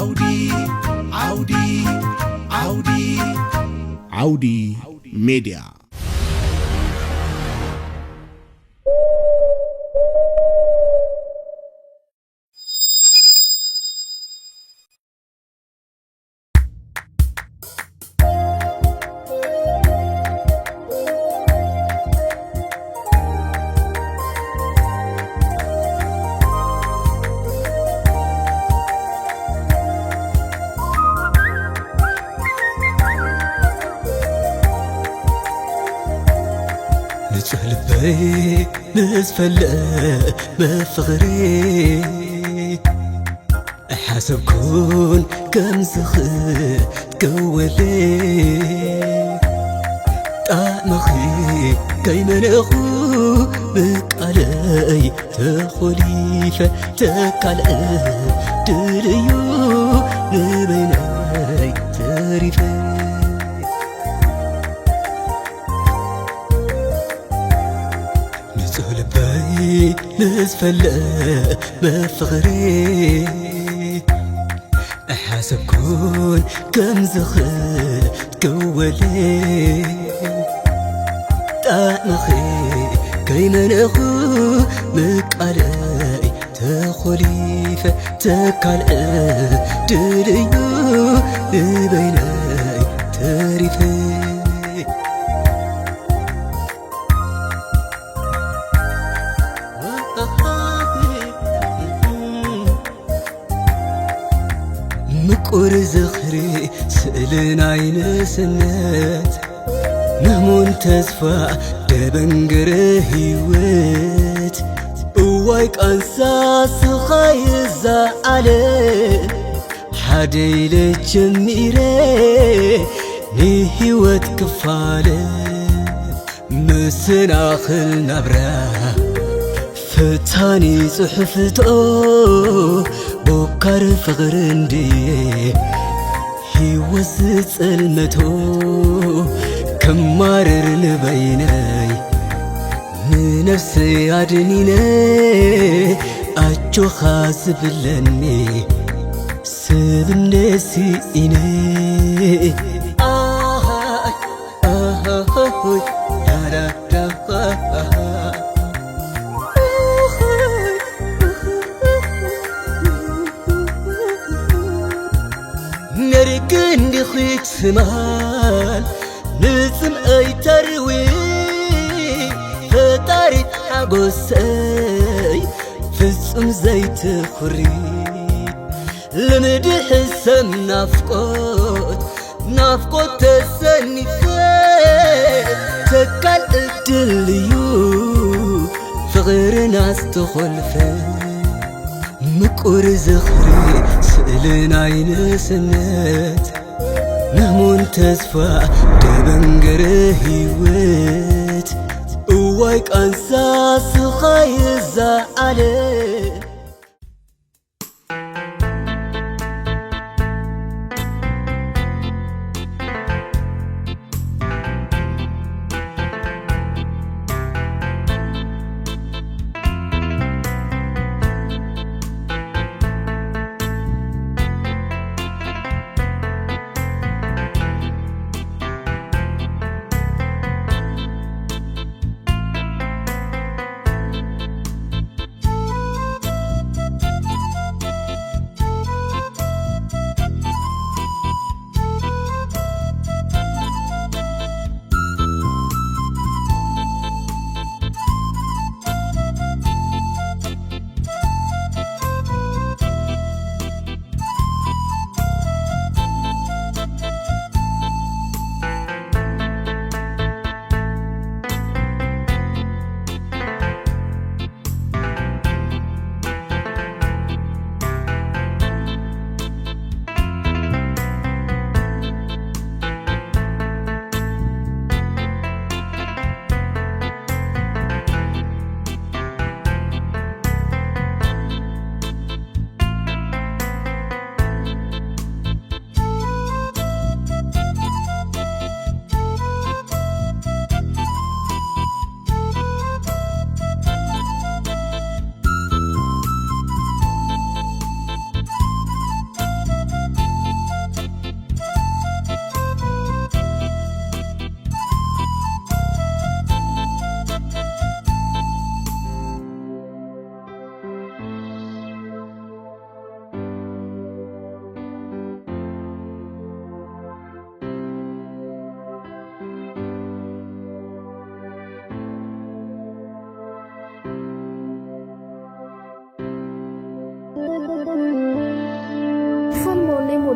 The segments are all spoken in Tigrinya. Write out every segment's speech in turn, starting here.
ዓውዲ ዓውዲ ዓውዲ ዓውዲ ሜድያ። ንጹህ ልበይ ምስ ፈለመ ፍቕሪ ኣይሓሰብኩን ከም ዝኽትከወለይ ጣዕምኺ ከይመነኹ ብቃለይ ተኾሊፈ ተካልአ ድልዩ ንበይነይ ተሪፈ ንጹህ ልበይ ምስ ፈለመ ፍቕሪ ኣይሓሰብኩን ከም ዝኽትከወለይ ጣዕምኺ ከይመነኹ ምቃለይ ተኾሊፈ ተካልአ ድልዩ ንበይነይ ተሪፈ ምቁር ዝኽሪ ስእሊ ናይ ንእስነት ምህሙን ተስፋ ደበንገረ ህይወት እዋይ ቃንሳ ስኻይ እዛ ዓለም ሓደ ኢለ ጀሚረ ንህይወት ክፋለ መሰናኽል ናብራ ፈታኒ ጽሑፍቶ ቦካር ፍቕሪ እንድየ ህይወት ዝጸልመቶ ክማረር ንበይነይ ንነፍሰይ ኣድኒነ ኣጆኻ ዝብለኒ ሰብ እንደ ስኢነ ኣሃ ኣሃ ዳዳዳ ነርቂ እንዲኺ ትማል ንጽምኣይ ተርዊ ፈጣሪት ሓጎሰይ ፍጹም ዘይትኹሪ ልምዲ ሕሰም ናፍቆት ናፍቆት ተሰኒፈ ተካል እድል እዩ ፍቕርና ዝተኾልፈ ምቁር ዝኽሪ ስእሊ ናይ ንእስነት ምህሙን ተስፋ ደበንገረ ህይወት እዋይ ቃንሳ ስኻይ እዛ ዓለም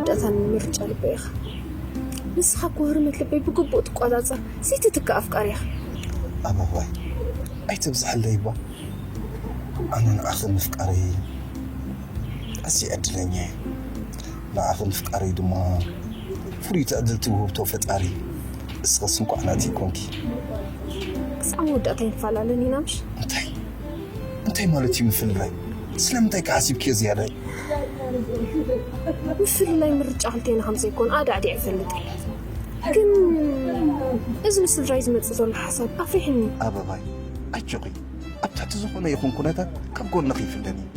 መወዳእታን ምርጫ ልበይ ኢኻ። ንስኻ እኮ ህርመት ልበይ ብግቡእ ትቆጻጸር ዘይትትካእ ኣፍቃሪ ኢኻ። ኣበባይ፣ ኣይተብዝሐለይ እባ። ኣነ ንዓኺ ምፍቃረይ ኣዝየ ዕድለኛ እየ። ንዓኺ ምፍቃረይ ድማ ፍሉይ ትዕድልቲ ውህብቶ ፈጣሪ። እስኸስ እንኳዕ ናተይ ኮንኪ። ክሳብ መወዳእታ ኣይንፈላለን ኢና ምሽ? እንታይ እንታይ ማለት እዩ ምፍልላይ? ስለምንታይ ከ ሓሲብክዮ ዝያዳይ? ምፍልላይ ምርጫ ክልቴና ከም ዘይኮነ ኣዳዕዲዐ እፈልጥ እየ። ግን እዚ ንስድራይ ዝመጽእ ዘሎ ሓሳብ ኣፍሪሕኒ። ኣበባይ፣ ኣጆኺ። ኣብ ትሕቲ ዝኾነ ይኹን ኩነታት ካብ ጎንኺ ይፍለን እዩ።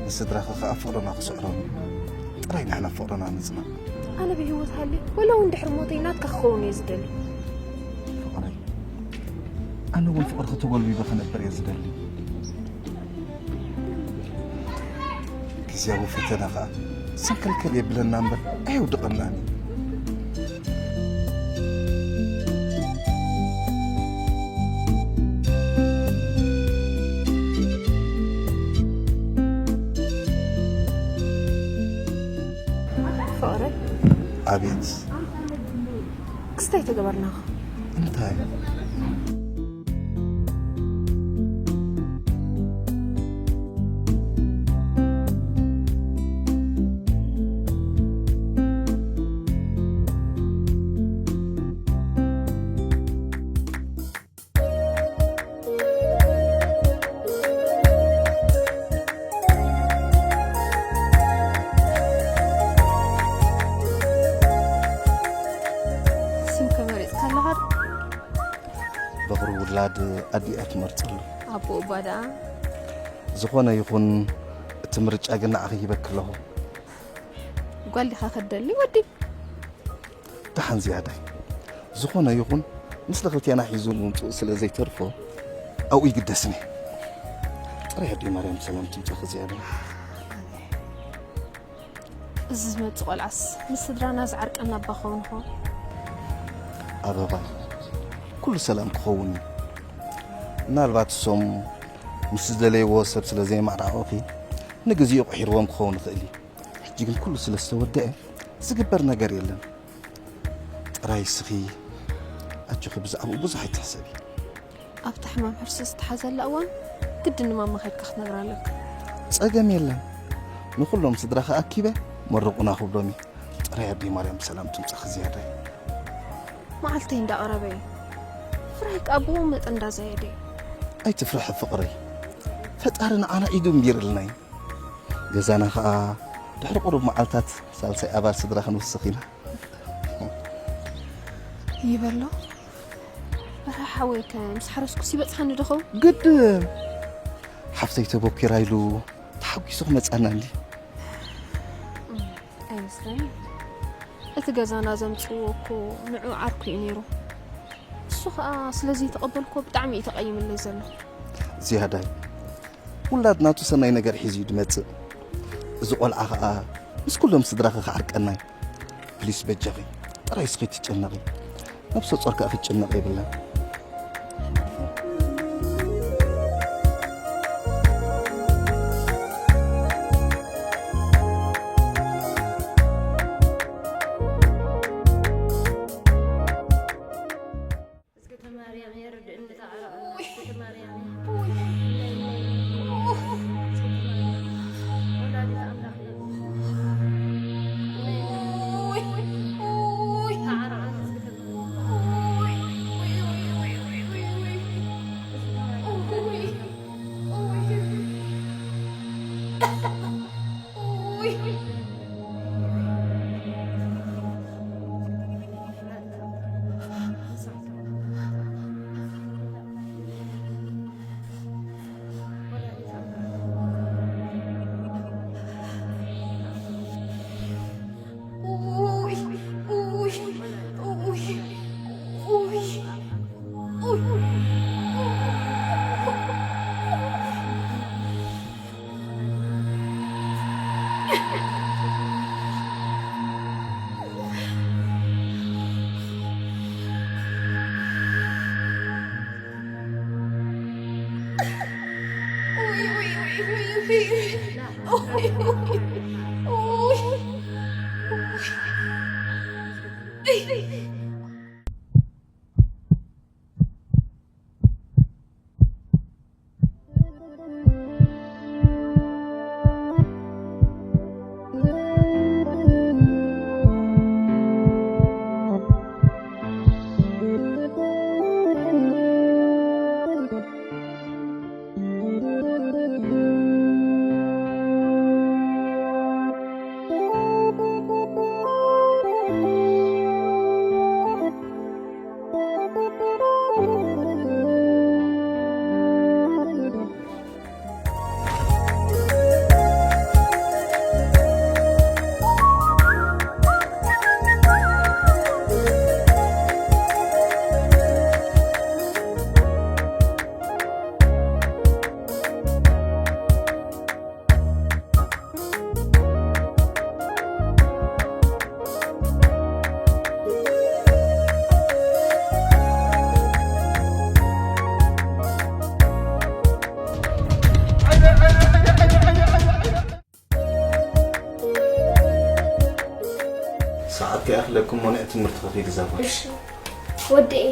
ንስድራኺ ከኣ ፍቕርና ክስዕሮም እዩ። ጥራይ ንሕና ፍቕርና ንጽናዕ። ኣነ ብህይወት ሃልየ ወላ እውን ድሕሪ ሞተይ ናትካ ክኸውን እየ ዝደሊ። ፍቕረይ፣ ኣነ እውን ፍቕርኺ ተጎልቢበ ክነብር እየ ዝደሊ። ግዝያዊ ፈተና ኸኣ ሰንከልከል የብለና እምበር ኣየውድቐናን እዩ። ፍቕረይ፣ ኣቤት። ክስታይ ተገበርናኻ። እንታይ? ስም ከመሪጽካ ኣለኻ? በቕሪ ውላድ ኣዲኣ ትመርጸሉ። ኣቦ እባ ደኣ? ዝኾነ ይኹን፣ እቲ ምርጫ ግን ንዓኺ ሂበኪ ኣለኹ። ጓል ዲኻ ከደሊ ወዲ? ደሓን ዝያዳይ። ዝኾነ ይኹን፣ ምስሊ ክልቴና ሒዙ ምምጽኡ ስለ ዘይተርፎ፣ ኣብኡ ይግደስኒ። ጥራይ ኣደይ ማርያም ብሰላም ትምጻኺ ዝያዳይ። እዚ ዝመጽእ ቆልዓስ ምስ ስድራና ዝዓርቀና እባ ክኸውን ይኸውን? ኣበባይ፣ ኩሉ ሰላም ክኸውን እዩ። ምናልባት እሶም ምስ ዝደለይዎ ሰብ ስለ ዘየማዕራቑኺ፣ ንግዜኡ ቅሒርዎም ክኸውን ይኽእል እዩ። ሕጂ ግን ኩሉ ስለ ዝተወደአ ዝግበር ነገር የለን። ጥራይ እስኺ ኣጆኺ ብዛዕባኡ ብዙሕ ኣይትሕሰቢ። ኣብታ ሕማም ሕርሲ ዝተሓዘላ እዋን ግድን ንማማ ከድካ ክትነግራ ኣለካ። ጸገም የለን። ንኹሎም ስድራኻ ኣኪበ መርቑና ክብሎም እየ። ጥራይ ኣደይ ማርያም ብሰላም ትምጻኺ ዝያዳይ። መዓልተይ እንዳቐረበ እዩ። ፍርሃይ ከኣ ብኡ መጠን እንዳዛየደ እዩ። ኣይትፍርሒ ፍቕረይ። ፈጣሪ ንዓና ኢዱ እምቢርልና እዩ። ገዛና ኸኣ ድሕሪ ቁሩብ መዓልታት ሳልሳይ ኣባል ስድራ ክንውስኽ ኢና። ይበሎ። በርሃ ሓወይከ ምስ ሓረስኩስ ይበጽሓኒ ዶ ኸውን? ግድን። ሓፍተይ ተቦኪራ ኢሉ ተሓጒሱ ክመጻና እንዲ። ኣይመስለኒ። እቲ ገዛና ዘምጽእዎ እኮ ንዑ ዓርኩ እዩ ነይሩ። እሱ ኸኣ ስለ ዘይተቐበልኩዎ ብጣዕሚ እዩ ተቐይምለይ ዘሎ። ዝያዳይ፣ ውላድ ናቱ ሰናይ ነገር ሒዙ እዩ ዝመጽእ። እዚ ቆልዓ ኸኣ ምስ ኩሎም ስድራኺ ክዓርቀና እዩ። ፕሊስ በጃኺ፣ ጥራይ እስኺ ትጨነቒ። ነብሰ ጾር ከኣ ክትጭነቕ የብላን። እዝግተ ማርያም የርድእኒ፣ ተዓረቐና። እዝግተ ማርያም፣ ወላዲተ ኣምላኽ፣ ተዓረቐና። እዝግተ ማርያም፣ ሰዓት ከይኣኽለኩም ሞኒዕ ትምህርቲ ከፊት ዛፋ። እሺ፣ ወደኤ።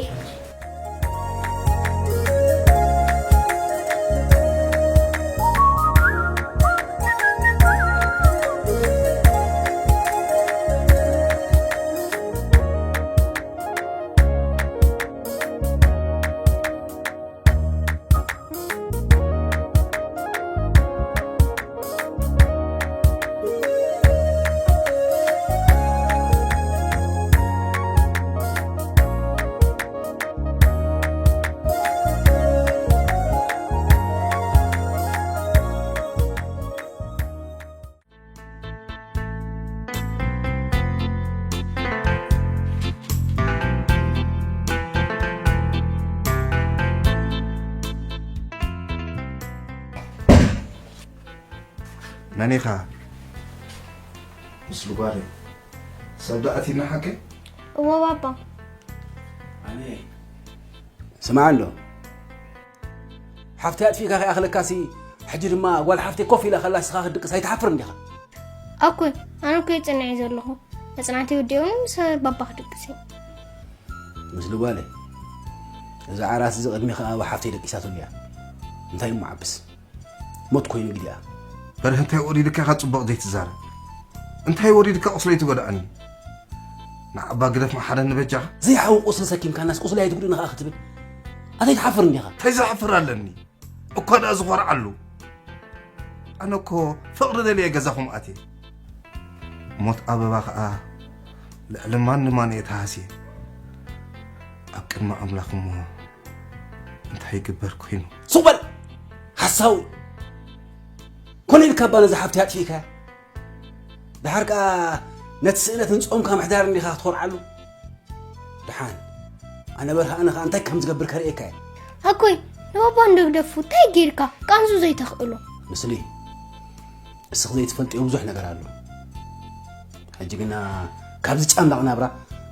መን ኢኻ? ምስሉ ጓለይ። ሰብ ደኣ ኣቲና ሓቀይ? እዎ ባባ። ኣነ ስማዕ ኣሎ። ሓፍተይ ኣጥፊእካ ከይኣኽለካሲ፣ ሕጂ ድማ ጓል ሓፍተይ ኮፍ ኢላ ከላ ንስኻ ክትድቅስ ኣይትሓፍርን ዲኻ? ኣኮይ፣ ኣነ እኮ የጽንዕ እየ ዘለኹ። መጽናዕቲ ወዲኦም ምስ ባባ ክድቅስ እየ። ምስሉ ጓለይ፣ እዚ ዓራት እዚ ቅድሜ ከኣ ኣብ ሓፍተይ ደቂሳትሉ እያ። እንታይ እሞ ዓብስ? ሞት ኮይኑ ግዲኣ። በርህ እንታይ ወሪድካ ኢኻ ጽቡቕ ዘይትዛረብ? እንታይ ወሪድካ ቁስለይ ትጎድኣኒ? ንዓባ ግደፍ መሓረኒ በጃኻ። ዘይሓዊ ቁስሊ ሰኪምካናስ ቁስለይ ኣይትጉድእኒ ከኣ ክትብል? ኣተይ ትሓፍር እንዲኻ? እንታይ ዝሓፍር ኣለኒ? እኳ ደኣ ዝኾርዓሉ። ኣነ እኮ ፍቕሪ ደልየ ገዛኹም ኣትየ። ሞት ኣበባ ኸኣ ልዕሊ ማንም ኣነ እየ ተሃስየ። ኣብ ቅድሚ ኣምላኽ እሞ እንታይ ይግበር ኮይኑ? ሱቕ በል! ሓሳዊ! ኮነ ኢልካ እባ ነዛ ሓፍቲ ኣጥፊእካያ። ደሓር ከኣ ነቲ ስእነትን ጾምካ ምሕዳርን ዲኻ ክትኾርዓሉ? ደሓን፣ ኣነ በርሃ ኣነ ኸኣ እንታይ ከም ዝገብር ከርእየካ እየ። ኣኮይ፣ ንባባ እንዶ ግደፉ፣ እንታይ ጌርካ? ቃንዙ ዘይተኽእሎ። ምስሊ፣ እስኺ ዘይትፈልጥዮ ብዙሕ ነገር ኣሎ። ሕጂ ግና ካብዚ ጫምላቕ ናብራ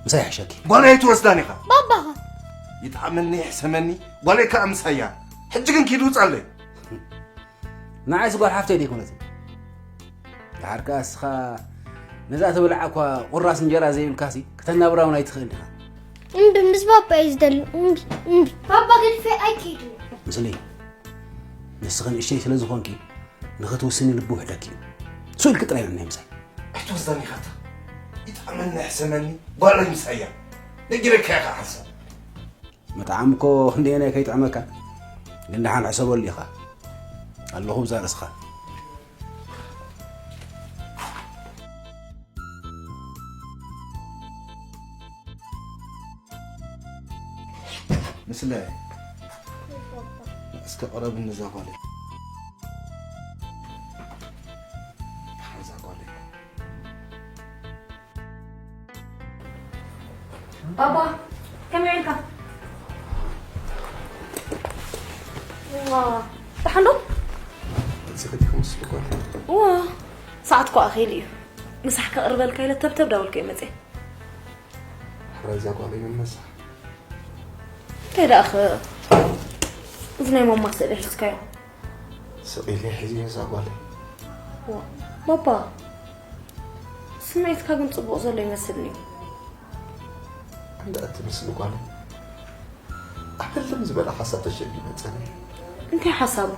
ምሳይ ይሕሸኪ። ጓለይ ኣይትወስዳን ኢኻ። ባባኻ። ይጥዓመኒ ይሕሰመኒ፣ ጓለይ ከኣ ምሳያ። ሕጂ ግን ኪድ ውጻለይ። ንዓይስ ጓል ሓፍተይ ደይኮነትን። ደሓር ከኣ እስኻ ነዛ ትበልዓ እኳ ቁራስ እንጀራ ዘይብልካሲ ክተናብራ እውን ኣይትኽእል ኢኻ። እምቢ፣ ምስ ባባ እየ ዝደሊ። እምቢ፣ እምቢ። ባባ ገዲፈ ኣይከይድን። ምስሊ፣ ንስኺ ንእሽተይ ስለ ዝኾንኪ ንኽትውስኒ ልቢ ውሕደኪ እዩ። ስቕ ኢልኪ ጥራይ ነናይ ምሳይ። ኣይትወስዳኒ ኢኻ እታ። ይጥዓመኒ ይሕሰመኒ፣ ጓለይ ምሳያ። ነጊረካ ኢኻ ሓንሳብ። ምጥዓም እኮ ክንደየናይ ከይጥዕመካ፣ ግን ደሓን ሕሰበሉ ኢኻ። ኣለኹ ብዛ ርእስኻ። ምስለ፣ እስከ ቅረብኒ እዛ ጓለይ። ደሓን እዛ ጓለይ። ባባ፣ ከመይ ውዒልካ? ዋ፣ ደሓን ዶ? እዚ ከዲኹም ስልኮት። ዋ፣ ሰዓት እኮ ኣኺሉ እዩ። ምሳሕ ከቕርበልካ ኢለ ተብተብ ዳበልኩ እየ መፅየ። ሕራይ እዛ ጓለይ ምን መሳሕ? እንታይ ደኣ ኸ እዚ ናይ ማማ ስእሊ ሒዝካዮ? ስቕ ኢለ ሒዘዮ እዛ ጓለይ። ዋ፣ ባባ፣ ስምዒትካ ግን ጽቡቕ ዘሎ ይመስልኒ። እንዳ እቲ ምስሊ ጓለይ ኣብ ህልም ዝበለ ሓሳብ ተሸቢነ ጸኒሐ። እንታይ ሓሳብ?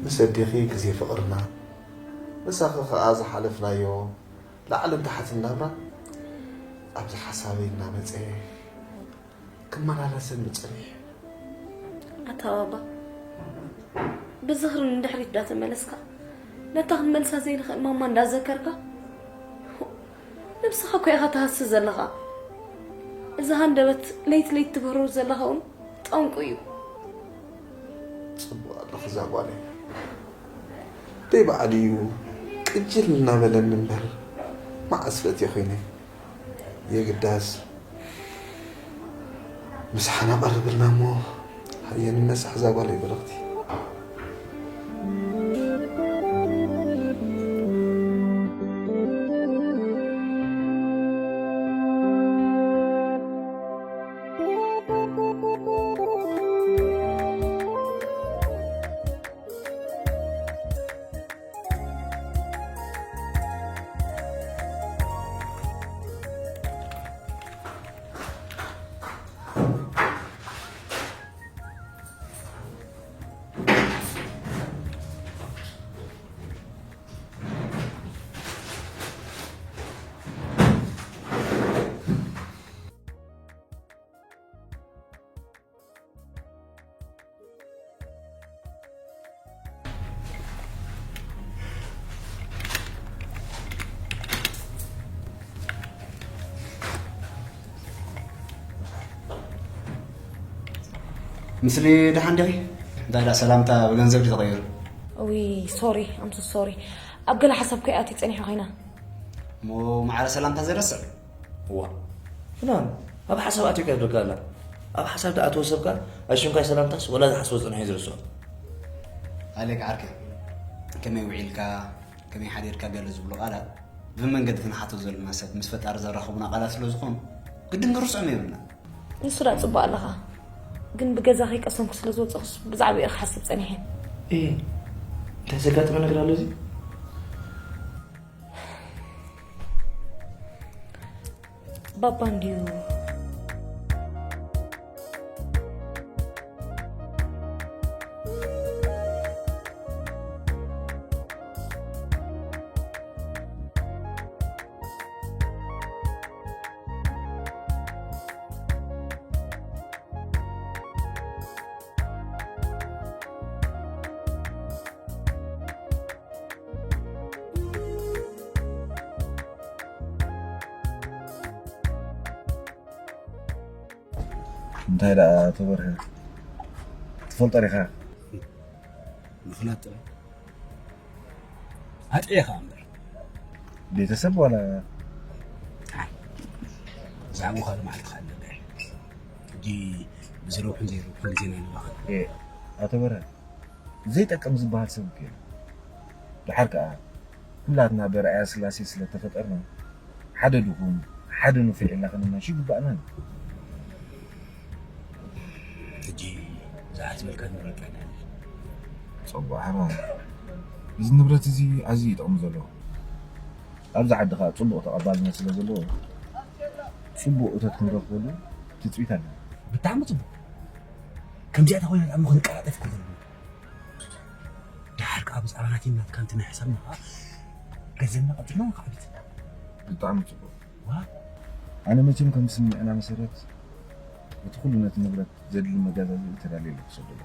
ምስ ኣዴኺ ግዜ ፍቕርና፣ ምሳኺ ከኣ ዝሓለፍናዮ ላዕልን ታሕትን ናብራ ኣብዚ ሓሳበይ እናመጸ ክመላለሰኒ ጸኒሑ። ኣታ ባባ፣ ብዝኽሪ ንድሕሪት እንዳተመለስካ ነታ ክንመልሳ ዘይንኽእል ማማ እንዳዘከርካ፣ ነብስኻ እኮ ኢኻ ትሃሲ ዘለኻ። እዚ ሃንደበት ለይቲ ለይቲ ትብህሮ ዘለኻ እውን ጠንቁ እዩ። ጽቡቕ ኣለኺ እዛ ጓለይ። ደይ በዓል እዩ ቅጅል እናበለኒ እምበር መዓስ ፈትየ ኮይነ። የግዳስ ምሳሕና ቀርብልና እሞ ሃየ ንነሳሕ እዛ ጓለይ በረኽቲ። ምስሊ ደሓን ዲኺ? እንታይ ደኣ ሰላምታ ብገንዘብ ድዩ ተቐይሩ? እዊ ሶሪ ኣምሱ ሶሪ ኣብ ገለ ሓሳብ ከይኣትዩ ጸኒሑ ኮይና እሞ ማዕረ ሰላምታ ዘይረስዕ? እዋ ፍናን ኣብ ሓሳብ ኣትዩ ከብለካ ኣላ። ኣብ ሓሳብ ደኣ ኣትወ ሰብካ ኣሽንኳይ ሰላምታስ ወላ ዝሓስቦ ጽንሑ እዩ ዝርስዖ። ኣሌክ ዓርከይ ከመይ ውዒልካ ከመይ ሓዲርካ ገለ ዝብሉ ቃላት ብመንገዲ ክንሓቶ ዘለና ሰብ ምስ ፈጣሪ ዘራኽቡና ቃላት ስለ ዝኾኑ ግድን ንርስዖም የብልና። ንሱ ዳ ጽቡቅ ኣለኻ ግን ብገዛ ከይቀሰንኩ ስለ ዝወጸኹስ ብዛዕባ ኢኻ ሓስብ ጸኒሐ። እ እንታይ ዘጋጠመ ነገር ኣሎ እዚ? ባባ እንድዩ። እንታይ ደኣ ተበርሀ ትፈልጦ ዲኻ? ምኽናት ጥራይ ኣጥዒኻ እምበር ቤተሰብ ዋላ ብዛዕባኡ ካልእ መዓልቲ ክኣልለካ እየ ሕጂ ብዝረብሑን ዘይረብሑን ግዜና ይንባኸን ኣቶ በርሀ ዘይጠቅም ዝበሃል ሰብ እኮ የለን። ደሓር ከኣ ኩላትና ብኣርኣያ ስላሴ ስለ እተፈጠርና ሓደ ድኹም ሓደ ንፉዕ ኢልና ከነናሽ ይግባእና እዩ። ሕጂ ዝሓስበልካ ንብረት ኣይናለ። ጸቡቕ ሓባ፣ እዚ ንብረት እዚ ኣዝዩ ይጠቕም ዘሎ። ኣብዚ ዓዲ ከኣ ጽቡቕ ተቐባልነት ስለ ዘለዎ ጽቡቕ እቶት ክንረኽበሉ ትጽቢት ኣለና። ብጣዕሚ ጽቡቕ። ከምዚኣ ተኾይና ደኣ እሞ ክንቀላጠፍ እኮ ዘለና። ደሓር ከኣ ብዛዕባ ናተይን ናትካን እቲ ናይ ሕሳብና ከኣ ገንዘብና ቀልጢፍና ንከዕብት። ብጣዕሚ ጽቡቕ። ዋ። ኣነ መቸም ከም ስምምዕና መሰረት እቲ ኩሉ ነቲ ንብረት ዘድሊ መጋዛዝኢ ተዳልየ ኣለኹ ክሰደሉ።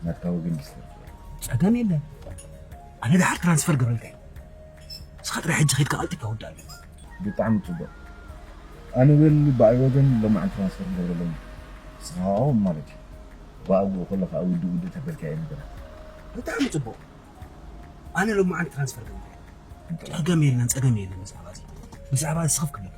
ናትካ ወገን ዲስተር። ጸገም የለን። ኣነ ደሓር ትራንስፈር ገብረልካ እየ። ንስኻ ጥራይ ሕጂ ኸይድካ ቀልጢፍካ ውዳእ ኣለካ። ብጣዕሚ ጽቡቕ። ኣነ በል ብኣይ ወገን ሎማዓንቲ ትራንስፈር ክገብረሎም እየ። ንስኻ ከኣ ማለት እዩ። ብኣግኡ ከለኻ ውድእ ውድእ ተበልካ እየ ነገራት። ብጣዕሚ ጽቡቕ። ኣነ ሎማዓንቲ ትራንስፈር ገብረልካ እየ። ጸገም የለን፣ ጸገም የለን። ብዛዕባ እዚ ብዛዕባ እዚ ስኽፍ ክብለካ።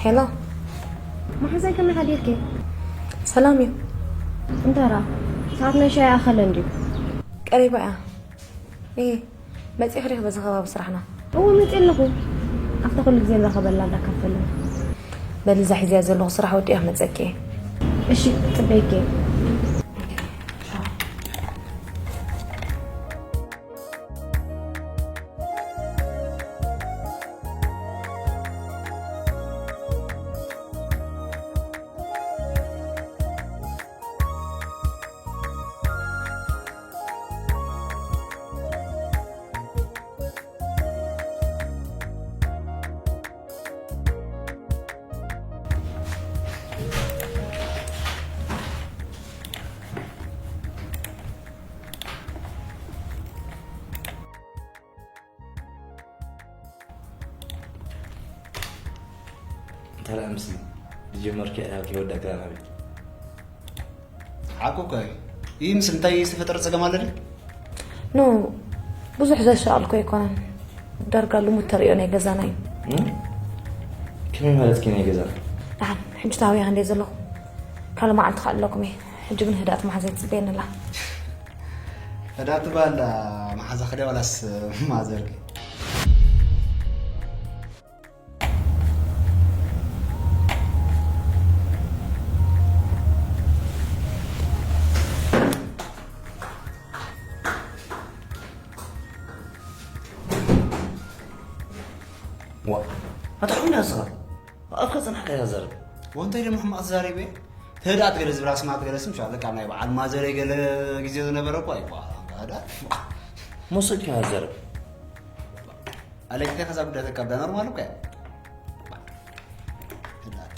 ሄሎ፣ መሓዛይ ከመይ ሓዲርኪ? ሰላም እዩ። እንታራ፣ ሰዓት ናይ ሻሂ ኣኸለ እንድዩ። ቀሪባ እያ። እ፣ መጺእኺ ዲኺ በዚ ከባቢ ስራሕና? እወ፣ መጺእ ኣለኹ። ኣብታ ኩሉ ግዜ ንራኸበላ እንዳካፈልና። በሊ፣ እዛ ሒዘያ ዘለኹ ስራሕ ወዲአ ክመጸኪ እየ። እሺ፣ ጽበየኪ እየ። እንታይ ደኣ፣ ምስ ዝጀመርክያ ኢኻ ከይወዳእክያ ናበይ? ሓቁ እኮ እዩ። ይህ ምስ እንታይ ዝተፈጠረ ጸገም ኣለ ድዩ? ኖ፣ ብዙሕ ዘሻቐልኩ ኣይኮነን። ዳርጋ ልሙድ ተርእዮ ናይ ገዛና እዩ። እም? ከመይ ማለትኪ ናይ ገዛና? ደሓን፣ ሕጂ ታበይ እንደ ዘለኹ ካልእ መዓልቲ ክኣልለኩም እየ። ሕጂ ግን ህድኣት መሓዛይ ትጽበየኒ ኣላ። ህድኣት ትበሃል መሓዛኺ ድያ ዋላስ ማዘርኪ? ዋ፣ ኣታ ሑና ስኻ። ኣፍካ ጸናሕካ እያ ዘርብ። ወንተይ ደሞ ሕማቕ ተዛሪበ። ተህድኣት ገለ ዝብላ ስማት ገለ ስም ሻለቃ ናይ በዓል ማዘረይ ገለ ግዜ ዝነበረ እኮ ኣይኮ። ኣዳ። ሞሰልካ እያ ዘርብ። ኣለኪ ከዛ ጉዳይ ተቀብዳ ኖርማል እኮ እያ። ተህድኣት።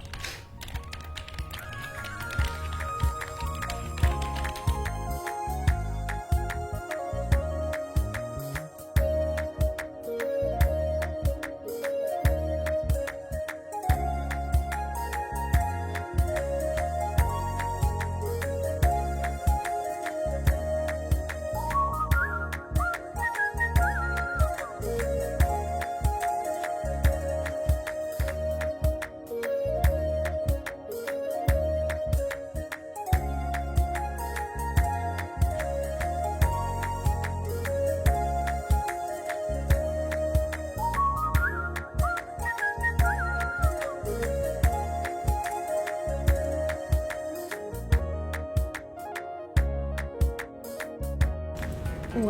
እዋ፣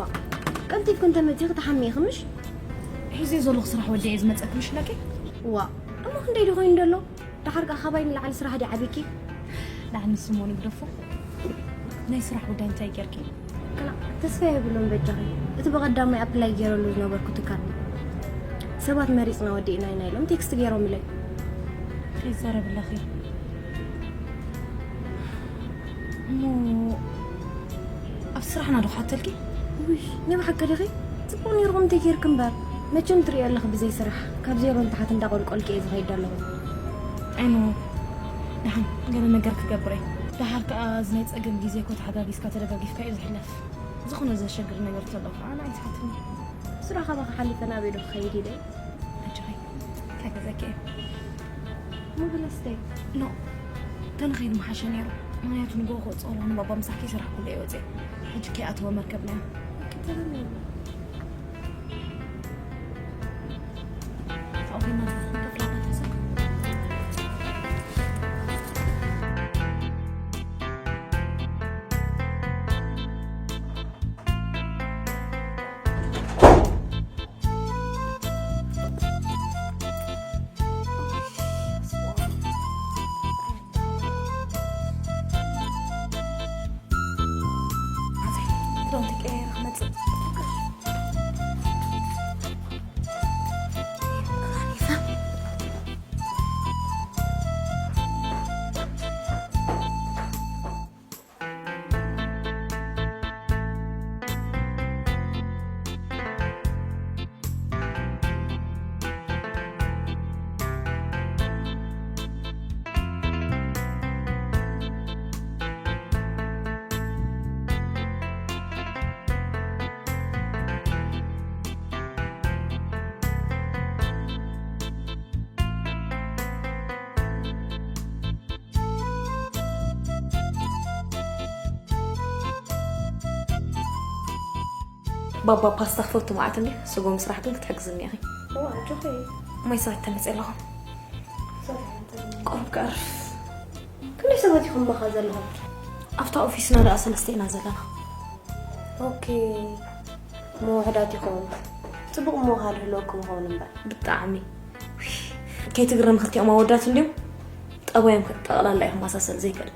ቀልጢፍኩ እንተመጺኺ ተሓሚእኺ ምሽ? ሒዘዮ ዘለኹ ስራሕ ወዲአ እየ ዝመጸኪ ምሽ ኢለኪ? እዋ፣ እሞ ክንደይ ድዩ ኮይኑ ዘሎ? ደሓር ከኣ ካባይ ንላዕሊ ስራሕ ድዩ ዓብይኪ? ንዓኒ ስሞን ይግደፎ። ናይ ስራሕ ጉዳይ እንታይ ጌርኪ? ክላ፣ ተስፋ የብሉን በጃኺ። እቲ ብቐዳማይ ኣፕላይ ገይረሉ ዝነበርኩ ትካል፣ ሰባት መሪጽና ወዲእና ኢና ኢሎም ቴክስት ገይሮምለይ። ከይዛረብ ኣለኺ። እሞ ኣብ ስራሕና ዶ ክሓተልኪ? ውይ፣ ናይ ብሓቂ ዲኺ? ጽቡቕ ነይርኩም እንተጌርኪ እምበር። መቸም ትርእዮ ኣለኺ ብዘይ ስራሕ፣ ካብ ዜሮ ንታሕቲ እንዳቆልቆልኪ እየ ዝኸይድ ዘለኹ። ኣይኖ፣ ደሓን ገለ ነገር ክገብር እየ። ደሓር ከኣ እዚ ናይ ጸገም ግዜ እኮ ተሓጋጊዝካ ተደጋጊፍካ እዩ ዝሕለፍ። ዝኾነ ዘሸግር ነገር ተሎ ከኣ ንዓይ ትሓትኒ። ስራሕ ካባኺ ሓሊፈ ናበይ ዶ ክኸይድ ኢለ? ኣጆኺ፣ ክሕግዘኪ እየ። እሞ ብለስተይ? ኖ፣ ተንኸይድ ምሓሸ ነይሩ። ምኽንያቱ ንግሆ ክወጽእ ከለኹ ንባባ ምሳሕ ከይሰራሕኩሉ እየ ወጽየ። ሕጂ ከይኣተወ መርከብና እያ። ክተረኒ። ካብኡ ከይና ንከፍላ ተሰብ። ክዳውንቲ ቀይረ ክመጽእ። ባባ ፓስታ ክፈቱ መዓት እንዲ ስጎ ምስራሕ ግን ክትሕግዝኒ ኢኺ። እዋ ኣጆኺ። ማይ ሰተይ መፅእ ኣለኹ። ቁሩብ ከዕርፍ። ክንደይ ሰባት ኢኹም መኻ ዘለኹም? ኣብታ ኦፊስና ደኣ ሰለስተ ኢና ዘለና። ኦኬ። እሞ ውሑዳት ኢኹም። ፅቡቕ ምውኻል ህልወኩም ይኸውን እምበር። ብጣዕሚ። ከይትግረሚ ክልቲኦም ኣወዳት እንድዮም ጠባዮም ጠቕላላ እዮም ማሳሰል ዘይክእል።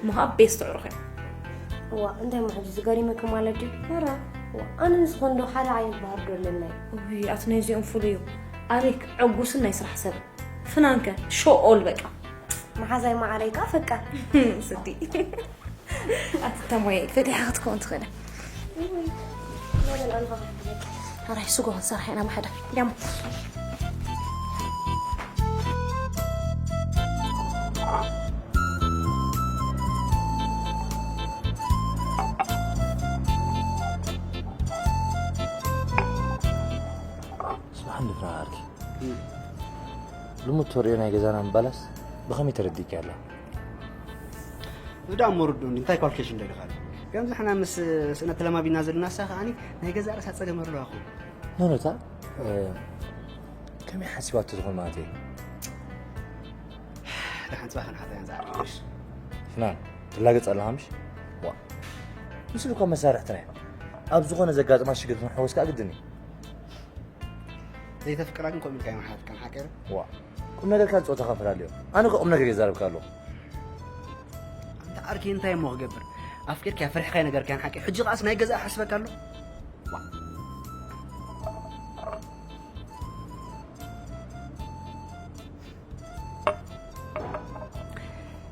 እሞ ከዓ ቤስት ኣዕሩኽ እዮም። እዋ እንታይ እሞ ሕጂ ዝገሪመኪ ማለት ድዩ? ኧረ እዋ ኣነ ንስኹን ዶ ሓደ ዓይነት ባህሪ ዶ ኣለና እዩ? ውይ ኣቲ ናይዚኦም ፍሉይ እዩ። ኣሪክ ዕጉስን ናይ ስራሕ ሰብን። ፍናንከ ሾኦል በቃ። መሓዛይ መዓረይ ከዓ ፈቃር። ስዲ ኣቲ ተሞየ ፈሊሓ ክትከውን ትኽእለ። ኣራይ ስጎ ክንሰርሕ ኢና ብሓደ ያሞ። ስማዕ እንዲ ፍና ዓርኪ፣ ልሙድ ተሪኦ ናይ ገዛና ምባላስ ብኸመይ ተረዲእኪ ኣላ? እዳ እሞ ርድኡኒ እንታይ ኳልኩሌሽን ደሊኻ ኣሎ? ከምዚ ሕና ምስ ስእነት ተለማቢና ዘለና ንሳ ከኣኒ ናይ ገዛ ርእሳ ጸገም ኣለዋ ኹ። ኖኖታ ከመይ ሓሲባቶ ትኾን ማለት እዩ? ደሓን ጽባሕ ክንሓታ እያን ዝሓፍሽ። ፍናን ትላገጽ ኣለኻ ምሽ? ዋ ንስሉ እኳ መሳርሕትና እዮም። ኣብ ዝኾነ ዘጋጥማ ሽግር ክንሕወስ ከዓ ግድን እዩ። ዘይተፍቅራ ግን ከምኡ ኢልካ ይመሓትካ ንሓቀረ ዋ ቁም ነገርካን ፆታኻን ፈላልዮ። ኣነ እኮ ቁም ነገር የዛረብካ ኣለኹ። ኣንታ ዓርከይ እንታይ እሞ ክገብር ኣፍቂርካያ ፈሪሕካያ ነገርካያ ንሓቀይ ሕጂ ከኣስ ናይ ገዛእ ሓስበካ ኣሎ።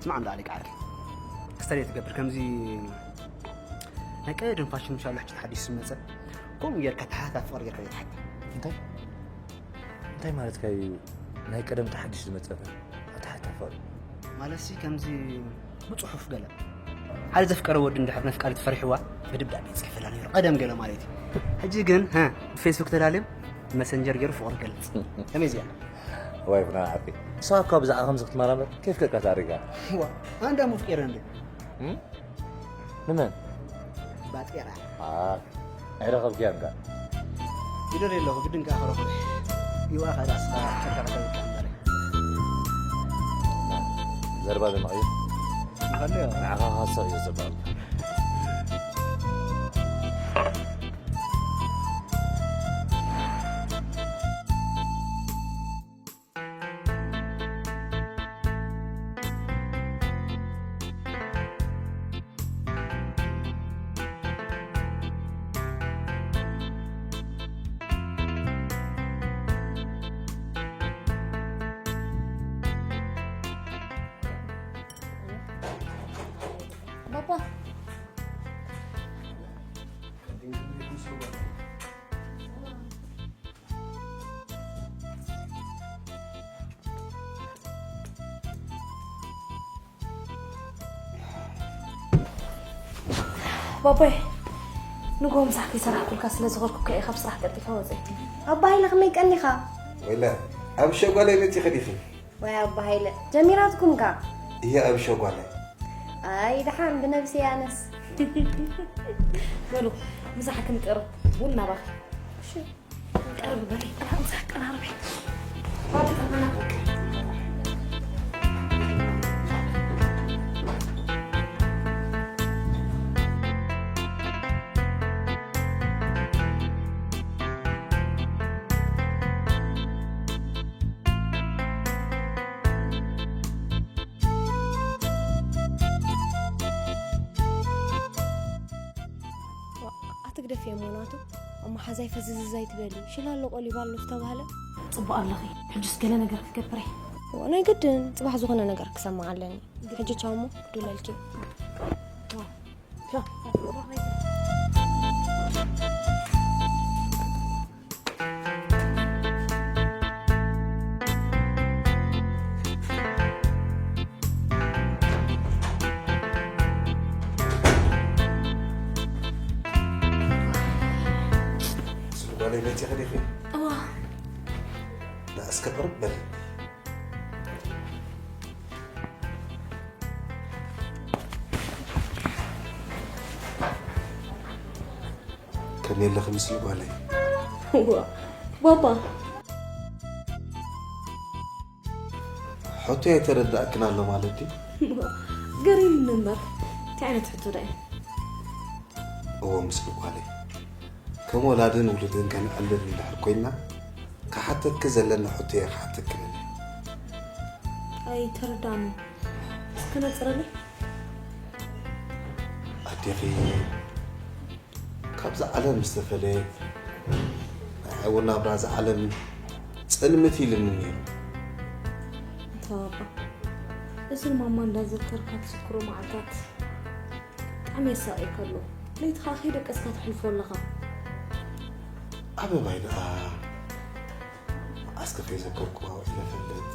ስማዕ እንዳ ኣሊቃ ዓርከይ ስተዲ ትገብር ከምዚ ናይ ቀደም ፋሽን ምሻሎ ሕጂ ተሓዲሱ ዝመፀ ከምኡ ጌርካ ተሓታ ፍቕሪ ጌርካ ዘይትሓታ እንታይ እንታይ ማለትካ እዩ? ናይ ቀደም ተሓዲሱ ዝመፀ ኣተሓታ ፍቕሪ ማለትሲ ከምዚ ብፅሑፍ ገለ ሓደ ዘፍቀረ ወዲ እንድሕር ነፍቃሪት ፈሪሕዋ ብድብዳቤ ይፅሕፈላ ነይሩ ቀደም ገለ ማለት እዩ። ሕጂ ግን ብፌስቡክ ተላልዮም ብመሰንጀር ገይሩ ፍቕሪ ይገልፅ ከመይ እዚኣ ዋይ ፍናን ዓርከይ ንስኻ እኳ ብዛዕባ ከምዚ ክትመራመር ኬፍ ከቃት ኣሪጋ ዋ ኣንዳ ሙፍቄረ እንደ ንመን ባጤራ ኣይረኸብክያን ከ ይደልየ ኣለኹ ግድን ከኣ ክረኽቦ ይዋ ኸዳ ስኻ ከካኸተልካ እምበር ዘርባ ዘማቕዩ ንኸልዮ ንዓኻ ክኸሰብ እየ ዘባሉ Papa. ባቦይ ንጎ ምሳሕ ከይሰራሕኩልካ ስለ ዝኸድኩካ እየ ካብ ስራሕ ቀልጢፈ ወፅእ። ኣባ ሃይለ ከመይ ቀኒኻ? ወይለ ኣብ ሸጓለይ መፂኺ ዲኺ? ወይ ኣባ ሃይለ ጀሚራትኩም ካ? እየ ኣብ ሸጓለይ። ኣይ ደሓን ብነብሲ ኣነስ። በሉ ምሳሕ ክንቅርብ ቡን ናባኺ። እሺ። ቀርብ በሊ፣ ምሳሕ ቀራርቢ። ኣትግደፍዮ እሞ ናቱ ኣብ መሓዛይ ፈዝዝዝ ኣይትበሊ ሽላ ኣሎ ቆሊባ ኣሎ ዝተባህለ። ፅቡቕ ኣለኺ። ሕጅስ ገለ ነገር ክትገብር እየ። እዋ ናይ ግድን ፅባሕ ዝኾነ ነገር ክሰማዕ ኣለኒ። ሕጂ ቻው እሞ ክድውለልኪ። ስጉዳለይ መፂኺ ዲኺ? እዋ። ዳ እስከ ቅርብ በሊ። ከም የለኺ ምስሊ ጓለይ። ዋ፣ ባባ። ሕቶ ኣይተረዳእክን ኣሎ ማለት ድዩ? ገሪምኒ እምበር፣ እንታይ ዓይነት ሕቶ ደኣ እዩ? እዎ፣ ምስ ልጓለይ ከም ወላድን ውሉድን ከነዕልል እንድሕር ኮይና፣ ክሓተኪ ዘለኒ ሕቶ እየ ክሓተኪ ደልየ። ኣይተረዳእኒ። እስኪ ነጽረለይ። ኣዴኺ ካብዛ ዓለም ዝተፈለየት፣ ናይ ሓዊ ናብራ እዛ ዓለም ጽልምት ኢልኒ ነይሩ። ኣታ ባባ፣ እዚ ንማማ እንዳዘከርካ ትዝክሮ መዓልታት ብጣዕሚ የሳቕየካ ኣሎ። ለይቲ ኸኣ ከይደቀስካ ተሕልፎ ኣለኻ። ኣበባይ ደኣ መዓስከ ከይዘከርኩዋ ውዒለ እፈልጥ።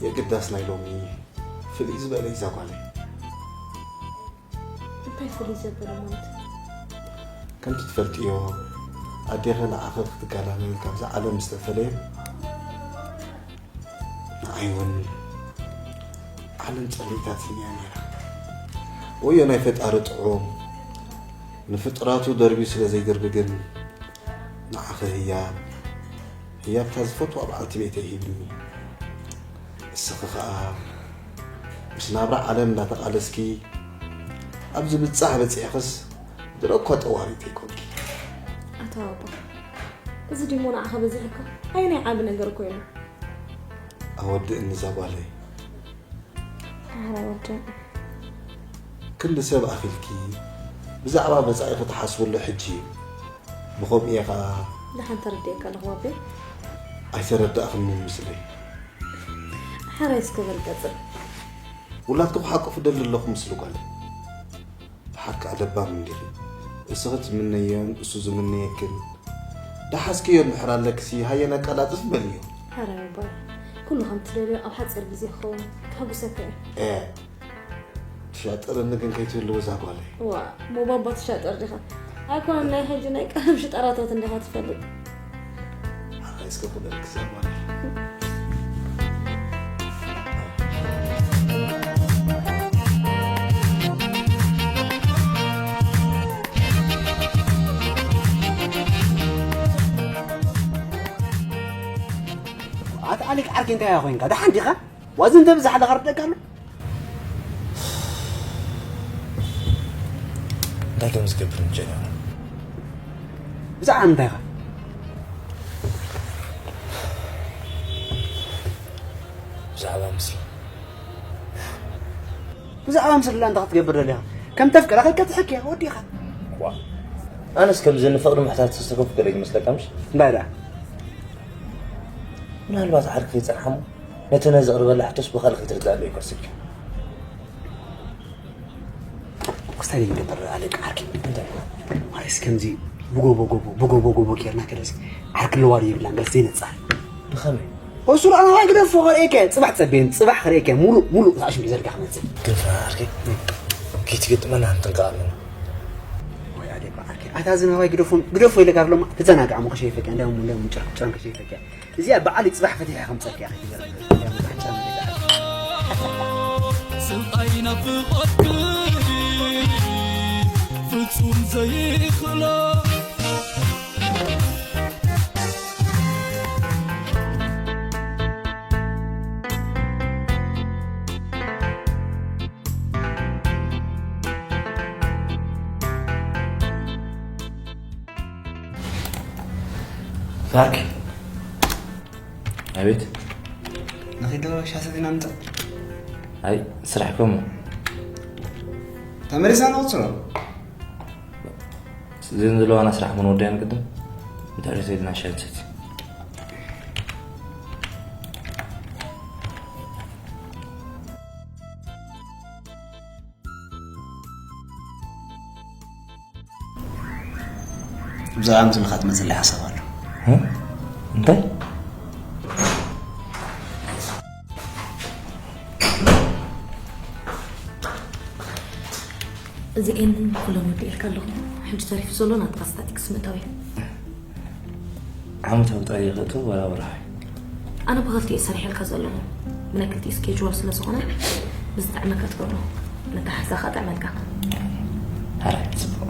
የግዳስ ናይ ሎሚ ፍልይ ዝበለ እዩ እዛ ጓለይ። እንታይ ፍልይ ዘበለ ማለት? ከምቲ ትፈልጥዮ፣ ኣዴኺ ንዓኺ ክትጋላመል ካብዛ ዓለም ምስ ተፈለየት፣ ንዓይ እውን ዓለም ጸሊእታትኒ እያ ነይራ። ወዮ ናይ ፈጣሪ ጥዑም፣ ንፍጡራቱ ደርብዩ ስለ ዘይድርቢ ግን፣ ንዓኺ ህያብ፣ ህያብታ ዝፈትዋ በዓልቲ ቤተይ ሂብኒ። እስኺ ኸኣ ምስ ናብራ ዓለም እንዳተቓለስኪ፣ ኣብዚ ብጻሕ በጺሕክስ፣ ድሮ እኳ ጠዋሪት ኣይኮንኪ። ኣታ ባባ፣ እዚ ድሞ ንዓኻ በዚሕካ? ኣየናይ ዓቢ ነገር ኮይኑ? ኣወድእኒ እዛ ጓለይ። ኣረ ወደ። ክንዲ ሰብ ኣኺልኪ ብዛዕባ መጻኢኺ ትሓስብሉ ሕጂ እዩ። ብኸምኡ እየ ኸኣ ደሓን ተረዲኤካ ኣለኹ ባቤ። ኣይተረዳእኽንን ምስለይ። ሓራይ እስከ በል ቀጽል። ውላድኪ ክሓቁፍ እደሊ ኣለኹ ምስሉ ጓለይ። ደሓር ከኣ ለባም እንዲኺ። እስኺ ትምነዮን እሱ ዝምነየክን ደሓዝክዮ እንድሕር ኣለክሲ፣ ሃየ ነቀላጥፍ በልዮ። ሓራይ ባባይ፣ ኩሉ ከም ትደልዮ ኣብ ሓጺር ግዜ ክኸውን ከሐጉሰካ እየ። ኤ፣ ትሻጠረኒ ግን ከይትህልው እዛ ጓለይ። ዋ፣ እሞ ባባ ትሻጠር ዲኻ? ኣይኮነን ናይ ሕጂ ናይ ቀደም ሽጠራታት እንዲኻ ትፈልጥ። ሓራይ እስከ ኩለል ክሰማኒ። ኣታ ኣሊክ ዓርኪ እንታይ ኮይንካ? ደሓን ዲኻ? ዋዚ እንተ ብዛሕ ኣለኻ ርደካ ኣሎ። እንታይ ከም ዝገብር ምጀነሩ። ብዛዕባ ምንታይ ኢኻ? ብዛዕባ ምስሊ። ብዛዕባ ምስላ እንታይ ክትገብር ደሊኻ? ከም ተፍቅራ ከይከትሕክ እያ፣ ወዲኻ። ዋ፣ ኣነስ ከምዚ ንፍቕሪ ምሕታት ዝተከፍከለ ይመስለካ ምሽ? እንታይ ደኣ? ምናልባት ዓርኪ ከይጸንሓሞ ነቲ ነዚ ቅርበላ ሕቶስ ብኻልእ ከይትርዳእ ኣለይ ይኮርስልኪ። ክስታይ ይገብር ኣለቃ ዓርኪ። እንታይ? ማለትስ ከምዚ ብጎቦ ጎቦ፣ ብጎቦ ጎቦ ጌርና ከለስ ዓርኪ ኣለዋ ድዩ የብላን ገለስ ዘይነጻር። ብኸመይ? እሱ ደኣ ናባይ ግደፎ ከርእየከ፣ ጽባሕ ጸቤን፣ ጽባሕ ከርእየከ፣ ሙሉእ፣ ሙሉእ ሳዕሽም ሒዘልካ ክመጽእ። ግፍራ ዓርኪ፣ ከይትገጥመና ክንጥንቀቕ ኣለና። ወይ ኣደባ ዓርኪ፣ ኣታ እዚ ናባይ ግደፎ፣ ግደፎ ኢለካ ብሎማ፣ ተዘናግዓ እሞ ከሸይፈካ፣ እንዳውም፣ እንዳውም ጭራም፣ ጭራም ከሸይፈካ። እዚኣ በዓል ጽባሕ ፈቲሐ ከምጸልካ እያ፣ ከይትገርም። እዚኣ መጽሓፍ ጫማ ደጋ። ስልጣይ ናፍቖትኪ ፍጹም ዘይኽእሎ። ዛኪ። ኣቤት። ንኺዶ ሻሂ ሰቲና ንምጻእ? ኣይ፣ ስራሕ ከምኡ። ተመሊስና ንቕጽሎ። እዘን ዘለዋና ስራሕ ክንወደያ ንቅድም። እንድሕር ዘይልና ሻሂ ንሰቲ። ብዛዕባ ምስልኻ ትመጽለይ ሓሳብ ኣሎ። እ? እንታይ? እዚኤን ኩለን ወዲኤልካ ኣለኹ። ሕጂ ተሪፉ ዘሎ ናትካ ስታቲክስ ምእታው እዩ። ዓመታዊ ጥራይ ይኸእቱ ዋላ ወርሓዊ? ኣነ ብኽልቲኡ እየ ሰሪሐልካ ዘለኹ። ብናይ ክልቲኡ ስኬጅዋል ስለ ዝኾነ ብዝጥዕመካ ትገብሮ። ነታ ሓዛ ኸኣ ጥዕመልካ። ሕራይ፣ ጽቡቕ።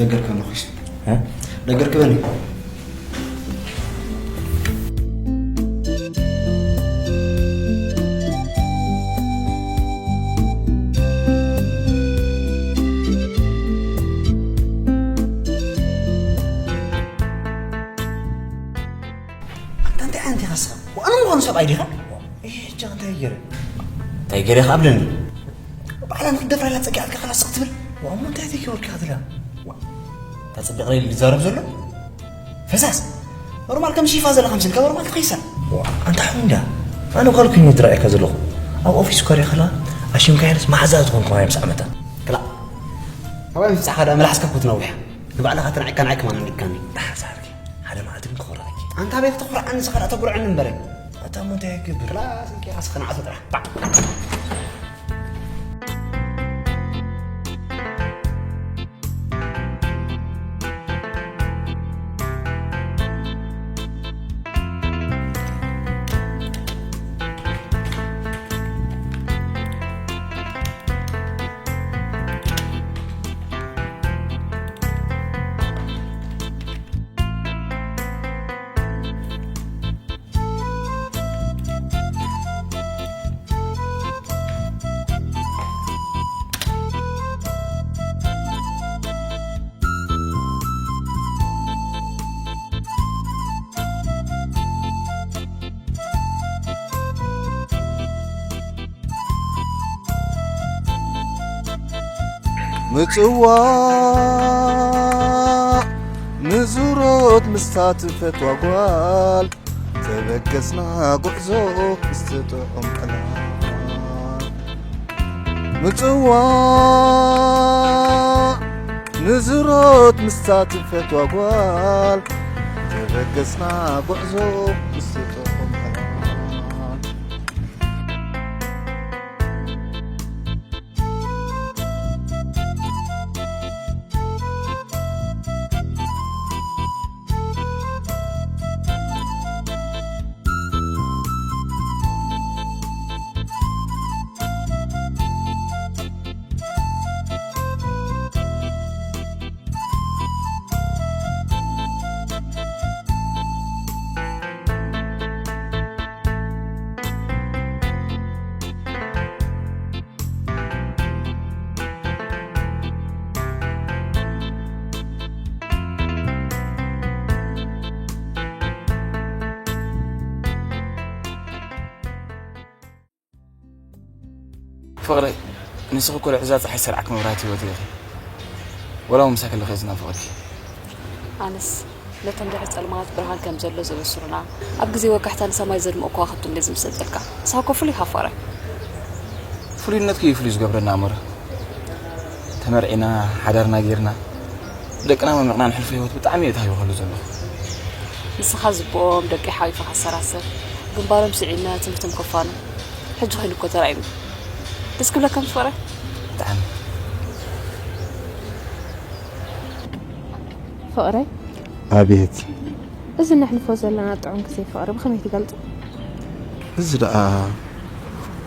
ነገር ክበኒ ኹሽ። እ? ነገር ክበኒ። ኣንታ እንታይ ዓይነት ኢኻ ንስኻ? ዋእ፣ ኣነ ምዃኑ ሰብኣይ ዲኻ? እየ፣ ሕጂ እንታይ ገይረ? እንታይ ገይረ ኢኻ ኣብለኒ? ባዕላ ንክትደፍራ ኢላ ጸጊዓትካ ከላ ስቕ ትብል? ዋእ፣ እሞ እንታይ ተኪወልካ ትላ? ዋእ፣ እታ ጽብቕ ኢለ ዝዛረብ ዘሎ? ፈሳስ! ኖርማል ከም ሺፋ ዘላ ከምስልካ ኖርማል ትኸይሳ። ዋእ፣ ኣንታ ሓው እንዳ። ኣነ ጓል ኮይነ ዝረኣየካ ዘለኹ። ኣብ ኦፊስ እኳ ሪኣ ከላ፣ ኣሽምካ ኢለስ መሓዛ ዝኾንኩ ማይ ምስ ዓመታ። ክላ። ካባይ ምፍጻኻ ደኣ መላሕስካ እኮ ትነውሕ። ንባዕልኻ ተናዒካ ንዓይ ከማን ኣንዲድካኒ። ደሓር ሳርኪ። ሓደ መዓልቲ ግን ክኾርዓኪ። ኣንታ ኣበይ ክትኾርዓኒ ንስኻ ደኣ ተጉርዐኒ እምበረ። ኣታ እሞ እንታይ ይገብር? ክላ ስንኪ ራስኻ ንዓሶ ጥራሕ። ባዕ። ምጽዋዕ ንዙሮት ምስታ ትፈትዋ ጓል ተበገስና ጉዕዞ ምስቲ ጥዑም ዕላል። ምጽዋዕ ንዙሮት ምስታ ትፈትዋ ጓል ተበገስና ጉዕዞ ምስቲ ጥዑም ዕላል። ፍቕረይ፣ ንስኺ እኮ ልዕዛ ጸሓይ ዝሰርዓኪ መብራህቲ ህይወተይ ኢኺ። ወላ እውን ምሳኺ ኣለኹ እየ ዝናፍቐኪ። ኣነስ ነቶም ድሕሪ ጸልማት ብርሃን ከም ዘሎ ዘበስሩና፣ ኣብ ግዜ ወጋሕታ ንሰማይ ዘድምቑ ከዋኽብቲ እንድየ ዝምሰል ዘልካ። ንስኻ እኮ ፍሉይ ኢኻ ፍቕረይ። ፍሉይነትኪ እዩ ፍሉይ ዝገብረና ኣሞረ። ተመርዒና፣ ሓዳርና ጌርና፣ ደቅና መሚቕና ንሕልፎ ህይወት ብጣዕሚ እየ ተሃይወኸሉ ዘለኹ። ንስኻ ዝብኦም ደቀይ ሓዊፍኻ ኣሰራስር፣ ግንባሮም ስዒመ ትምህርቶም ከፋኑ። ሕጂ ኮይኑ እኮ ተራእዩኒ። ደስ ክብለካ ምስ ፍቕረይ? ብጣዕሚ። ፍቕረይ? ኣቤት። እዚ ነሕልፎ ዘለና ጥዑም ግዜ ፍቕሪ ብኸመይ ትገልጾ? እዚ ደኣ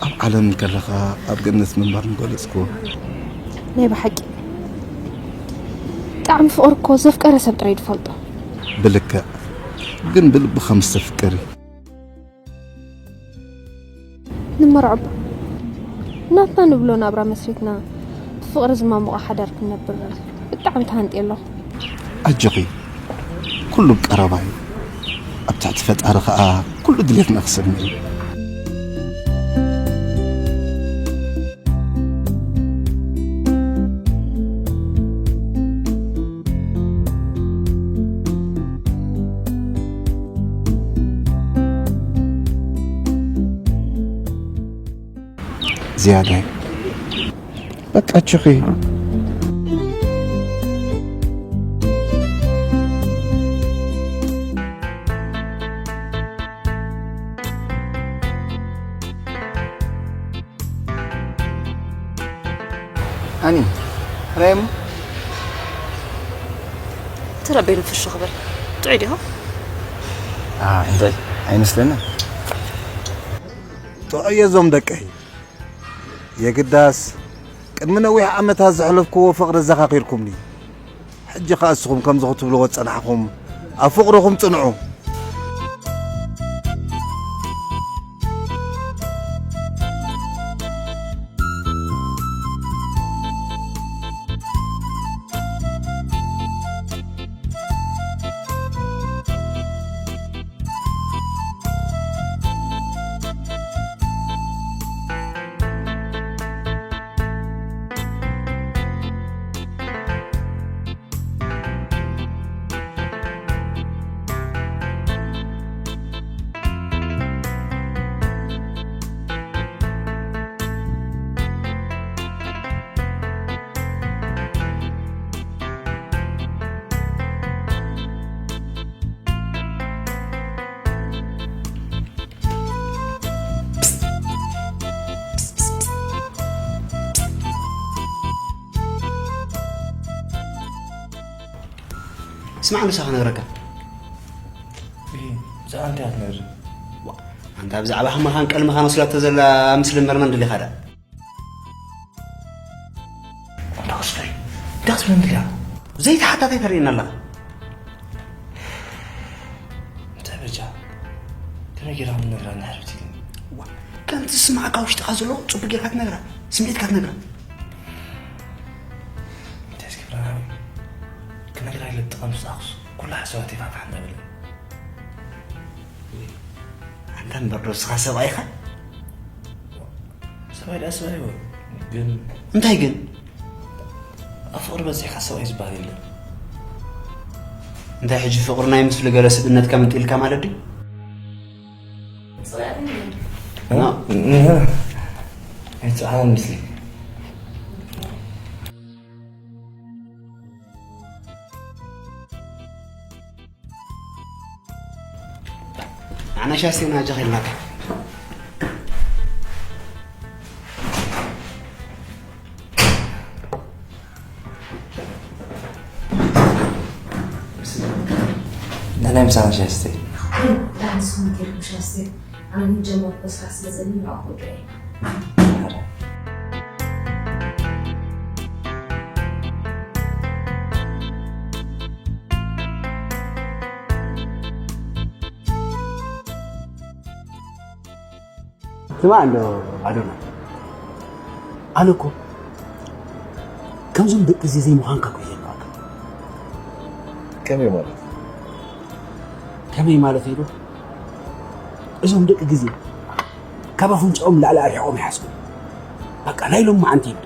ኣብ ዓለም እንከለኻ ኣብ ገነት ምንባር ምገለጽክዎ። ናይ ብሓቂ። ጣዕሚ ፍቕሪ እኮ ዘፍቀረ ሰብ ጥራይ እዩ ዝፈልጦ። ብልክዕ። ግን ብልቢ ከም ዝተፍቅሪ። ንመርዖ እባ ናትና ንብሎ ናብራ መስሪትና ብፍቕሪ ዝማሙቐ ሓዳር ክንነብር ብጣዕሚ ተሃንጥየ ኣለኹ። ኣጆኺ፣ ኩሉ ብቀረባ እዩ። ኣብ ትሕቲ ፈጣሪ ኸኣ ኩሉ ድሌትና ክሰምዕ እዩ። ዝያዳይ በቃ ችኺ። ሃኒ፣ ራይሞ? ተረቤ ንፍሹ ክብል። ጥዑይ ዲኻ? ኣ፣ እንታይ? ኣይመስለንን። ጥዑይ እዞም ደቀይ። የግዳስ፣ ቅድሚ ነዊሕ ዓመታት ዘሕለፍክዎ ፍቕሪ ኣዘኻኺርኩምኒ። ሕጂ ኸኣ እስኹም ከምዚ ክትብልዎ ዝጸናሕኹም፣ ኣብ ፍቕርኹም ጽንዑ። ስማዕ፣ ንሳ ክነግረካ። እይ፣ ብዛዕባ እንታይ እያ ትነግረኒ? ዋ፣ ኣንታ ብዛዕባ ሕማኻን ቀልምኻን ወሲዳቶ ዘላ ምስልን መርመን ደሊኻ ደኣ? ኣንታ ወስደይ፣ እንታይ ክትብለኒ ደሊኻ? ዘይተሓታታይ ተርእየና ኣለኻ። እንታይ በጃ? ከመይ ጌራ ክነግራ እንዳ ሕርብት ኢልኒ? ዋ፣ ከምቲ ዝስምዓካ ውሽጥኻ ዘሎ ጽቡቅ ጌርካ ትነግራ፣ ስምዒትካ ትነግራ። እንታይ እስኪ ብርሃናዊ፣ ክነግራ ኢለ ጥቓ ምስ ኣኽሱ፣ ኩሉ ሓሳባተይ ፋሕፋሕ እንዳበለ። ኣንታ እምበር ዶ ንስኻ ሰብኣይ ኢኻ? ሰብኣይ ደኣ ሰብኣይ እዩ፣ ግን እንታይ ግን? ኣብ ፍቕሪ በጺሕካ ሰብኣይ ዝበሃል የለን። እንታይ ሕጂ ፍቕሪ ናይ ምስሉ ገለ ስብእነትካ ምንጢልካ ማለት ድዩ? እ? እ? ኣይትጽዓን ምስለይ። ንዓና ሻስቴና ጃኽ ኢልናካ። ንሕና ምሳና ሻስቴ። ዳንስ ሆቴል ሻስቴ። ኣነ ጀመርኩ ስራሕ ስለ ዘለኒ ንዕኡ ክወድኦ እየ። ስማዕ እንዶ ኣዶና፣ ኣነ እኮ ከምዞም ደቂ እዚ ዘይምዃንካ እኮ እየ ዘንባዕካ። ከመይ ማለት? ከመይ ማለት ኢሉ? እዞም ደቂ ግዜ ካብ ኣፍንጫኦም ላዕሊ ኣርሒቖም ይሓስቡ። በቃ ናይ ሎም መዓንቲ ይብሉ።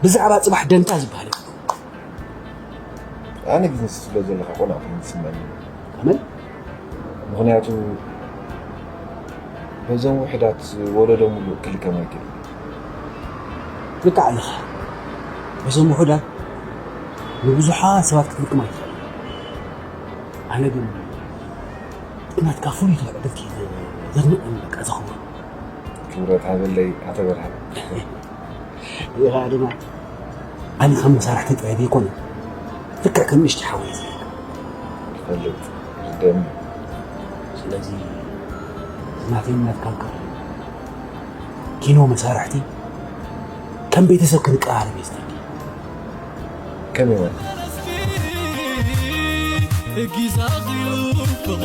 ብዛዕባ ጽባሕ ደንታ ዝበሃል የብሎም። ኣነ ግን ስለ ዘለኻ ቆልዓ ኮይኑ ዝስምዓኒ። ከመይ? ምኽንያቱ በዞም ውሑዳት ወለዶ ሙሉእ ክልከም ኣይክእልን። ልክዕ ኣለኻ። በዞም ውሑዳት ንብዙሓት ሰባት ክትልክም ኣይትኽእልን። ኣነ ግን ናትካ ፍሉይ ትዕድልቲ ዘድንቕ እዩ፣ በቃ፣ ዘኽብሮ። ክብረት ሃበለይ ኣቶ በርሃ። ኢኻ ድማ ኣነ ከም መሳርሕቲ ጥራይ ዘይኮነ፣ ልክዕ ከም ንእሽተይ ሓወይ እየ ዝርእየካ። ይፈልጥ፣ ይርደኒ። ስለዚ ናተይን ናትካን ካብ ኪኖ መሳርሕቲ ከም ቤተሰብ ክንቀራረብ እየ ዝደሊ። ከመይ ማለት? ጊዛኽዩ ፍቕር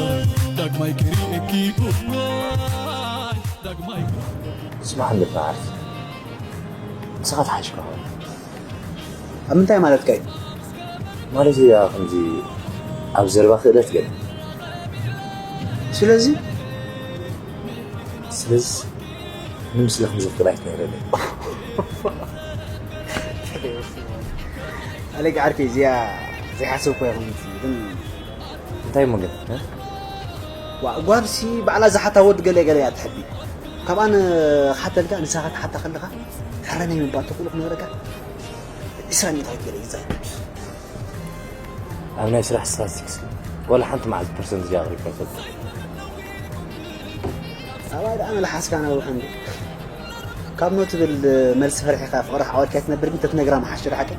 ዳግማይ ክርእየኪ እዋይ ዳግማይ። ስማዕ እንዶ በዓል፣ ንስኻ ተሓሽካ ኾን። ኣብ ምንታይ ማለትካ እዩ? ማለት እዩ ከምዚ ኣብ ዘረባ ክእለት ገለ። ስለዚ ስለዚ ንምስለ ከም ዘፍቅዳ ኣይትነግረለይ። ኣሌክ ዓርከይ፣ እዚኣ ዘይሓሰብኩ እያ ከምዚ ግን እንታይ እሞ ግን፣ እ? ዋ፣ ጓልሲ ባዕላ ዝሓታ ወዲ ገለ ገለ እያ ትሕቢ። ካብኣ ንክሓተልካ፣ ንስኻ ክትሓታ ከለኻ፣ ሕረ ናይ ምባል ተኽእሎ ክነግረካ፣ ዒስራ ሚእታዊት ገለ ይዛይ። ኣብ ናይ ስራሕ ስታትስቲክስ ዋላ ሓንቲ መዓልቲ ፐርሰንት እዚኣ ኣቕሪብካ ይፈልጥ? ኣባይ ደኣ መልሓስካ ነውሕ እንዲ። ካብ ኖ ትብል መልሲ ፈሪሕካ ፍቕሪ ዓወድካ ትነብር ግን ተትነግራ መሓሽ ዶ ሓቂ?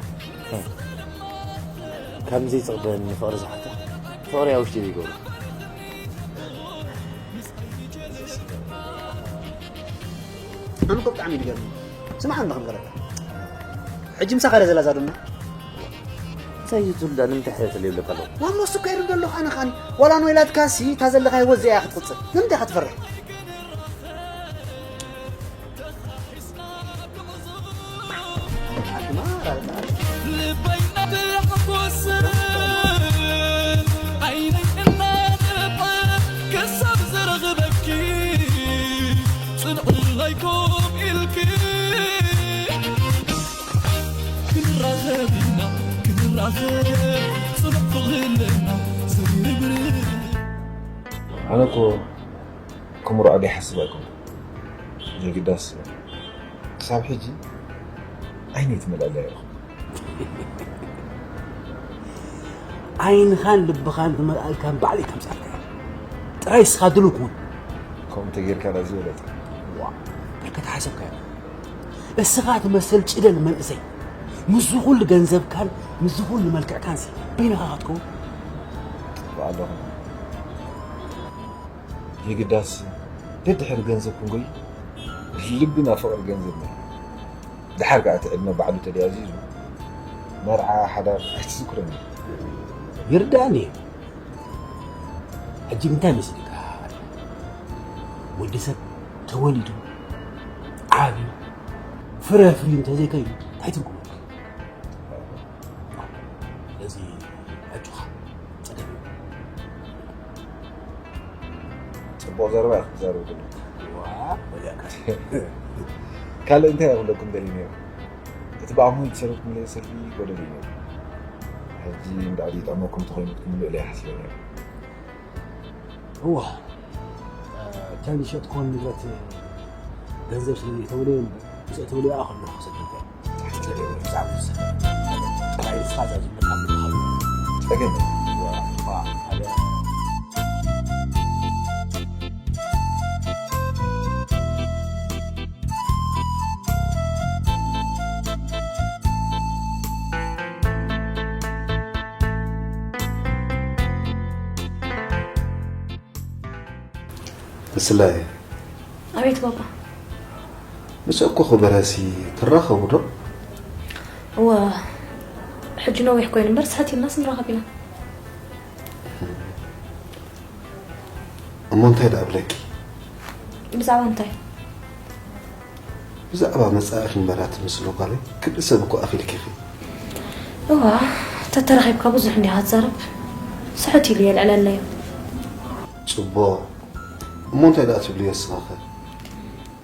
ከም ዘይጽቕደኒ ፍቕሪ ዝሓታ ፍቕሪ ኣብ ውሽጢ ዘይገብሮ። ኣነ እኮ ብጣዕሚ ይገርም። ስማዕ፣ ኣነ ከም ገረካ። ሕጂ ምሳኻ እያ ዘላ እዛ ዶና? እንታይ እዩ ትብላ? ንምንታይ ሕተት ኣለዩ ኣለካ ኣለኹ? ዋሞ እሱ እኮ ይርዶ ኣለኹ ኣነ ኻኒ። ዋላ ንወይላትካሲ እታ ዘለኻ ህይወት እዚኣ እያ ክትቕጽል። ንምንታይ ኢኻ ትፈርሕ? ልበይ እናተሓጎሰ ዓይነይ እናደረቐ ክሳብ ዝረኽበኪ ጽንዕለይ ኮም ኢልኪ ክንራኸብ ኢና ክንራኸብ ጽኑዕ ፍቕሪ ኣለና ዘይርብርብ ኣነ እኮ ክምርዖ ዘይሓስብ ኣይኮንኩን። የግዳስ ክሳብ ሕጂ ዓይነይ ትመልኣለይ ኣይረኹብን። ዓይንኻን ልብኻን ዝመልኣልካን ባዕለይ ከምጻልካ እየ። ጥራይ እስኻ ድሉው ኩን። ከምኡ እንተጌርካ ደኣ ዝበለጸ። ዋ፣ ብርከት ሓሰብካዮ። እስኻ ትመስል ጭደል መንእሰይ ምስዚ ኩሉ ገንዘብካን ምስዚ ኩሉ መልክዕካንሲ በይንኻ ክትከውን? ጽቡቕ ኣለኹ። የግዳስ ደድሕሪ ገንዘብ ክንጎይ ልብና ፍቕሪ ገንዘብ ነይሩ። ደሓር ከኣ እቲ ዕድመ ባዕሉ ተደያዚዙ መርዓ ሓዳር ኣይትዝክሮን እዩ። ይርዳእኒ እዩ። ሕጂ እንታይ መሲልካ? ወዲ ሰብ ተወሊዱ ዓብዩ ፍረ ኣፍርዩ እንተዘይከይኑ እንታይ ትርጉም ኣለዎ? ስለዚ ኣጆኻ ጸገም የብሉን። ጽቡቕ ዘረባ ኢኻ ክትዛረብ ዘለኻ። ዋ፣ በጃካ። ካልእ እንታይ ክብለኩም ደልየ ነይረ? እቲ ብኣምሆይ ዝሰረትኩምለይ ሰልፊ ጎደል እዩ ነይሩ። ሕጂ እንዳ ዕድል ይጥዕመኩም እንተኾይኑ ክትምልኡለይ ሓሲበ ነይረ። እዋ፣ እተን ዝሸጥክወን ንብረት ገንዘብ ስለ ዘይተውለየ እምበር፣ ምስ እተውለያ ከለኹ ክሰደልካ እየ። ብዛዕባ ንስኻ ጥራይ ንስኻ እዛ ዝብለካ ዘለኻ ጸገም። እዋ፣ እዋ፣ ሓደ ምስላይ ኣቤት ባባ። ምስ እኮ ክበረሲ ትራኸቡ ዶ? እወ፣ ሕጂ ነዊሕ ኮይኑ እምበር ስሕት ኢልናስ ንራኸብ ኢና። እሞ እንታይ ደኣ እብለኪ? ብዛዕባ እንታይ? ብዛዕባ መጻኢኺ እምበራ ትምስሊ ጓለይ፣ ክልተ ሰብ እኮ ኣኺልኪ ኢኺ። እዋ፣ ተተራኺብካ ብዙሕ እንዲኻ ትዛረብ። ስሕት ኢሉ የልዕለለይ እዩ። ጽቡቕ። እሞ እንታይ ደኣ ትብልዮ ንስኺ ኸ?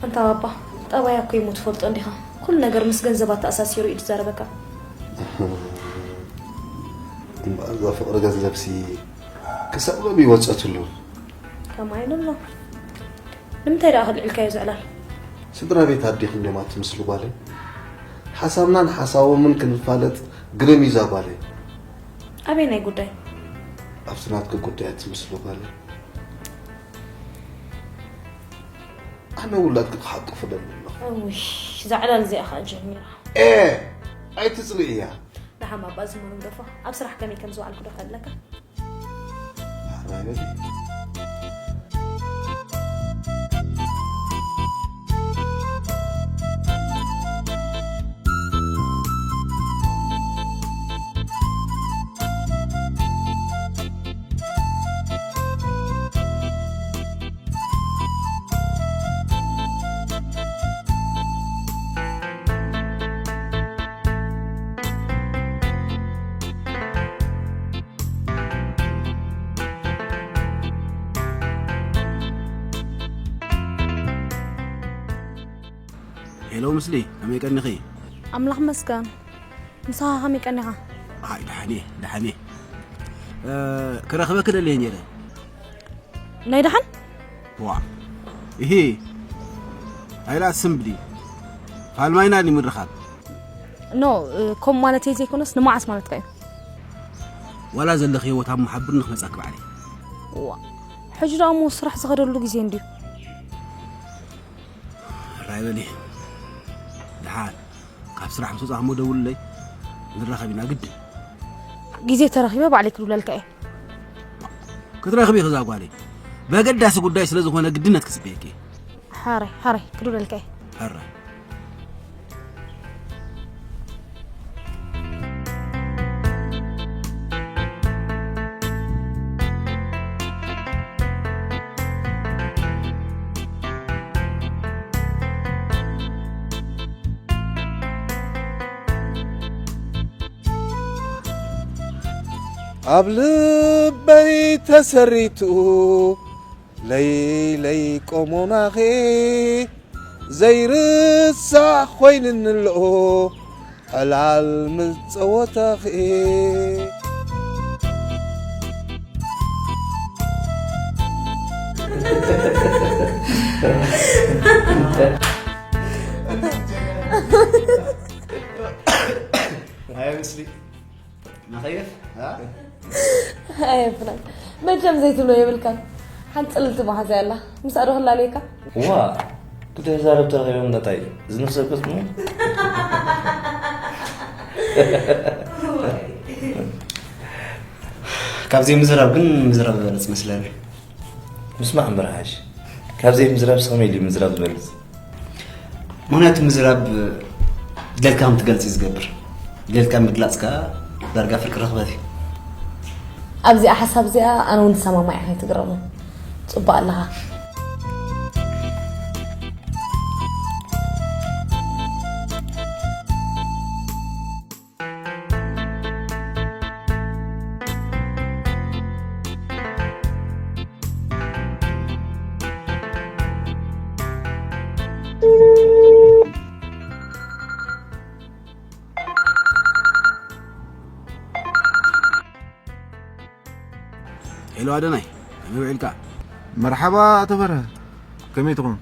ኣንታ ባባ፣ ጠባያ እኮ እሞ ትፈልጦ እንዲኻ። ኩሉ ነገር ምስ ገንዘብ ኣተኣሳሲሩ እዩ ዝዛረበካ። እምበኣር እዛ ፍቕሪ ገንዘብሲ ክሳብ ሎሚ ይወጸትሉ። ከምኣ ኢሉ ኣሎ። ንምንታይ ደኣ ከልዒልካዮ እዚ ዕላል? ስድራ ቤት ኣዴኺ እንድዮም ኣትምስሊ ጓለይ። ሓሳብናን ሓሳቦምን ክንፋለጥ ግርም እዩ እዛ ጓለይ። ኣበየናይ ጉዳይ? ኣብቲ ናትኪ ጉዳይ ኣትምስሊ ጓለይ። ኣነ ውላድኪ ክሓቁፍ እደሊ ኣለኹ። እውይ፣ እዛ ዕላል እዚኣ ኸኣ ጀሚራ። ኤ! ኣይትጽልእያ። ደሓን ባባ፣ እዚ ምንም ደፎ። ኣብ ስራሕ ከመይ ከም ዝወዓልኩ ዶ ከለካ? ሄሎ ምስሊ፣ ከመይ ቀኒኺ? ኣምላኽ ይመስገን። ንስኻ ከመይ ቀኒኻ? ኣይ፣ ደሓን እየ፣ ደሓን እየ። እ፣ ክረኽበኪ ደልየ ነይረ። ናይ ደሓን? ዋ፣ እሂ፣ ኣይላ ስም ብሊ። ፋልማይና ድዩ ምርኻብ? ኖ፣ እ፣ ከምኡ ማለተይ ዘይኮነስ ንመዓስ ማለትካ እዩ። ዋላ ዘለኽዮ ቦታ እሞ ሓብርኒ ክመጻኪ ባዕለይ። ዋ፣ ሕጂ ደኣ እሞ ስራሕ ዝኸደሉ ግዜ እንድዩ። ራይ በሊ። ደሓን ካብ ስራሕ ምስ ወጻኹ እሞ ደውልለይ። ንራኸብ ኢና ግድን። ግዜ ተረኺበ ባዕለይ ክድውለልካ እየ። ክትረኽቢ ኢኺ እዛ ጓለይ። በገዳሲ ጉዳይ ስለ ዝኾነ ግድነት ክጽበየኪ እየ። ሓራይ ሓራይ ክድውለልካ እየ። ሕራይ። ኣብ ልበይ ተሰሪቱ ለይለይ ቆሞናኺ ዘይርሳዕ ኮይንኒ ኣሎ ዕላል ምጸወታኺ። ኣየ ምስሊ። ንኸይፍ፣ እ? ኣየ ፍናን፣ መቸም ዘይትብሎ የብልካን። ሓንቲ ጽልልቲ መሓዛ ኣላ፣ ምስኣ ዶ ክላለየካ? ዋ፣ ክልተ ተዛረብ ተረኺቦም እንዳታይ፣ እዚ ነፍሰ ቅጽሙ? ካብ ዘይምዝራብ ግን ምዝራብ ዝበለጽ መስለኒ። ምስማዕ እምበር ሓሽ። ካብ ዘይምዝራብ ስቕ ኢሉ እዩ ምዝራብ ዝበልጽ። ምኽንያቱ ምዝራብ ድሌትካ ከም ትገልጽ እዩ ዝገብር። ድሌትካ ምግላጽ ከኣ ዳርጋ ፍርቂ ርኽበት እዩ። ኣብዚኣ ሓሳብ እዚኣ ኣነ እውን ዝሰማማዕ እየ፣ ከይትግረሙ። ጽቡቕ ኣለኻ። ሄሎ ኣደናይ፣ ከመይ ውዒልካ? መርሓባ ኣቶ በርሀ፣ ከመይ ትኹን?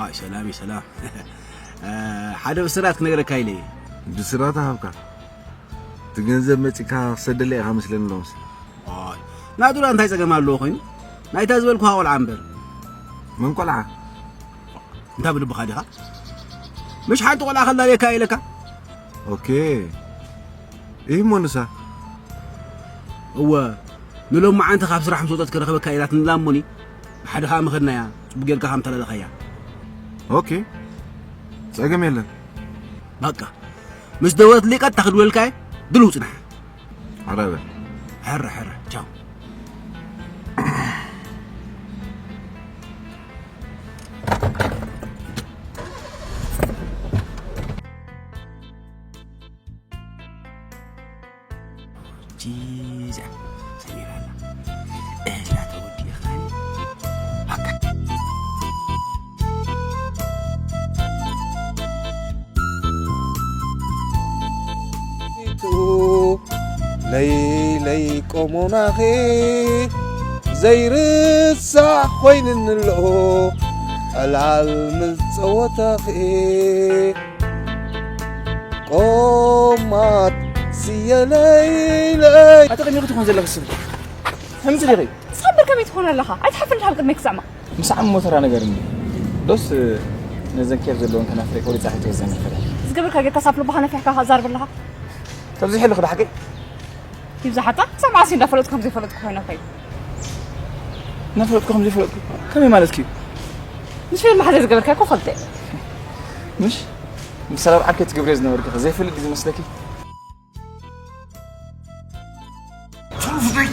ኣይ ሰላም እዩ፣ ሰላም። እ፣ ሓደ ብስራት ክነግረካ ኢለ እየ። ብስራት ሃብካ። እቲ ገንዘብ መጺእካ ክሰደለይ ኢኻ መስለኒ ሎምስ። ኣይ፣ ናቱራ እንታይ ጸገም ኣለዎ ኮይኑ? ናይታ ዝበልኩኻ ቆልዓ እምበር። መን ቆልዓ? እንታ ብልብኻ ዲኻ? ምሽ ሓንቲ ቆልዓ ከላልየካ ኢለካ? ኦኬ። ይህ እሞ ንሳ? እወ፣ ንሎሚ መዓንቲ ካብ ስራሕ ምስ ወጸት ክረኽበካ ኢላትንላ እሞኒ፣ ብሓደ ኸኣ ምኸድናያ፣ ጽቡቕ ጌርካ ከም ተላለኻያ። ኦኬ። ጸገም የለን። በቃ። ምስ ደወለትለይ ቀጥታ ክድውለልካ እየ፣ ድልው ጽናሕ። ሕረ በል። ሕረ፣ ሕረ። ቻው። ጂዛ፣ ሰሚራ ኣላ። እዛ ተወዲእኻኒ። በቃ። ለይለይ ቆሞናኺ ዘይርሳዕ ኮይንኒ ኣሎ ዕላል ምስ ጸወታኺ። ቆማት ስየ ለይለይ። ኣጠቒሚ ክትኾን ዘለኺ ስም። ከምዚ ዲኺ? ሳምበር ከመይ ትኾን ኣለኻ? ኣይትሓፍርን ዲኻ ኣብ ቅድመይ ክስዕማ? ምስ ዓም ሞተራ ነገር እንዲ። ዶስ ነዘን ኬፍ ዘለወን ከናፍረይ ቆሪጻ ከይትወዘኒ ፈሪሕ። ዝገበርካ ጌርካ ሳብ ልብኻ ነፊሕካ ዛርብ ኣለኻ። ተብዚሕ ኣለኹ ዶ ሓቀይ? ይብዛሓታ ክሳብ መዓስ እንዳፈለጥኩ ከም ዘይፈለጥኩ ኮይነ ከይዱ። እናፈለጥኩ ከም ዘይፈለጥኩ ከመይ ማለትኪ እዩ? ንሽፈል መሓዘ ዝገበርካ እኮ ፈልጠ። ምሽ? ምሳሌ ኣብ ዓርከይ ትገብርዮ ዝነበርኪ ከ ዘይፈልጥ ድዩ ዝመስለኪ? ትሩፍ ደይ።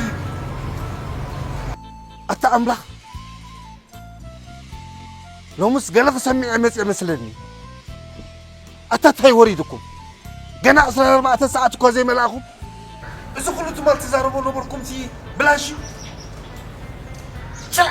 ኣታ ኣምላኽ፣ ሎምስ ገለ ክሰምዕ እየ መጽየ መስለኒ። ኣታ እንታይ ወሪድኩም? ገና ዕስራን ኣርባዕተን ሰዓት እኮ ዘይመልኣኹም። እዚ ኩሉ ትማል ትዛረቦ ነበርኩም እቲ ብላሽ እዩ። ጭላ!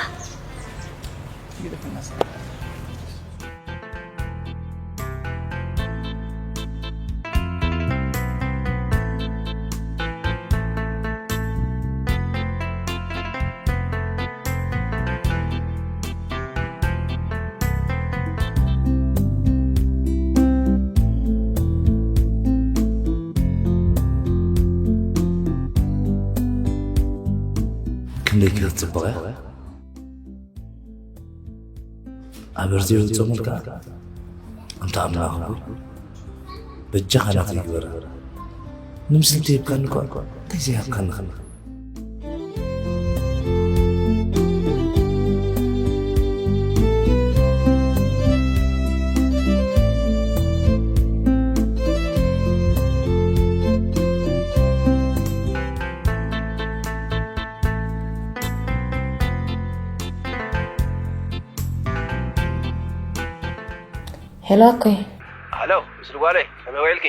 ክንደይ ክትጽብቕ እያ? ኣበርዚሩ ዝጸመልካ ኣንታ ኣምላኽ ሆይ፣ በጃኻ ናተይ ግበራ። ንምስሊ ተሂብካኒ እኳ እንታይ ዘይሃብካኒ ኸ? ሄሎ ኣኮይ። ሃሎ፣ ምስሊ ጓለይ፣ ከመይ ውዒልኪ?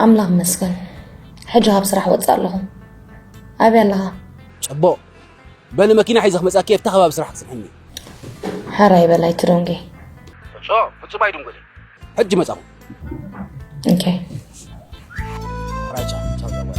ኣምላኽ ይመስገን። ሕጂ ካብ ስራሕ ወጽእ ኣለኹ። ኣበይ ኣለኻ? ጽቡቕ። በሊ መኪና ሒዘ ክመጻኪ ኣብታ ከባቢ ስራሕ ክጽንሐኒ። ሓራይ በላይ ትደንጌ። ሶ ፍጹም ኣይድንጎለ። ሕጂ መጻኹ። ኦኬ። ራጫ ቻው ዳዋ።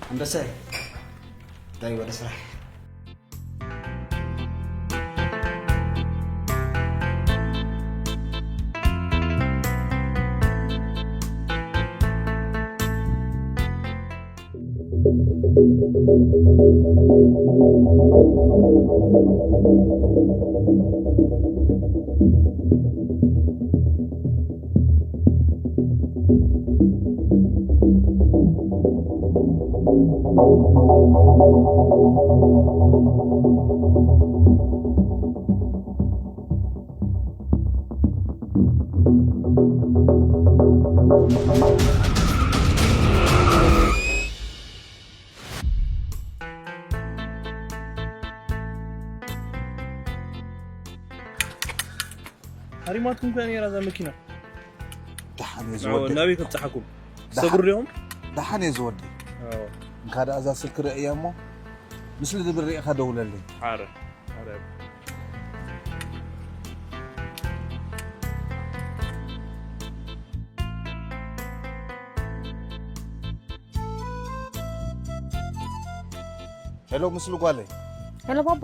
ኣንበሳይ ዳይ ወደ ስራሕ። ሃሪማትኩም ከ ነይራ እዛ መኪና? ደሓን እየ ዝወደይ። ናበይ ከብፅሓኩም? ሰጉር ዲኹም? ደሓን እየ ዝወደይ። ኣዎ። እንካ ደኣ እዛ ስልኪ ርእያ እሞ ምስሊ ድብል ርኢኻ ደውለለይ። ሓረ ሓረ። ሄሎ ምስሉ ጓለይ። ሄሎ ባባ፣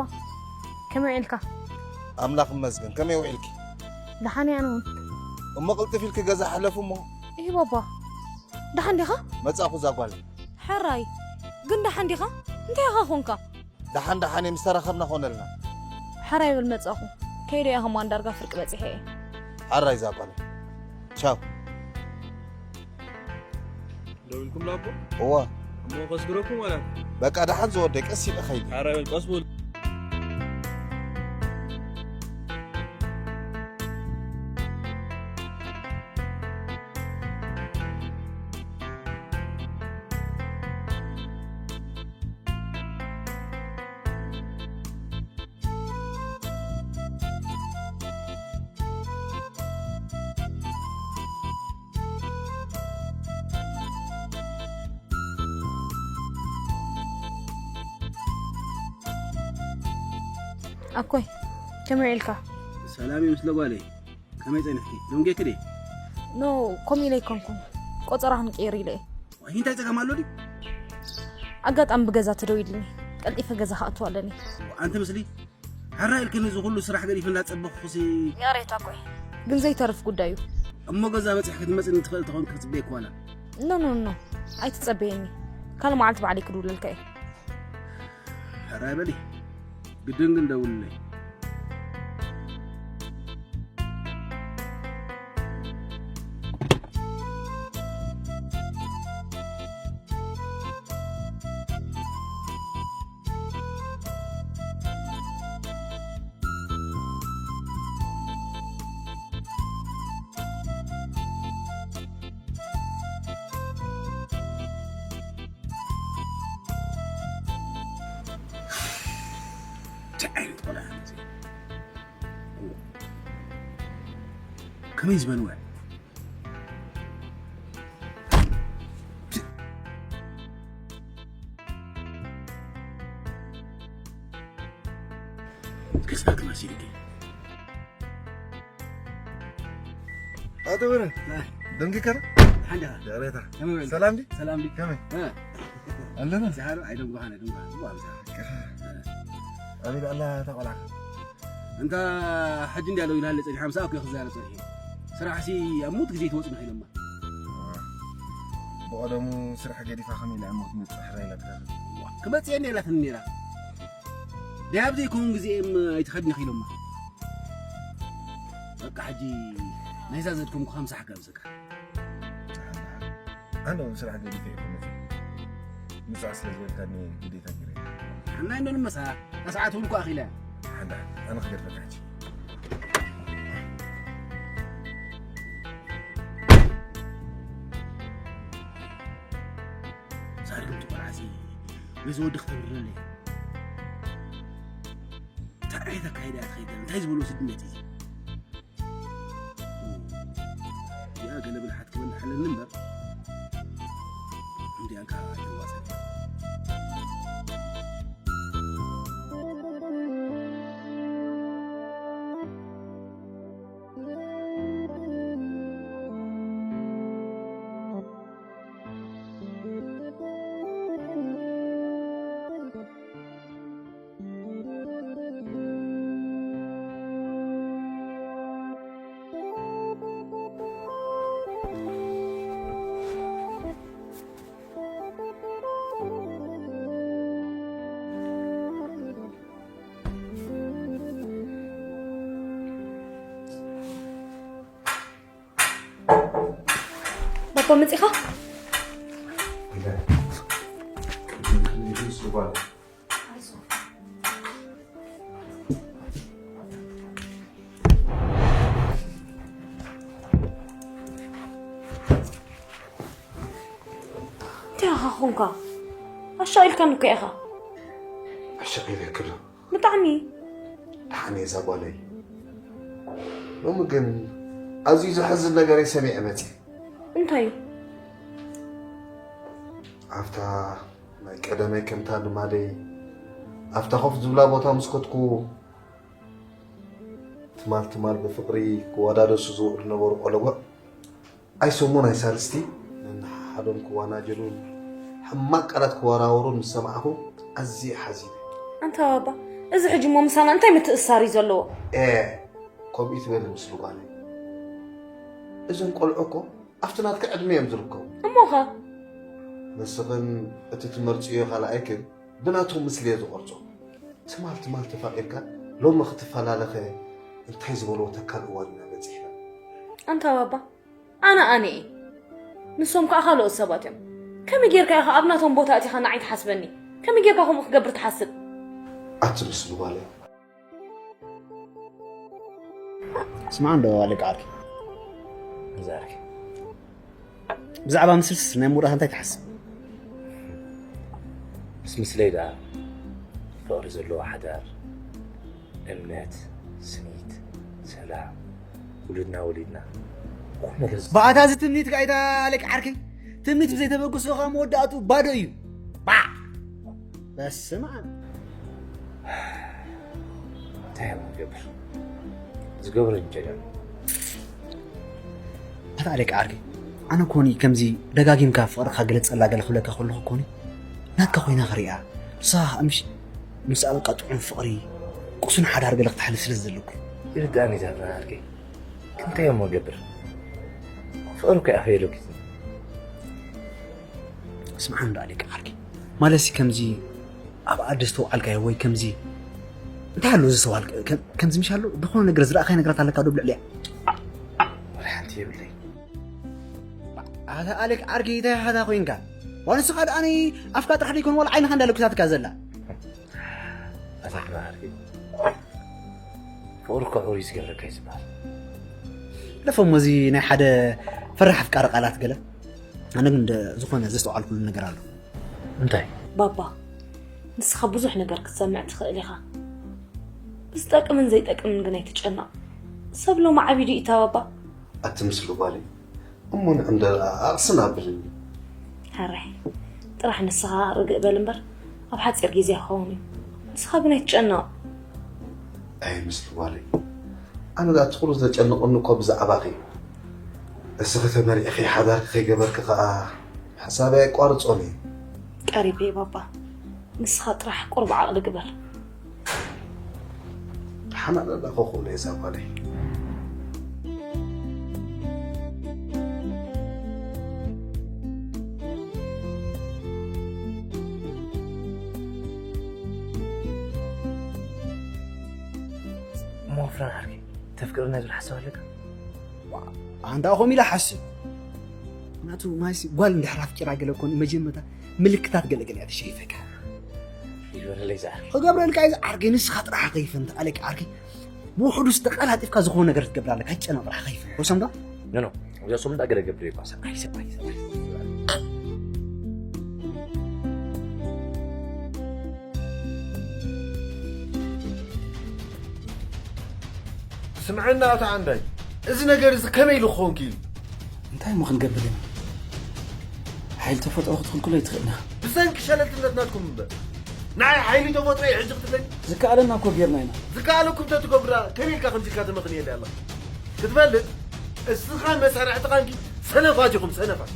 ከመይ ውዒልካ? ኣምላኽ ይመስገን። ከመይ ውዒልኪ? ደሓን እየ ኣነ እውን። እሞ ቅልጥፍ ኢልኪ ገዛ ሕለፉ እሞ። እሂ ባባ፣ ደሓን ዲኻ? መጻእኹ እዛ ጓለይ። ሕራይ፣ ግን ደሓን ዲኻ? እንታይ ኢኻ ኾንካ? ደሓን ደሓን እየ፣ ምስ ተራኸብና ኾነልና። ሕራይ ብል መጻእኹ። ከይደ እየ ከማን ዳርጋ ፍርቂ በጺሐ እየ። ሕራይ እዛ ጓለይ። ቻው። ደው ኢልኩም ላቦ? እዋ። እሞ ከስግረኩም ወላ? በቃ ደሓን ዝወደይ ቀስ ኢለ ኸይዲ። ኧረ በል ቀስ በሉ። ኣኮይ፣ ከመይ ውዒልካ? ሰላም እዩ ምስለ ጓለይ። ከመይ ጸኒሕኪ? ደንጌኪ ድየ? ኖ፣ ከምኡ ኢለ ኣይኮንኩን። ቆጸራ ክንቅይር ኢለ እየ። ዋይ፣ እንታይ ጸገም ኣሎ ድዩ? ኣጋጣሚ ብገዛ ተደዊሉኒ። ቀልጢፈ ገዛ ክኣቱ ኣለኒ። ኣንቲ ምስሊ፣ ሕራ ኢልክኒ እዚ ኩሉ ስራሕ ገዲፈ እንዳጸበኹሲ። ይቕሬታ ኣኮይ፣ ግን ዘይተርፍ ጉዳይ እዩ። እሞ ገዛ በጺሕ ክትመጽኒ ትኽእል ተኾንኪ ክጽበየኪ ዋላ? ኖ ኖ ኖ፣ ኣይትጸበየኒ። ካልእ መዓልቲ ባዕለይ ክድውለልካ እየ። ሕራይ በሊ፣ ግድን ግን ደውልለይ። እንታይ ዓይነት ቆልዓ እዩ እዚ? ከመይ ዝበልወ? ክሳክ መሲልኪ። ኣቶ በረ ደንጊካ ሓንዳ ደረታ ከመይ ሰላም ዲ ሰላም ዲ ከመይ እ ኣለና ዛሃሩ ኣይደንጓሃነ ደንጓሃነ ዋምሳ ኣቤት ኣላ ተቆላ እንታ ሕጂ እንዲ ኣለዉ ኢላለ ጸኒሓ ምሳኣ እኮ ክዛረብ ጸኒሐ ስራሕሲ ኣብ ሞት ግዜ ትወጽእ ኢሎማ ብቐደሙ ስራሕ ገዲፋ ከመይ ኢላ እሞ ትመጽእ ሕራይ ኢላትካ ክመጽእ የለ ኢላትኒ ነይራ ድያ ኣብ ዘይከውን ግዜ እም ኣይትኸድኒ ኢሎማ በቃ ሕጂ ናይዛ ዘድከምኩ ከምሳሕካ ምስካ ኣነ እውን ስራሕ ገዲፈ እየ መጽእ ምጻእ ስለ ዝበልካኒ ግዴታ ገይረ ሓና እንዶ ንመሳ ኣስዓት እውን እኮ ኣኺላ ሓንዳ ኣነ ክገድፈካ ሕጂ ኣርግም ትቆዓሲ ወይ ዝወዲ ክተብርለለይ እንታይ ዓይነት ኣካይዳ እያ ትኸይድ ዘላ እንታይ ዝበሎ ስድነት እዩ እዚኣ ገለ ብልሓት ክበልሓለኒ እምበር እንዲኣንካ ኣይተዋሰን ባባ መፂኻ? እንታይ ኢኻ ኾንካ? ኣሻቒልካኒ እኮ ኢኻ። ኣሻቒለኪ ዶ? ብጣዕሚ። ደሓን እየ እዛ ጓለይ። ሎሚ ግን ኣዝዩ ዘሕዝን ነገር እየ ሰሚዐ መፂእ። እንታይ እዩ? ኣብታ ናይ ቀደመይ ከምታ ልማደይ ኣብታ ኮፍ ዝብላ ቦታ ምስ ከድኩ ትማል ትማል ብፍቕሪ ክወዳደሱ ዝውዕሉ ነበሩ ቆለውዕ ኣይሰሙን ኣይሳልስቲ ነንሓሓዶም ክዋናጀሉን ሕማቕ ቃላት ክወራወሩን ምስ ሰማዕኹ ኣዝየ ሓዚነ። ኣንታ ባባ እዚ ሕጂ እሞ ምሳና እንታይ ምትእስሳር እዩ ዘለዎ? ኤ ከምኡ ይትበሊ ምስሉ ጓለይ። እዞም ቆልዑ እኮ ኣብቲ ናትኪ ዕድመ እዮም ዝርከቡ። እሞኸ? ንስኽን እቲ ትመርፅዮ ካልኣይክን ብናቶም ምስሊየ ዝቐርፆ። ትማል ትማል ተፋቒርካ ሎሚ ክትፈላለኸ እንታይ ዝበልዎ ተካል እዋን ኢና በፂሕና። ኣንታ ባባ ኣነ ኣነ እየ ንሶም ከዓ ካልኦት ሰባት እዮም። ከመይ ጌርካ ኢኻ ኣብ ናቶም ቦታ እቲኻ ንዓይ ትሓስበኒ? ከመይ ጌርካ ከምኡ ክገብር ትሓስብ? ኣቲ ምስሉ ጓለይ ስማዕ እንዶ ኣለቃ ዓርኪ። ዛርኪ። ብዛዕባ ምስልስ ናይ ምውዳእታ እንታይ ትሓስብ? ምስ ምስለይ ደኣ ፍቕሪ ዘለዎ ሓዳር፣ እምነት፣ ስኒት፣ ሰላም፣ ውሉድና ወሊድና ኩሉ ነገር ባእታ እዚ ትምኒት ጋይታ ኣለቃ ዓርኪ። ትምኒት ብዘይተበግሶ ካብ መወዳእቱ ባዶ እዩ። ባዕ! በስመ ኣብ። እንታይ እዮም ዝገብር ዝገብሮ ይጀጋል ኣታ ኣደቂ ዓርኪ ኣነ ኮኒ ከምዚ ደጋጊምካ ፍቕርካ ግለጸላ ገለ ክብለካ ከለኹ ኮኒ ናትካ ኮይና ክሪኣ ንስኻ ምሽ ምስ ኣበቃ ጥዑም ፍቕሪ ቁሱን ሓዳር ገለ ክትሓልፍ ስለ ዝደለኩ ይርዳእኒ ዛብራ ዓርኪ ክንታይ እሞ ገብር ፍቕሪ እኮ ኣፈየለኪ ስምዓኒ ደኣ ደቂ ዓርኪ ማለትሲ ከምዚ ኣብ ኣደ ዝተውዓልካዮ ወይ ከምዚ እንታይ ኣሎ ዘስተውዓል ከምዚ ምሽ ኣሎ ዝኾነ ነገር ዝረኣኻዮ ነገራት ኣለካ ዶ ብልዕሊያ ሓንቲ የብለይ ኣታ ኣሌክ ዓርኪ እንታይ ሓታ ኮይንካ ዋንስኻ ደኣኒ ኣፍካ ጥራሕ ደይኮን ዋላ ዓይንኻ እንዳለኩሳትካ ዘላ ኣታ ዓርኪ ፍቕሪ እኮ ዕውር እዩ ዝገብረካ እዩ ዝበሃል ለፎሞ እዚ ናይ ሓደ ፈራሕ ኣፍቃሪ ቃላት ገለ ኣነ ግን ዝኾነ ዘስተውዓልኩሉ ነገር ኣሎ እንታይ ባባ ንስኻ ብዙሕ ነገር ክትሰምዕ ትኽእል ኢኻ ብዝጠቅምን ዘይጠቅምን ግን ኣይትጨነቕ ሰብ ሎሚ ዓቢዱ እዩ ባባ ኣቲ ምስሉ ጓለይ እሞ ንዕንደ ኣቕስን ኣብልኒ ሕራይ ጥራሕ ንስኻ ርግእ በል እምበር ኣብ ሓፂር ግዜ ክኸውን እዩ ንስኻ ግን ኣይትጨነቕ ኣይ ምስሉ ጓለይ ኣነ ዳ ትኹሉ ዘጨንቕኒ እኮ ብዛዕባኺ እስኺ ተመሪዕኺ ሓዳርኪ ከይገበርኪ ኸዓ ሓሳበይ ኣይቋርጾን እዩ ቀሪበ ባባ ንስኻ ጥራሕ ቁሩብ ዓቕሊ ግበር ሓናን ኣለኹ ኩሉ እዛ ጓለይ እሞ ፍራን ዓርኪ ተፍቅረና ዝብል ሓሳብ ኣለካ ኣንታ ኾም ኢላ ሓስብ ምክንያቱ ማይሲ ጓል እንድሕር ኣፍቂራ ገለ ኮን መጀመርታ ምልክታት ገለገለ እያ ተሸይፈካ ይበለለይ ዝዓርገ ክገብረልካ እዩ ዝዓርገ ንስኻ ጥራሕ ከይፈንታ ኣለካ ዓርገ ብውሕዱ ዝተቀላጢፍካ ዝኾነ ነገር ክትገብር ኣለካ ይጨነቕ ጥራሕ ከይፈን ወሰም ዶ ኖ ኖ እዚኣ ሶም እንዳገለ ገብር ይባል ሰብኣይ ሰብኣይ ሰብኣይ ስምዐና ኣቶ ዓንዳይ፣ እዚ ነገር እዚ ከመይ ኢሉ ክኸውን ክኢሉ? እንታይ እሞ ክንገብር ኢና? ሓይሊ ተፈጥሮ ክትኽልክሎ ኣይትኽእልን ኢኻ። ብሰንኪ ሸለልትነት ናትኩም እምበር፣ ንዓይ ሓይሊ ተፈጥሮ እዩ ሕጂ ክትብለኒ? ዝከኣለና እኮ ጌርና ኢና። ዝከኣለኩም ተትገብሩ ደኣ ከመይ ኢልካ ከምዚ ኢልካ ተመኽንየለይ ኣለኻ? ክትፈልጥ፣ እስኻ መሳርሕትኻ እንጂ ሰነፋት ኢኹም፣ ሰነፋት።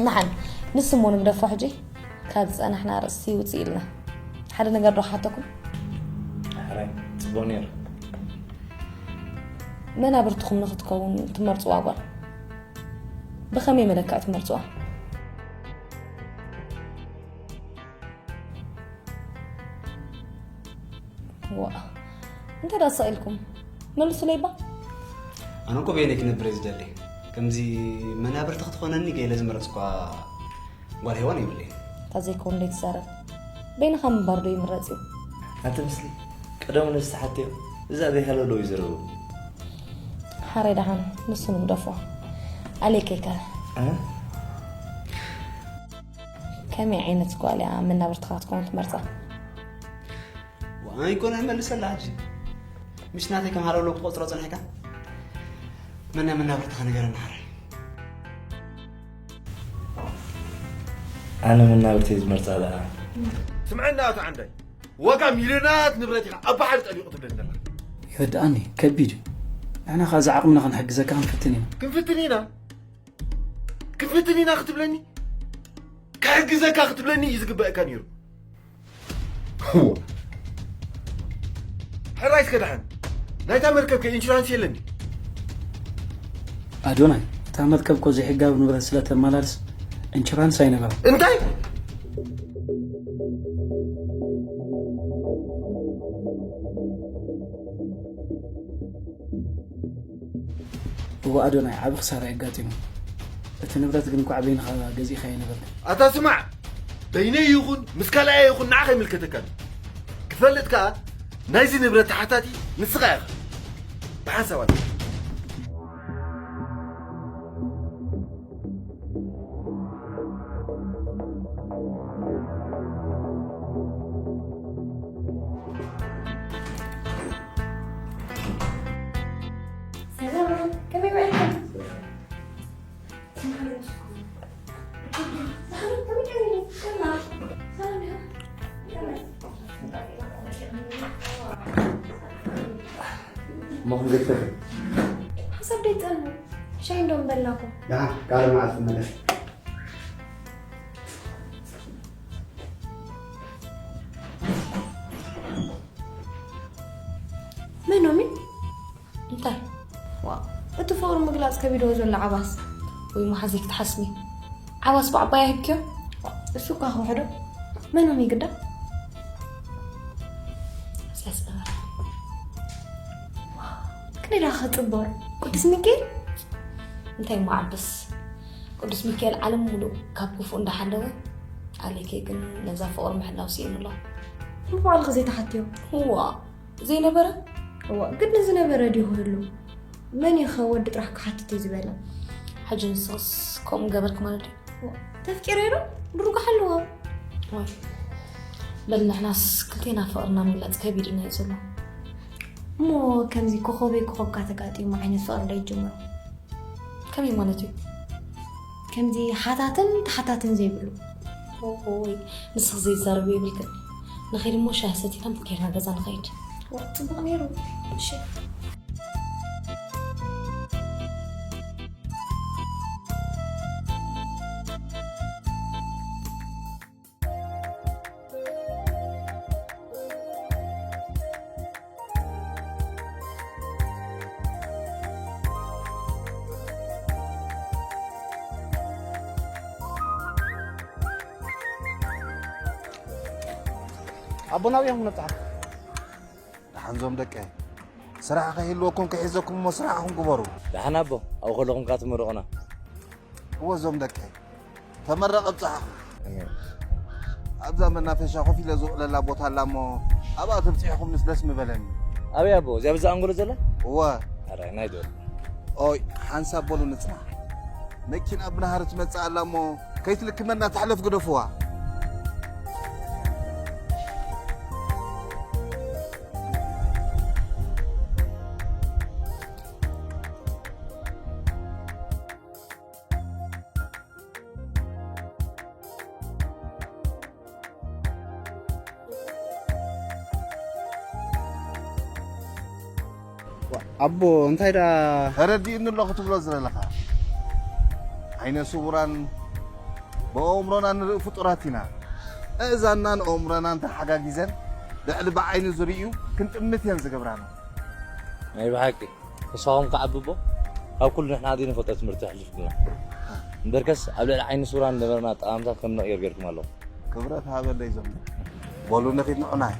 ንሓን ንስሞ ንግደፎ ሕጂ። ካብ ዝጸናሕና ርእሲ ውጽእ ኢልና ሓደ ነገር ዶ ሓተኩም? ሕራይ፣ ጽቡቕ ነይሩ። መናብርትኹም ንኽትከውን ትመርጽዋ ጓል ብኸመይ መለክዕ ትመርጽዋ? ዋ፣ እንታይ ደኣ ስቕ ኢልኩም? መልሱለይ እባ። ኣነ እኮ በይነይ ክነብር እየ ዝደሊ። ከምዚ መናብርቲ ክትኾነኒ ገለ ዝመረጽኳ ጓል ሄዋን የብለይን። እንታ ዘይከውን ደይ ትዛረብ። በይንኻ ምንባር ዶ ይምረጽ እዩ? ኣቲ ምስሊ ቀደም ንዝተሓትዮ እዛ ዘይሃለሎ እዩ ዝረቡ። ሓራይ ደሓን ንሱ ንግደፎ። ኣሌከይከ? እ? ከመይ ዓይነት ጓል እያ መናብርትኻ ክትከውን ትመርጻ? ዋይ፣ ኣይኮነ መልሰላ ሕጂ። ምሽ ናተይ ከም ሃለሎ ክትቆጽሮ ጸኒሕካ? መን ናይ መናብርትኻ ንገረኒ ሓራይ። ኣነ መናብርተይ ዝመርጻ ደኣ። ስምዐና ኣቶ ዓንዳይ፣ ዋጋ ሚልዮናት ንብረት ኢኻ ኣብ ባሕሪ ጠሊቑ ትብለኒ ዘለኻ። ይወድኣኒ፣ ከቢድ እዩ። ንሕና ኸኣ ዝዓቕምና ክንሕግዘካ ክንፍትን ኢና። ክንፍትን ኢና? ክንፍትን ኢና ክትብለኒ? ክሕግዘካ ክትብለኒ እዩ ዝግበአካ ነይሩ። እዋ። ሕራይ እስከ ደሓን። ናይታ መርከብከ ኢንሹራንስ የለን ድዩ? ኣዶናይ፣ እታ መርከብ እኮ ዘይሕጋዊ ንብረት ስለ ተመላልስ ኢንሹራንስ ኣይነበራን። እንታይ? እወ ኣዶናይ፣ ዓቢ ክሳራ እዩ ኣጋጢሙ። እቲ ንብረት ግን እንኳዕ በይንኻ ገዚእኻዮ ነበርካ። ኣታ ስማዕ፣ በይነይ ይኹን ምስ ካልኣየ ይኹን ንዓኻ ኣይምልከተካን። ክፈልጥ ከኣ ናይዚ ንብረት ተሓታቲ ንስኻ ኢኻ። ብሓንሳብ ኣለ። ሰላም፣ ከመይ ውዒልኩም? እሞ ክንገድፈካ? ሓሳብ ደይጸልሙ። ሻሂ እንዶ ምበልናኩም። ደሓን፣ ካልእ መዓልቲ ትመለስ። መን ኖሚ? እንታይ? ዋ፣ እቲ ፍቕሪ ምግላጽ ከቢድዎ ዘሎ ዓባስ። ወይ መሓዘይ ክትሓስሚ። ዓባስ ብዓባይ ኣሂብክዮ? እሱ እኳ ክውሕዶ። መን ኖሚ ግዳ? እዚኣ ጸበራ። ክንደይ ደኣ ክጽብቕ። ቅዱስ ሚካኤል? እንታይ እሞ ዓብስ። ቅዱስ ሚካኤል ዓለም ሙሉእ ካብ ክፉእ እንዳሓለወ፣ ኣሌኬ ግን ነዛ ፍቕሪ ምሕላው ስኢኑ ኣሎ። ንባዕልኺ ዘይትሓትዮ? እዋ፣ ዘይነበረ? እዋ፣ ግድን ዝነበረ ድዩ ክህሉ? መን እዩ ኸ ወዲ ጥራሕ ክሓትት እዩ ዝበለ? ሕጂ ንስኽስ ከምኡ ገበርክ ማለት ድዩ? እዋ፣ ተፍቂረ ዶ? ድርጉሕ ኣለዎ። እዋ። በል ንሕናስ ክልቴና ፍቕርና ምግላጽ ከቢድና እዩ ዘሎ። እሞ ከምዚ ኮኾበይ ኮኾብካ ተጋጢሙ ዓይነት ፍቕሪ ዶ ይጅምሮ? ከመይ ማለት እዩ? ከምዚ ሓታትን ተሓታትን ዘይብሉ። ኦይ፣ ንስኺ ዘይዛረብ የብልክን። ንኸይድ እሞ ሻሂ ሰቲና ኬድና ገዛ ንኸይድ። ዋ፣ ጽቡቕ ነይሩ። እሺ። ኣቦና ኣብኦም ነብጽሓ። ደሓን ዞም ደቀይ፣ ስራሕ ከይህልወኩም ክሒዘኩም እሞ ስራሕኹም ግበሩ። ደሓን ኣቦ፣ ኣብኡ ከለኹም ከኣ ትምርቑና። እወ ዞም ደቀይ፣ ተመረቕ ኣብጽሓኹም። ኣሜን። ኣብዛ መናፈሻ ኮፍ ኢለ ዝውዕለላ ቦታ ኣላ እሞ ኣብኣ ተብጺሕኹምስ ደስ ምበለኒ። ኣበይ ኣቦ? እዚኣ ብዛ ኣንጎሎ ዘላ? እወ። ኣረ፣ ናይ ዶ? ኦይ፣ ሓንሳብ በሉ ንጽናሕ። መኪና ብናህሪ ትመጽእ ኣላ እሞ ከይትልክመና ትሕለፍ ግደፍዋ። ኣቦ እንታይ ደኣ? ተረዲእኒ ኣሎ ክትብሎ ዝደለኻ። ዓይነ ስውራን ብኣእምሮና ንርኢ ፍጡራት ኢና። ኣእዛንናን ኣእምሮናን ተሓጋጊዘን ልዕሊ ብዓይኒ ዝርእዩ ክንጥምት እየን ዝገብራና። ናይ ብሓቂ ተስፋኹም ክዓቢ እቦ፣ ካብ ኩሉ ንሕና ዘይንፈልጦ ትምህርቲ ኣሕሊፍኩምና። እምበርከስ ኣብ ልዕሊ ዓይኒ ስውራን ዝነበረና ኣጠቓቕማታት ከም ንቕይር ጌርኩም ኣለኹም። ክብረት ሃበለይ ዞም። በሉ ንኺድ ንዑናይ።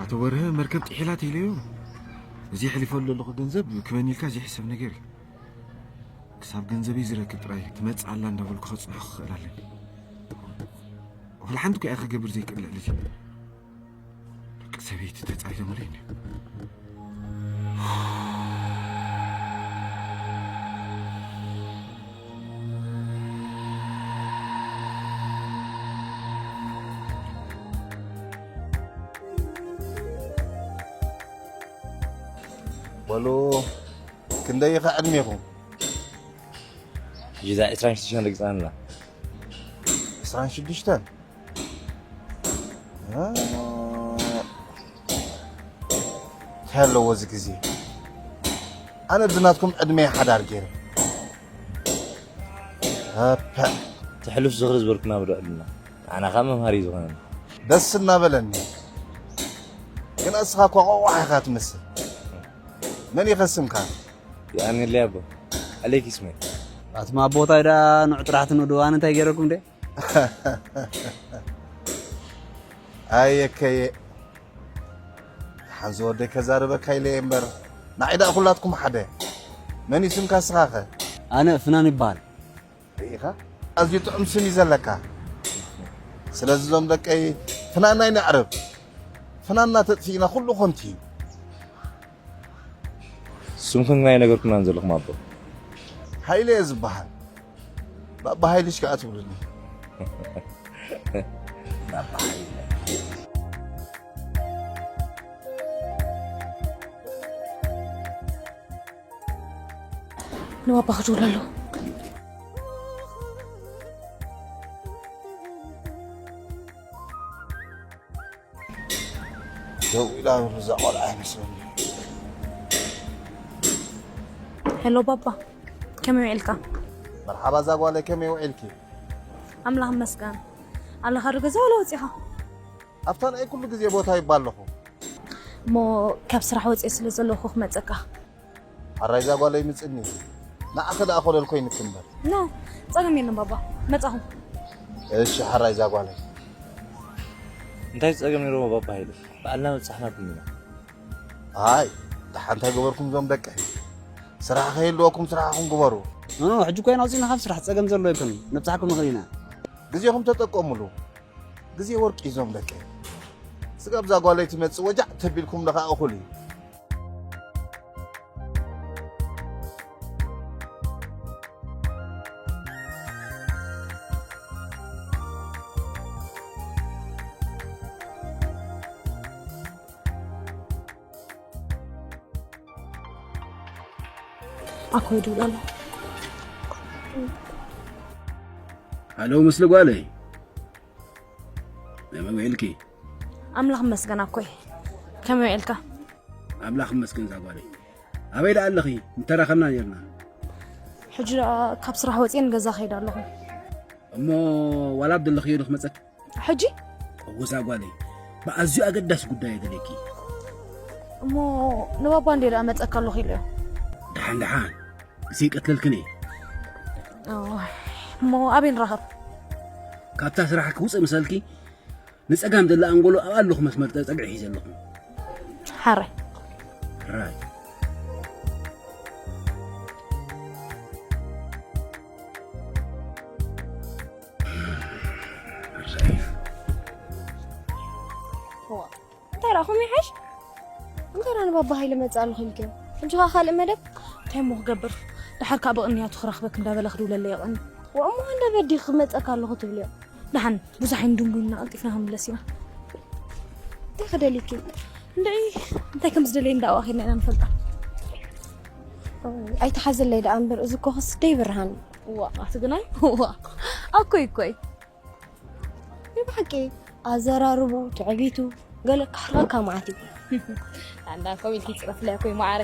ኣቶ በርሀ መርከብ ጥሒላ ተይለዮ እዚ ሕሊፈሉ ዘለኹ ገንዘብ ክበኒ ኢልካ ዘይሕሰብ ነገር እዩ። ክሳብ ገንዘበይ ዝረክብ ጥራይ ትመጽእ ኣላ እንዳበልኩ ከጽንሖ ክኽእል ኣለኒ። ወላ ሓንቲ እኮ እያ ክገብር ዘይክእል ልዕሊ እዚ። ደቂ ሰበይቲ ተጻይዶምለይ እንድዮም። በሉ፣ ክንደይ ኢኻ ዕድሜኹም? ሕጂ እዛ ዕስራን ሽዱሽተን ረጊጻ ኣላ። ዕስራን ሽዱሽተን? እ፣ እንታይ ኣለዎ እዚ ግዜ? ኣነ ብናትኩም ዕድመ ሓዳር ገይረ። ኣፐ። ትሕሉፍ ዝኽሪ ዝበልኩና ብዶ ዕድልና። ንዓና ኸኣ መምሃሪ እዩ ዝኾነና። ደስ እናበለኒ። ግን እስኻ እኳ ቆቋሕ ኢኻ ትመስል። መን ኢኸ ስምካ? ይኣንየለይ ኣቦ። ኣለይኪ ስመይ። ኣትማ ኣቦ እንታይ ደኣ ንዑ ጥራሕ ትንእዱ፣ ኣነ እንታይ ገይረኩም ድየ? ኣየከየ። ሓንዚ ወደይ ከዛርበካ ኢለ እየ እምበር፣ ንዓይ ደኣ ኩላትኩም ሓደ። መን እዩ ስምካ እስኻኸ? ኣነ ፍናን ይበሃል። ርኢኻ? ኣዝዩ ጥዑም ስም እዩ ዘለካ። ስለዚ እዞም ደቀይ ፍናን ኣይነዕርብ። ፍናንና ተጥፊእና ኩሉ ኾንቲ እዩ። ስምኩም ግን ኣይነገርኩምናን ዘለኹም ኣቦ። ሃይለ እየ ዝበሃል። ባባ ሃይልሽ ከኣ ትብሉኒ። ባባ ሃይለ። ንባባ ክድውል ኣለዎ። ደው ኢላ እዛ ቆልዓ ይመስለኒ። ሄሎ ባባ፣ ከመይ ውዒልካ? መርሓባ እዛ ጓለይ፣ ከመይ ውዒልኪ? ኣምላኽ ይመስገን። ኣለኻ ዶ ገዛ ዋላ ወጺኻ? ኣብታ ናይ ኩሉ ግዜ ቦታ ይባ ኣለኹ። እሞ ካብ ስራሕ ወጺኤ ስለ ዘለኹ ክመጸካ። ሓራይ እዛ ጓለይ ምጽኒ። ንዓኺ ደኣ ኮለል ኮይንኪ እምበር። ኖ፣ ጸገም የለን ባባ። መጻኹ። እሺ፣ ሓራይ እዛ ጓለይ። እንታይ ጸገም ነይርዎ ባባ ሃይለ? ባዕልና ምብጻሕናኩም ኢና። ኣይ፣ ደሓን እንታይ ገበርኩም እዞም ደቀይ? ስራሕ ከይህልወኩም ስራሕኹም ግበሩ። ኖ፣ ኖ፣ ሕጂ ኮይና ኣውጺእና ካብ ስራሕ ጸገም ዘሎ የብሉን። ነብጻሕኩም ንኽእል ኢና። ግዜኹም ተጠቀሙሉ። ግዜ ወርቂ እዩ እዞም ደቀይ። ስጋብ እዛ ጓለይ ትመጽእ ወጃዕ ተቢልኩም ለኻ እኹል እዩ። ኣኮይ ይድውል ኣሎ። ሃሎ፣ ምስሊ ጓለይ፣ ከመይ ውዒልኪ? ኣምላኽ ይመስገን ኣኮይ፣ ከመይ ውዒልካ? ኣምላኽ ይመስገን እዛ ጓለይ። ኣበይ ደኣ ኣለኺ? ምተራኸብና ኔርና። ሕጂ ደኣ ካብ ስራሕ ወፂኤ ንገዛ ከይድ ኣለኹ። እሞ ዋላ ኣብ ዘለኽዮ ዶ ክመፀኪ? ሕጂ? እወ እዛ ጓለይ፣ ብኣዝዩ ኣገዳሲ ጉዳይ እየ ደልየኪ። እሞ ንባባ እንዴ ደኣ መፀካ ኣለኹ ኢለዮ። ደሓን ደሓን፣ ግዜ ይቀትለልክን እየ። እሞ ኣበይ ንራኸብ? ካብታ ስራሕ ክውፅእ ምሰልኪ ንፀጋም ዘላ ኣንጎሎ ኣብ ኣለኹ መስመር ፀግዒ ሒዘ ኣለኹ። ሓራይ። ራይ። እንታይ ደኣ ከምኡ ይሓይሽ? እንታይ ደኣ ንባባ ሃይለ መፅእ ኣለኹ ኢልክዮ? ሕጂ ኸዓ ካልእ መደብ? እንታይ እሞ ክገብር? ደሓር ከዓ ብቕንያቱ ክረኽበክ እንዳበለ ክድውለለይ ይቐኒ። ወእሞ እንደ በዲ ክመፀካ ኣለኹ ትብልዮ? ደሓን ብዙሕ ኣይንድንጉይና ቀልጢፍና ክንምለስ ኢና። እንታይ ክደልይኪ? እንድዒ እንታይ ከም ዝደለየ እንዳኣዋ ኸድና ኢና ንፈልጣ። ኣይተሓዘለይ ደኣ እምበር እዚ ኮኽስ ደይ ብርሃን። ዋ ኣቲ ግናይ ዋ ኣኮይ ኮይ ብሓቂ ኣዘራርቡ ትዕቢቱ ገለ ካሕራካ መዓት እዩ ኣንዳ ከምኡ ኢልኪ ፅረፍለያ ኮይ መዓረ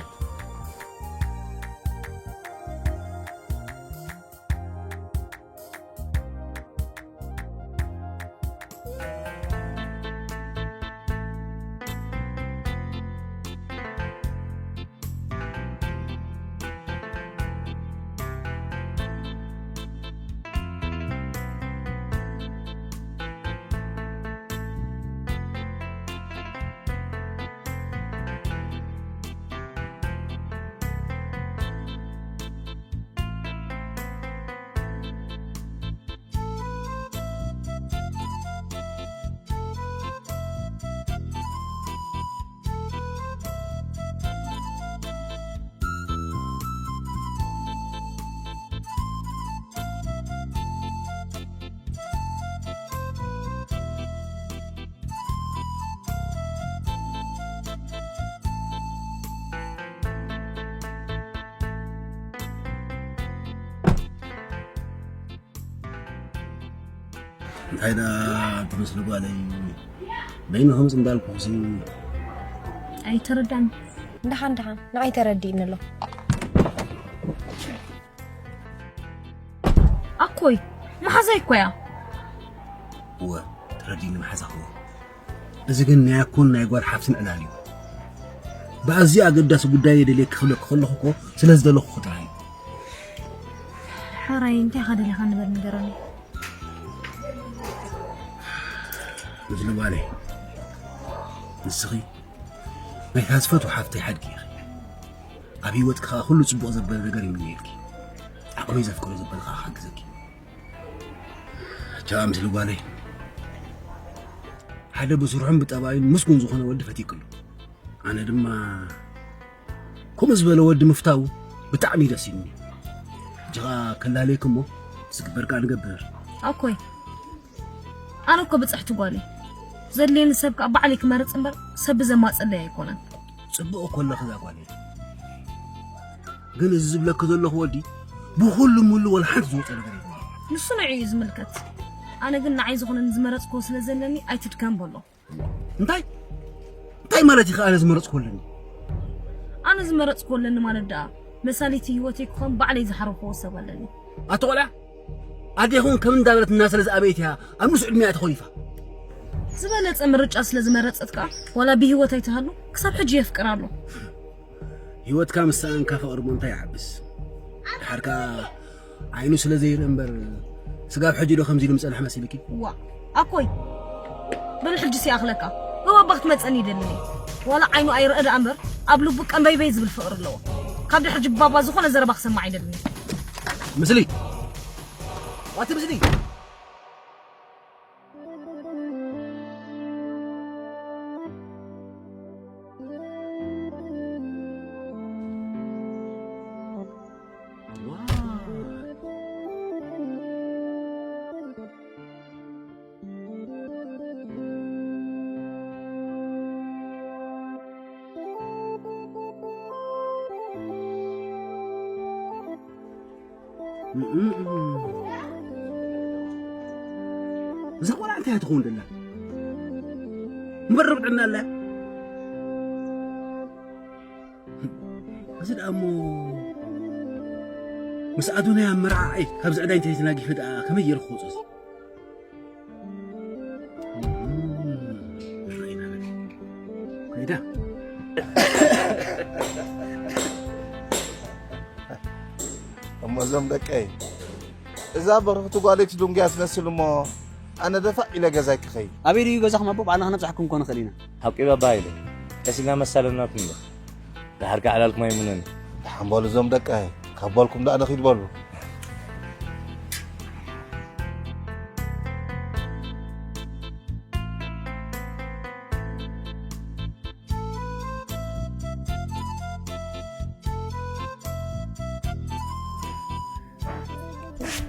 እንታይ ደኣ ትመስሊ ጓለይ? በይኑ ከምዚ እንዳልኩ ሲ ኣይተረዳን። ደሓን ደሓን ንዓይ ተረዲእኒ ኣሎ። ኣኮይ መሓዛይ እኮ እያ። እወ ተረዲእኒ መሓዛኹ። እዚ ግን ናይ ኣኮን ናይ ጓል ሓፍትን ዕላል እዩ። ብኣዝዩ ኣገዳሲ ጉዳይ የደልየኪ ክብለኪ ከለኹ እኮ ስለ ዝደለኹ ጥራሕ እዩ። ሕራይ እንታይ ኢኻ ደሊኻ ንበል ንገረኒ። እዚ ልባለ ንስኺ ናይታ ዝፈትዎ ሓፍተይ ሓድጊ ኢኺ። ኣብ ህይወትኪ ከዓ ኩሉ ፅቡቕ ዘበለ ነገር ይምነየልኪ። ዓቕመይ ዘፍቅዶ ዘበለ ከዓ ክሓግዘኪ። ቻ ምስ ልባለ ሓደ ብስርሑን ብጠባዩን ምስጉን ዝኾነ ወዲ ፈቲክሉ። ኣነ ድማ ከምኡ ዝበለ ወዲ ምፍታው ብጣዕሚ ደስ ኢሉኒ። ሕጂ ኸኣ ከላለየኪ እሞ ዝግበር ከኣ ንገብር። ኣኮይ ኣነ እኮ ብጽሕቲ ጓል እየ። ዘድልየኒ ሰብ ከኣ ባዕለይ ክመርጽ እምበር ሰብ ብዘማጸለይ ኣይኮነን። ጽቡቕ እኮ ኣለኺ እዛ ጓለይ። ግን እዚ ዝብለኪ ዘለኹ ወዲ ብኹሉ ምሉ ወላ ሓንቲ ዝወጸ ነገር የብሉን። ንሱ ንዕኡ እዩ ዝምልከት። ኣነ ግን ንዓይ ዝኾነኒ ዝመረጽክዎ ስለ ዘለኒ ኣይትድከም በሎ። እንታይ እንታይ ማለት ኢኻ? ኣነ ዝመረጽኩ ኣለኒ። ኣነ ዝመረጽኩ ኣለኒ ማለት ደኣ መሳሊቲ ህይወተይ ክኾን ባዕለይ ዝሓረኽዎ ሰብ ኣለኒ። ኣቶ ቆልዓ ኣዴኹም ከም እንዳበለት እናሰለ ዝኣበየት እያ ኣብ ንሱ ዕድሚኣ ተኾሊፋ። ዝበለጸ ምርጫ ስለ ዝመረጸት ከኣ ዋላ ብህይወት ኣይትሃሉ ክሳብ ሕጂ የፍቅራ ኣሎ። ህይወትካ ምስ ሰኣንካ ፍቕሪ እሞ እንታይ ይሓብስ? ድሓር ከኣ ዓይኑ ስለ ዘይርኢ እምበር ስጋብ ሕጂ ዶ ከምዚ ኢሉ ምጸንሐ መሲልኪ? ዋእ ኣኮይ በል ሕጂስ ይኣኽለካ። ብባባ ክትመጸኒ ይደሊ እየ። ዋላ ዓይኑ ኣይርእ ደኣ እምበር ኣብ ልቡ ቀንበይበይ ዝብል ፍቕሪ ኣለዎ። ካብ ድሕሪ ሕጂ ብባባ ዝኾነ ዘረባ ክሰምዕ ኣይደልን እየ። ምስሊ ኣቲ ምስሊ እዛ ቆልዓ እንታይ እያ ትኸውን ደላ? እምበር ርብዕና ኣላ። እዚ ደኣ እሞ ምስ ኣዶናይ ኣብ መርዓዓይ ካብዚ ዕዳይ እንተይተናጊፈ ደኣ ከመይ ገይሩ ክወጾ እዚ? እም፣ ርኢና በል። ከይዳ። እሞ እዞም ደቀይ፣ እዛ በርኽቲ ጓለይ ትድንጉያ ትመስል እሞ፣ ኣነ ደፋዕ ኢለ ገዛይ ክኸይድ። ኣበይ ድዩ ገዛኹም ኣቦ? ባዕልና ክነብጻሕኩም እኮ ንኽእል ኢና። ሓቂ ባባ ሃይለ፣ ቀስ ኢልና መሳለናኩም እምበር። ደሓር ከኣ ዕላልኩም ኣይምነን። ደሓን በሉ እዞም ደቀይ፣ ካብ በልኩም ደኣ ንኺድ በሉ።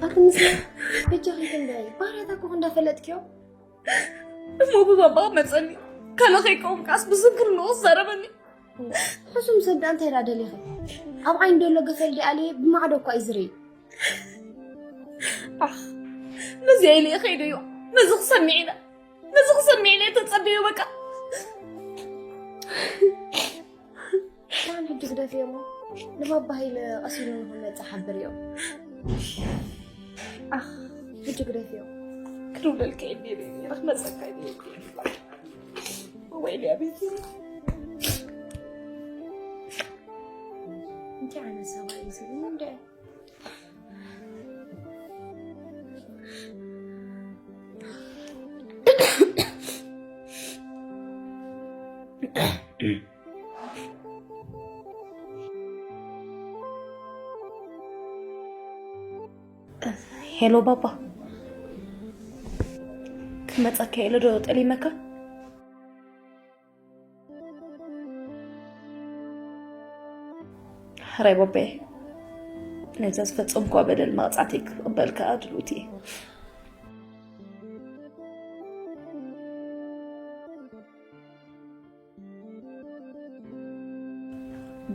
ኣቲ ምስላ በጃኺ ክንደይ ባርያታ እኮ እንዳፈለጥክዮ። እሞ ብባባ መጸኒ ካልእ ከይከውን ከኣስ ብስንክር ንኡስ ዘረበኒ። ሕሱም ሰብ ደኣ እንታይ ደኣ ደሊኺ? ኣብ ዓይኒ ደሎ ገፈል ደኣ ኣልየ ብማዕዶ እኳ እዩ ዝርኢ። ኣኽ፣ ነዚኣ ኢለ እየ ከይደዮ። ነዚ ክሰምዕ ኢለ፣ ነዚ ክሰምዕ ኢለ እየ ተጸብዮ በቃ። ደሓን ሕጂ ግደፍዮ እሞ ንባባ ሃይለ ቀስ ኢሉ ንኽመጽእ ሓብርዮ። ኣኽ፣ ሕጂ ግደፍዮ። ክድውለልካ እየ ነይረ፣ ክመጸካ እየ ነይረ። ወይለይ ኣቤት። እንታይ ዓይነት ሰብኣይ እዩ እዚ? እንደ ሄሎ ባባ፣ ክመጸካ ኢለ ዶ ጠሊመካ? ሕራይ ቦቤ፣ ነዛ ዝፈጸምኳ በደል መቕጻዕተይ ክቕበል ከኣ ድልውቲ እየ።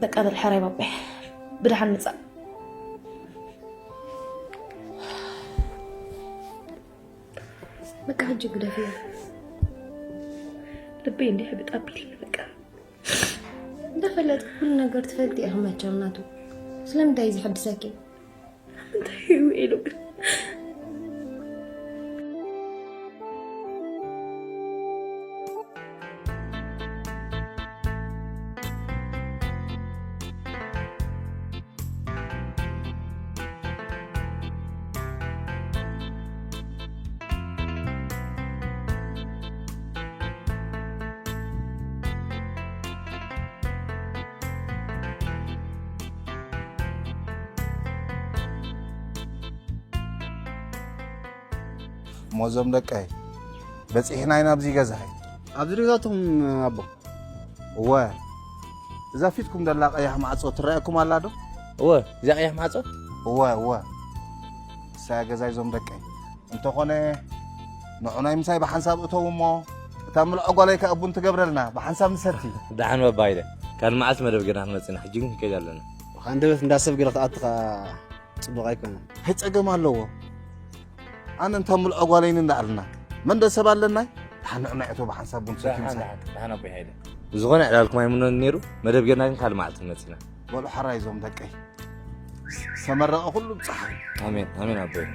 በቃ በል ሕራይ ቦቤ፣ ብደሓን ምጻእ። በቃ ሕጂ ግደፍዮ። ልበይ እንዲህ ብጥ ኣቢልኒ በቃ። እንዳፈለጥኪ ኩሉ ነገር ትፈልጢ ኢኺ መቸም ናቱ። ስለምንታይ እዩ ዝሕድሰኪ? እንታይ እዩ ኢሉ ግን? እሞ እዞም ደቀይ በጺሕና ኢና ኣብዚ ገዛይ። ኣብዚ ሪዞርትኩም ኣቦ? እወ። እዛ ፊትኩም ደላ ቀያሕ ማዕጾ ትረኣየኩም ኣላ ዶ? እወ፣ እዛ ቀያሕ ማዕጾ? እወ፣ እወ። እሳ ገዛይ እዞም ደቀይ። እንተኾነ ንዑ ናይ ምሳይ ብሓንሳብ እተው እሞ እታ ምልዖ ጓለይ ከኣ ቡን ትገብረልና ብሓንሳብ ንሰቲ። ደሓን ባባ ኢለ። ካልእ መዓልቲ መደብ ጌርና ክንመጽእ ኢና። ሕጂ ግን ክንከይድ ኣለና። ብኻ እንደበት እንዳሰብ ገለ ክትኣትኻ ጽቡቕ ኣይኮነን። እንታይ ጸገም ኣለዎ? ኣነ እንተ ምልዖ ጓለይን እንዳኣልና መን ዶ ሰብ ኣለናይ? ደሓን ንዑ ናይ እቶ ብሓንሳብ ቡን ሰቲ ደሓን፣ ምሳይ። ደሓን፣ ደሓን ኣቦይ ሃይለ። ብዝኾነ ዕላልኩም ኣይምኖን ነይሩ። መደብ ጌርና ግን ካልእ መዓልቲ ክንመጽእ ኢና። በሉ ሓራይ እዞም ደቀይ። ዝተመረቐ ኩሉ ብጸሓይ። ኣሜን፣ ኣሜን ኣቦይ።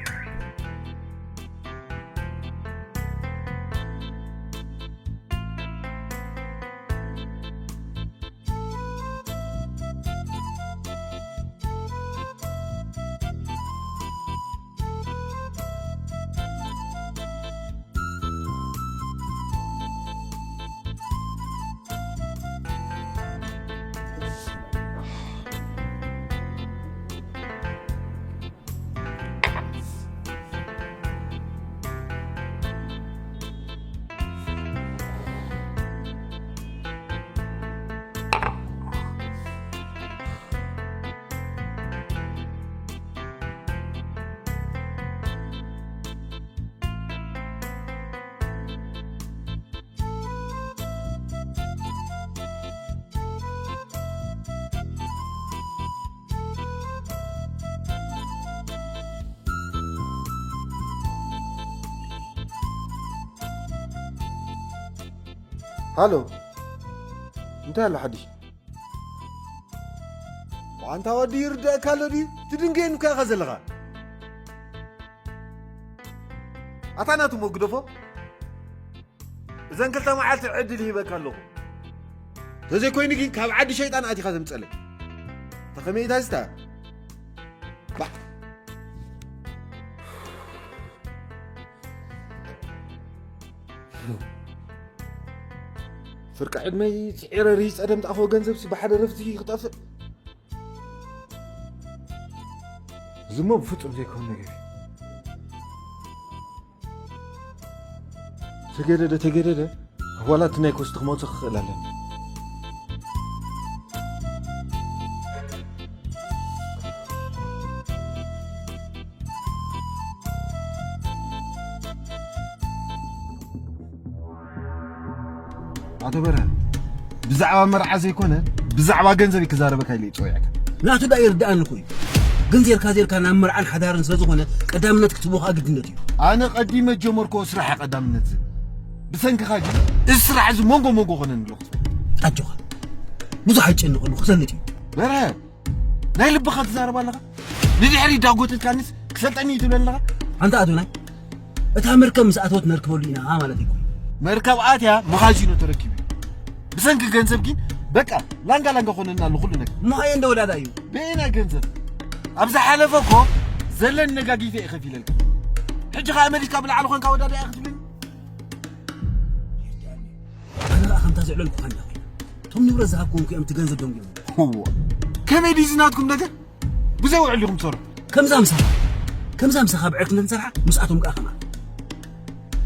ሃሎ፣ እንታይ ኣሎ ሓድሽ? ኣንታ ወዲ ይርድኣካ ኣሎ ድዩ? ትድንገየኒ እኮ ኢኻ ዘለኻ። ኣታ ናቱ እሞ ግደፎ። እዘን ክልተ መዓልቲ ዕድል ይህበካ ኣለኹ። ተዘይኮይኑ ግን ካብ ዓዲ ሸይጣን ኣቲኻ ዘምጸለይ። ተኸመይ እታ ዝታ? ባ- ፍርቂ ዕድመይ ስዒረ ርሂጸ ደምጣፎ ገንዘብሲ ብሓደ ረፍቲ ክጠፍእ። እዚ እሞ ብፍጹም ዘይከውን ነገር እዩ። ተገደደ፣ ተገደደ። ዋላ እቲ ናይ ኮስቲ ክመውጽእ ክኽእል ኣለኒ። ኣቶ በርሀ፣ ብዛዕባ መርዓ ዘይኮነ፣ ብዛዕባ ገንዘብ ክዛረበካ ኢለ ይጸውዐካ። ናቱ ዳ ይርድኣኒ እኮ እዩ። ግን ዜርካ ዜርካ ናብ መርዓን ሓዳርን ስለ ዝኾነ፣ ቀዳምነት ክትቦ ከኣ ግድነት እዩ። ኣነ ቀዲመ ጀመርኮ ስራሕ ቀዳምነት ዝብል። ብሰንክኻ ግን፣ እዚ ስራሕ እዚ መንጎ መንጎ ኮነኒ ኣለኹ። ኣጆኻ። ብዙሕ ኣይጨንቕ ኣለኹ፣ ክሰልጥ እዩ። በርሀ፣ ናይ ልብኻ ትዛረብ ኣለኻ? ንድሕሪ ዳጎተትካኒስ ክሰልጠኒ እዩ ትብለኒ ኣለኻ? ኣንታ ኣዶናይ፣ እታ መርከብ ምስ ኣተወት ነርክበሉ ኢና ማለት እዩ። መርከብ ኣትያ መኻዚኖ ተረኪቡ። ብሰንኪ ገንዘብ ግን በቃ ላንጋ ላንጋ ኮነና ኣሎ ኩሉ ነገር። እሞ ሃየ እንደ ወዳዳ እዩ። በየናይ ገንዘብ? ኣብ ዝሓለፈ እኮ ዘለኒ ነጋጊፈ እየ ከፊለልካ። ሕጂ ኸኣ መሊስካ ብላዕሊ ኮንካ ወዳዳ እያ ክትብለኒ? ኣነ ኸኣ ከምታ ዘዕለልኩኻ እንዳ ኮይና። እቶም ንብረት ዝሃብኩም እኮ እዮም እቲ ገንዘብ ደንጉዮም። እዎ። ከመይ ድዩ ዝናትኩም ነገር? ብዘይ ውዕል ኢኹም ትሰርሑ። ከምዛ ምሳኻ፣ ከምዛ ምሳኻ ብዕርክነት ንሰርሓ፣ ምስኣቶም ከኣ ከማን።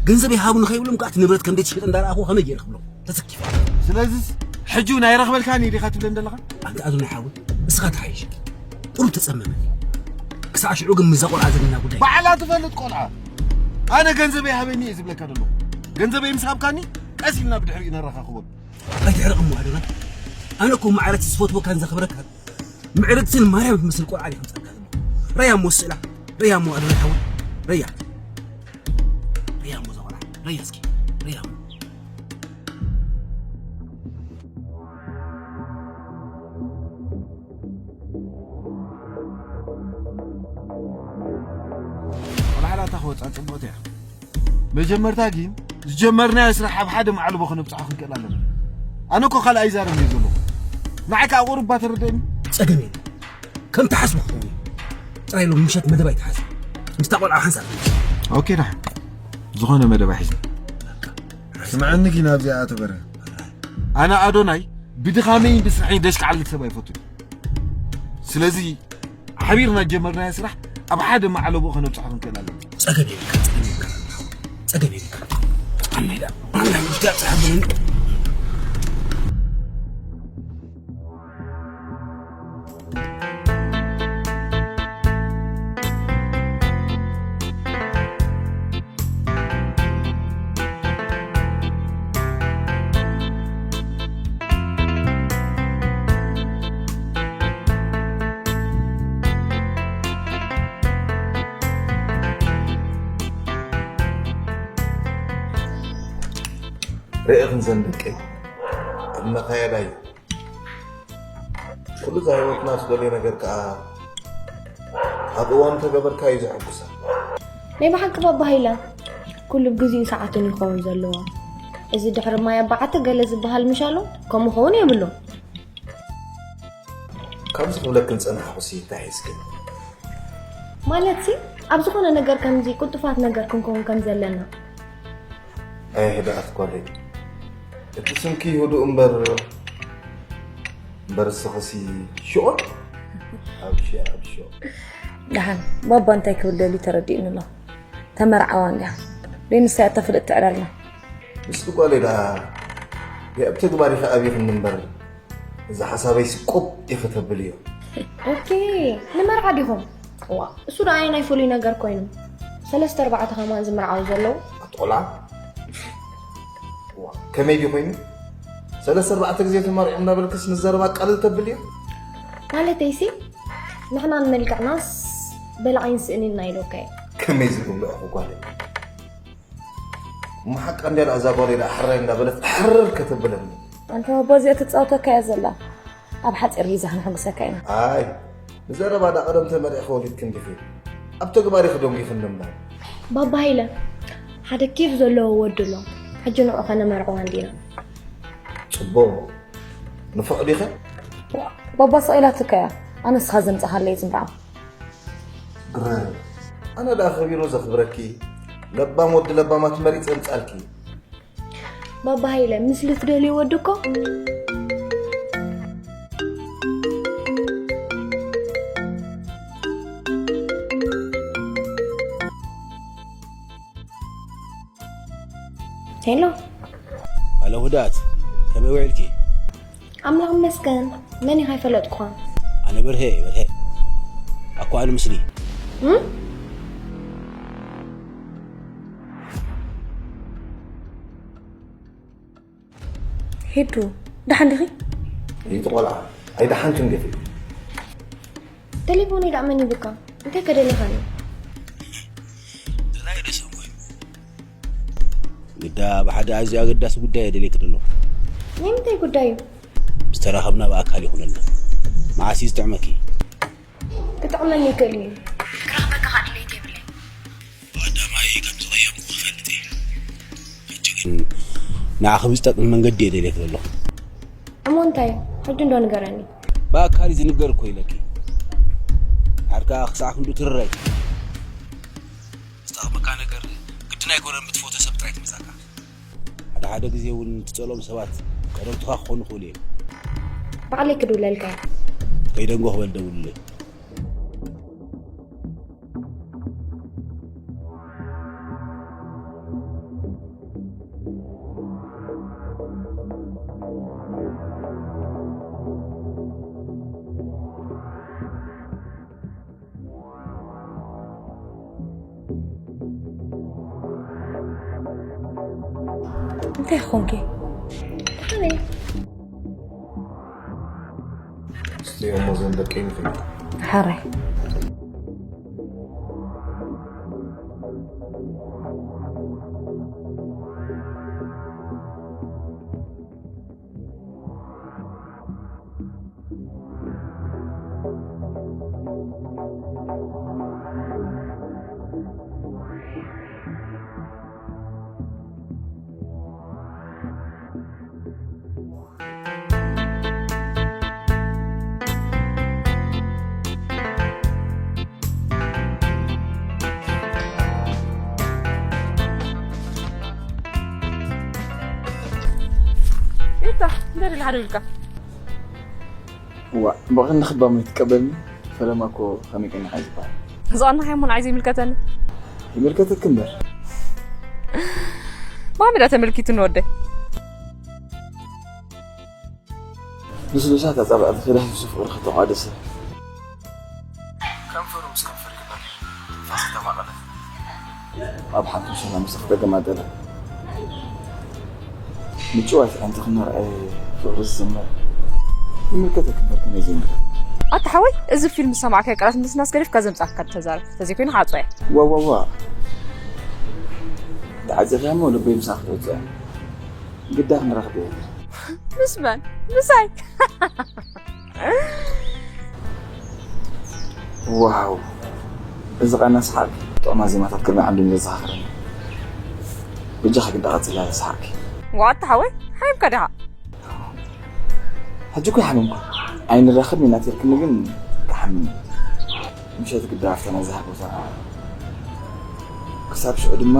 ገንዘብ ይሃቡ ንኸይብሎም ከኣ እቲ ንብረት ከም ዘይትሸጥ እንዳረኣኹ ከመይ ገይረ ክብሎም? ተሰኪፈ። ስለዚስ ሕጂ እውን ኣይረኽበልካን እየ ዲኻ ትብለኒ ዘለኻ? ኣንታ ኣዶናይ ሓወይ፣ እስኻ ተሓይሽ። ቁሩብ ተጸመመኒ። ክሳዕ ሽዑ ግን ምስዛ ቆልዓ ዘለና ጉዳይ። ባዕላ ትፈልጥ ቆልዓ። ኣነ ገንዘበይ ሃበኒ እየ ዝብለካ ዘለኹ። ገንዘበይ ምስ ሃብካኒ፣ ቀስ ኢልና ብድሕሪኡ ነረኻኽበሉ። ኣይትሕረቕ እሞ ኣዶናይ። ኣነ እኮ ማዕረ እቲ ዝፈትወካን ዘኽብረካን ምዕርግትን ማርያም ትመስል ቆልዓ ዲኻ ምጻእካ ዘለኹ? ረያ እሞ ስእላ፣ ረያ እሞ ኣዶናይ ሓወይ፣ ረያ። ረያ እሞ እዛ ቆልዓ፣ ረያ እስኪ፣ ረያ እሞ። ቆልዓ ላታ ክወጻ ጽቡቕቲ እያ። መጀመርታ ግን ዝጀመርናዮ ስራሕ ኣብ ሓደ ማዕልቦ ከነብጽሖ ክንክእል ኣለና። ኣነ እኮ ካልእ ኣይዛረብን እየ ዘለኹ። ንዓይ ከኣ ቁሩብ እባ ተረድአኒ። ጸገም የለን። ከም ትሓስቦ ክኸውን እዩ። ጥራይ ሎም ምሸት መደብ ኣይትሓዝ። ምስታ ቆልዓ ሓንሳብ ትምለስ። ኦኬ፣ ደሓን። ዝኾነ መደብ ኣይሕዝን። ስምዓኒ ግን ኣብዚኣ ኣቶ በርሀ። ኣነ ኣዶናይ ብድኻመይን ብስርሐይን ደሽካዓልል ሰብ ኣይፈቱን። ስለዚ ሓቢርና ዝጀመርናዮ ስራሕ ኣብ ሓደ ማዕለቦ ከነብጽሖ ክንክእል ኣለና። ጸገም የብልካ፣ ጸገም የብልካ። ጸገም የብልካ። ኣሜዳ፣ ኣሜዳ፣ ውሽጢ ኣብጽሓ ብለኒ። ርኢኽን ዘን ደቀይ፣ ኣብ መኻየዳ እዩ። ኩሉ እዛ ህይወትና ዝደልዮ ነገር ከኣ ኣብ እዋኑ ተገበርካዮ እዩ ዘሐጉሳ። ናይ ብሓቂ ባባ ሃይለ፣ ኩሉ ብግዜኡ ሰዓቱን ይኸውን ዘለዎ። እዚ ድሕሪ ማይ ኣባዓቲ ገለ ዝበሃል ምሻሎ ከምኡ ክኸውን የብሉን። ከምዚ ክብለክን ጸናሕኩሲ እንታይ ሒዝክን? ማለትሲ ኣብ ዝኾነ ነገር ከምዚ ቅልጡፋት ነገር ክንከውን ከም ዘለና። ኣይ ህድኣት ጓለይ፣ እቲ ስምኪ ህዱእ እምበር፣ እምበር እስኽሲ ሽቑል ኣብ ሺ ኣብ ሺ። ደሓን ባባ እንታይ ክብል ደልዩ ተረዲኡኒ ኣሎ። ተመርዓዋ እንድያ ደይ ንሳ እያ እታ ፍልጥቲ ዕላልና። ምስቲ ጓለይ ደኣ ኣብ ተግባር ኢኺ ኣብይኽኒ እምበር፣ እዚ ሓሳበይ ስቁብ ኢኺ ተብልዮ። ኦኬ፣ ንመርዓ ዲኹም? እዋ፣ እሱ ደኣ ኣየናይ ፍሉይ ነገር ኮይኑ? ሰለስተ ኣርባዕተ ከማን ዝምርዓው ዘለዉ? ኣቲ ቆልዓ። እዋ፣ ከመይ ድዩ ኮይኑ? ሰለስተ ኣርባዕተ ግዜ ተመርዒ እናበልክስ ንዘረባ ቀልል ተብልዮ? ማለተይሲ፣ ንሕና ንመልክዕናስ በላዕን ስእንን ኢና ኢለካ እየ። ከመይ ዝብሉ እኹ ጓለይ? እሞ ሓቃ እንድያ ደኣ እዛ ጓለይ ደኣ ሕራይ እንዳበለት ሕርር ከተብለኒ። ኣንታ ባባ እዚኣ ትጻወተካ እያ ዘላ። ኣብ ሓጺር ግዜ ክንሕጉሰካ ኢና። ኣይ፣ ብዘረባ ደኣ ቀደም ተመሪዕኺ ወሊድኪ እንዲኺ። ኣብ ተግባር ኢኺ ደንጒኺ እንዶ እምበር። ባባ ሃይለ፣ ሓደ ኬፍ ዘለዎ ወዲ ኣሎ። ሕጂ ንዑ ከነመርዕዋ እንዲና። ጽቡቕ። ንፉዕ ዲኺ? ባባ ስቕ ኢላትካ እያ። ኣነ ንስኻ ዘምጻኻለይ ዝምርዓው። ግረ፣ ኣነ ደኣ ከቢሩ ዘኽብረኪ፣ ለባም ወዲ ለባማት መሪጸ ምጻልኪ። ባባ ሃይለ፣ ምስሊ ትደልዮ ወዲ እኮ። ሄሎ። ሃሎ ህድኣት፣ ከመይ ውዒልኪ? ኣምላኽ ይመስገን። መን ኢኻ? ኣይፈለጥኩኻን። ኣነ በርሄ እየ፣ በርሄ። ኣኳ ኣነ ምስሊ። እም? ሄዱ፣ ደሓን ዲኺ? ይእቲ ቆልዓ ኣይደሓንክን ገፊ። ቴሌፎነይ ደኣ መን ሂቡካ? እንታይ ከደሊኻኒ? ደላይ ርእሰ ሙሂም። ግዳ ብሓደ ኣዝዩ ኣገዳሲ ጉዳይ እየ ደልየኪ ዘለኹ። ናይ ምንታይ ጉዳይ እዩ? ምስ ተራኸብና ብኣካል ይኹነልና። መዓስ እዩ ዝጥዕመኪ? ክጥዕመኒ ይኽእል እዩ። ክረኽበካ ከኣ ድሌት የብለይን። ብቐዳማይ ከም ዝቐየምኩ ክፈልጥ እየ። ሕጂ ግን ንዓኺ ብዝጠቅም መንገዲ እየ ደልየኪ ዘለኹ። እሞ እንታይ? ሕጂ እንዶ ንገረኒ። ብኣካል እዩ ዝንገር እኮ ኢለኪ። ሓድካ ክሳዕ ክንዱ ትርራይ። ዝጠቕመካ ነገር ግድን ኣይኮነን ብትፈትዎ ሰብ ጥራይ ትመጻካ። ሓደ ሓደ ግዜ እውን ትጸልኦም ሰባት ቀረብትኻ ክኾኑ ይኽእሉ እዮም። ባዕለይ ክድውለልካ እየ። ከይደንጎ ክበል ደውልለይ። እንታይ ኾንኪ? ደሓን እየ። ስትሪኦም እሞ እዞም ደቀይ ንኽእል። ሕራይ። ኢታ፣ እንታይ ደሊ ሓደ ኢልካ? ዋ፣ ብቐንዲ ክባም ኣይትቀበልኒ? ፈለማ እኮ ከመይ ቀኒኻ እዩ ዝበሃል። ዝቐናሓይ እሞ ንዓይ ዘይምልከተኒ። ይምልከተኪ እምበር። ብኸመይ ደኣ ተመልኪቱኒ ወደይ? ልስሉሳት ኣጻብዕቲ ከዳህስሱ ፍቕሪ ከተቋደሰ። ከንፈሩ ምስ ከንፈር ይግበር። ትንፋስ ከተማቐለ። ኣብ ሓንቲ ሰላም ምስ ክደገማጠለ። ምጭዋት ኣንቲ ክነርኣየ ፍቕሪ ዝስመር። ይምልከተኪ እምበር ከመይ ዘይምልከተኪ? ኣታ ሓወይ፣ እዚ ፊልም ዝሰማዕካዮ ቃላት ምስናስ ገዲፍካ ዘምጻእካ ተዛረብ። ተዘይኮይኑ ክዓጽዋ እየ። ዋ፣ ዋ፣ ዋ። ተዓጺኺ እሞ ልበይ ምሳኺ ክዕጾ እየ። ግዳ ክንራኸብ እየ። ምስ መን? ምሳይ? ዋው፣ እዚ ቃና ሰሓቂ ጥዑማት ዜማታት ቅድሚ ዓንዶም ዘዘኻኽረኒ። በጃኻ ግዳ ቀጽላ ሰሓቂ። ዋው ኣታ ሓወይ፣ ሓሚምካ ዲኻ? ሕጂ እኮ ይሓመምኩ። ኣይንራኸብን ኢና ተልክኒ ግን ክሓምም። ምሸት ግዳ ኣብታ ናይዛ ቦታ። ክሳብ ሽዑ ድማ፣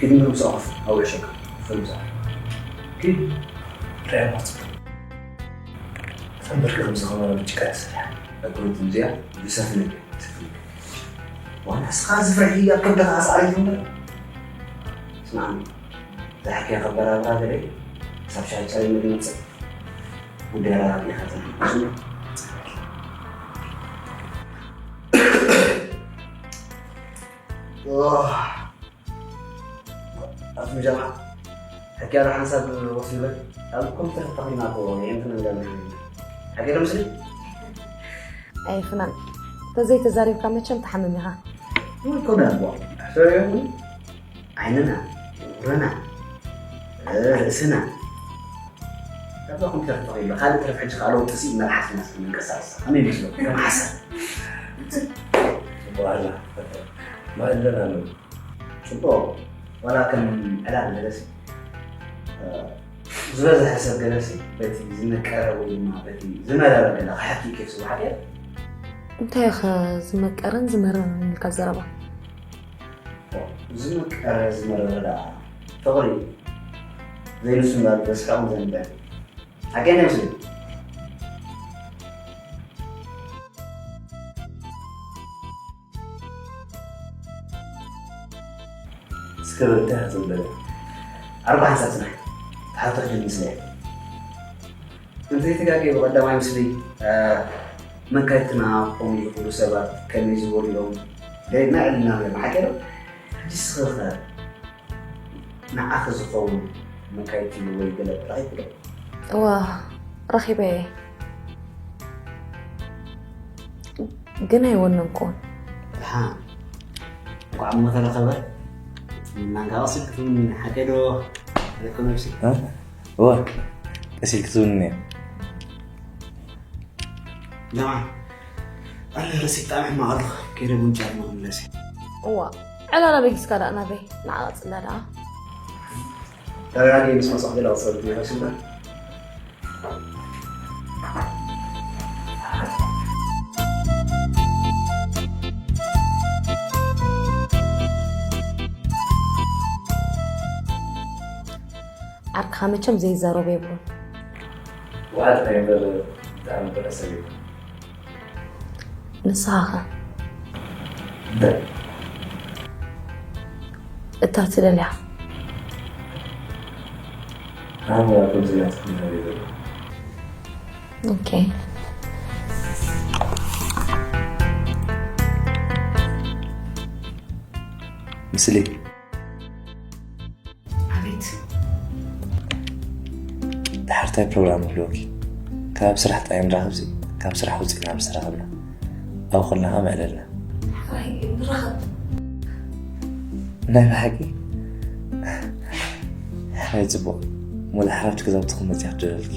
ግን ምሳኻ ኣውዕሸካ። ፈምሳ። ግን ርኣያ ማጽ። ፈንበርክ ከም ዝኸመረ ብጭቃ ተሰሪሓ። እግሩት እዚኣ ብሰፍነ፣ ሰፍነ። ዋላ እስኻ ዝፍርሒ ኣብ ከብድኻ ኣስዓሪ ትንበር። ስማዕኒ፣ ዝሓክያ ከበራብራ ገለ፣ ሳብ ሻይ ጸሪሙ ዝመጽእ። ጉዳይ ኣራራቢ ኢኻ ተንብር። ኦህ። ኣቱም ጀምዓ፣ ሕክያና ሓንሳብ ወስ ንበል። ኣብ ኮምፒተር ተተኺልና እኮ የንትን እንደምን ሓንና። ሓቂ ዶ ምስሊ? ኣይ ፍናን፣ ተዘይተዛሪብካ መቸም ትሓምም ኢኻ። ወይ ኮነ እኮ። ሕቶ የብሉን። ዓይንና፣ እግርና፣ ርእስና። ካብዛ ኮምፒተር ተተኺሉ፣ ካልእ ትረፍ ሕጂ ካልኦት ጥሲ መርሓትና እስኪ ንንቀሳቐስ። ከመይ ይመስለኩም? ከም ሓሳብ። ጽቡቕ ኣላ። መቐለል ኣለዎ። ጽቡቕ፣ ዋላ ከም ዕላል ገለሲ፣ እ፣ ዝበዝሐ ሰብ ገለሲ በቲ ዝመቀረ ወይ ድማ በቲ ዝመረረ ገለ ክሓቱ ይከፍሱ ብሓቂ። እንታይ ኢኸ ዝመቀረን ዝመረረን ኢልካ ዘረባ? ኦ፣ ዝመቀረ ዝመረረ ደኣ ፍቕሪ ዘይንሱ እንዳሉ በስሕቑም ዘንበል። ሓቂ ኣይመስልን። እስከ በል እንታይ ክትብል ደሊኻ? ኣርባዓ ሓንሳብ ጽናሕ። ተሓቶ ሕጂ ምስለ። እንተይተጋግየ ብቐዳማይ ምስሊ፣ እ፣ መካይድትና ከምኡ ዝኽእሉ ሰባት ከመይ ዝበሉ እዮም? ደሊና ዕልና እዮም፣ ሓቂ ዶ? ሕጂ እስኺ ኸ ንዓኺ ዝኸውን መካይድቲ ወይ ገለ ረኺብኪ ዶ? እዋ፣ ረኺበ እየ። ግን ኣይወነንኩዎን። ደሓን። እንኳዕ እሞ ተረኸበ። እናንካ ቀሲል ክትውንኒ ሓቂ ዶ? ኣለኩም ነብሲ? እ? እወ፣ ቀሲል ክትውንኒ እየ። ደሓን። ኣነ ረሲት ብጣዕሚ ሕማቕ ኣለኹ። ከይደ ቡን ጫት ምኽምለስ እየ። እዋ፣ ዕላላ በጊስካ ደኣ ናበይ? ንዓ ቀጽላ ደኣ። ተረጋጊ ምስ መጻኹ ገለ ክጸብት ይኸሽ እምበር። ዓርክኻ መቸም ዘይዛረቦ የብሉን። ዋዕል እንታይ እምበር ብጣዕሚ በለሰብ እዩ። ንስኻ ኸ? እንታይ? እታ ትደልያ። ኣነ ከምዚ ናትኩም ነገር የብሉን። ኦኬ። ምስሊ። ኣቤት። ድሓር እንታይ ፕሮግራም ኣለወኪ? ካብ ስራሕ ጥራይ ንራኸብሲ፣ ካብ ስራሕ ውፅእ ናብ ዝተራኸብና። ኣብኡ ከለና ኸዓ ምዕለልና። ሕራይ ንራኸብ። ናይ ብሓቂ? ሕራይ ፅቡቕ። እሞ ድሓር ኣብቲ ገዛውትኹም መፂኣ ክደለልኪ።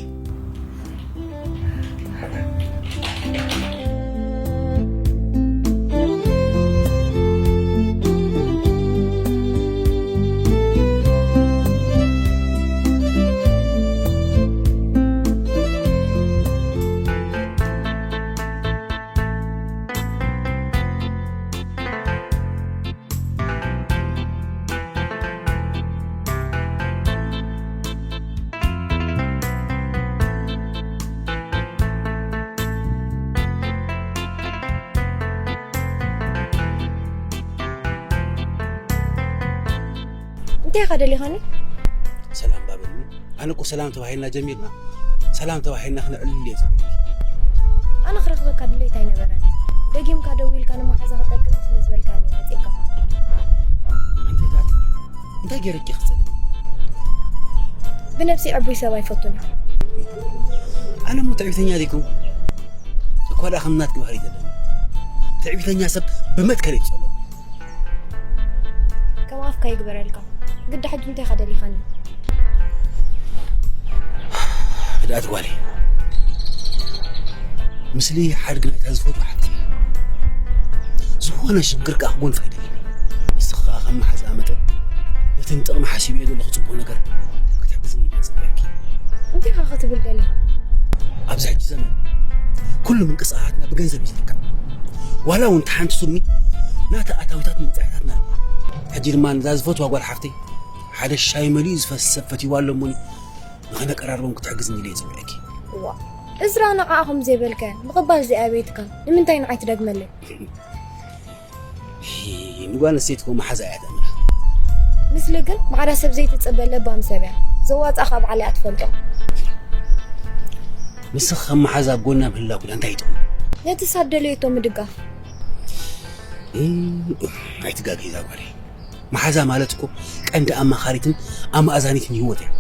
እንታይ ኢኻ ደሊኻኒ? ሰላም ባበልኒ። ኣነ እኮ ሰላም ተባሂልና ጀሚርና፣ ሰላም ተባሂልና ክነዕልል እየ ዝብል። ኣነ ክረኽበካ ድሌት ኣይነበረን። ደጊምካ ደዊልካ ንመሓዛ ክጠቅም ስለ ዝበልካኒ መጺእካ። ኣንቲ ዳት፣ እንታይ ገይረኪ ክጸልእ? ብነብሲ ዕቡይ ሰብ ኣይፈቱን። ኣነ እሞ ትዕቢተኛ ዲኩም? እኳ ደኣ ከም ናትኪ ባህሪ ዘለኒ። ትዕቢተኛ ሰብ ብመትከል ይጸሎ። ከም ኣፍካ ይግበረልካ። ግዳ ሕጂ እንታይ ኢኻ ደሊኻኒ? ህድኣት ጓለይ። ምስሊ ሓድግ ናይታ ዝፈትዋ ሓፍቲ እያ። ዝኾነ ሽግር ከኣ ክጎንፋ ኣይደልን። ንስኺ ከኣ ከም መሓዛኣ መጠን ነቲ ንጥቕሚ ሓሲበዮ ዘለኹ ጽቡቕ ነገር ክትሕግዝኒ እየ ዝጽበየኪ። እንታይ ኢኻ ክትብል ደሊኻ? ኣብዚ ሕጂ ዘመን ኩሉ ምንቅስቓሳትና ብገንዘብ እዩ ዝልካዕ። ዋላ እውን እታ ሓንቲ ሱሚ ናታ ኣታዊታት መውጻኢታትና ኣለዋ። ሕጂ ድማ ነዛ ዝፈትዋ ጓል ሓፍተይ ሓደ ሻሂ መሊኡ ዝፈስስ ሰብ ፈትይዋ ኣሎ እሞኒ፣ ንኸነቀራርቦም ክትሕግዝኒ ኢለ እየ ጸዊዐኪ። እዋ፣ እዝራ፣ ንዓኣ ከም ዘይበልካያ ምቕባል ዘይኣበየትካ ንምንታይ ንዓይ ትደግመለይ? ንጓል ኣንስተይቲ እኮ መሓዛ እያ ተእምር። ምስሊ ግን ማዕዳ ሰብ ዘይትጽበ ለባም ሰብ እያ። ዘዋጻእ ካብ ዓሊ ኣትፈልጦ። ንስኺ ከም መሓዛ ኣብ ጎና ምህላው ግዳ እንታይ ይጠቕሙ? ነቲ ሳብ ደለየቶ ምድጋፍ። እም፣ ኣይትጋገይ እዛ ጓለይ። መሓዛ ማለት እኮ ቀንዲ ኣማኻሪትን ኣማእዛኒትን ህይወት እያ።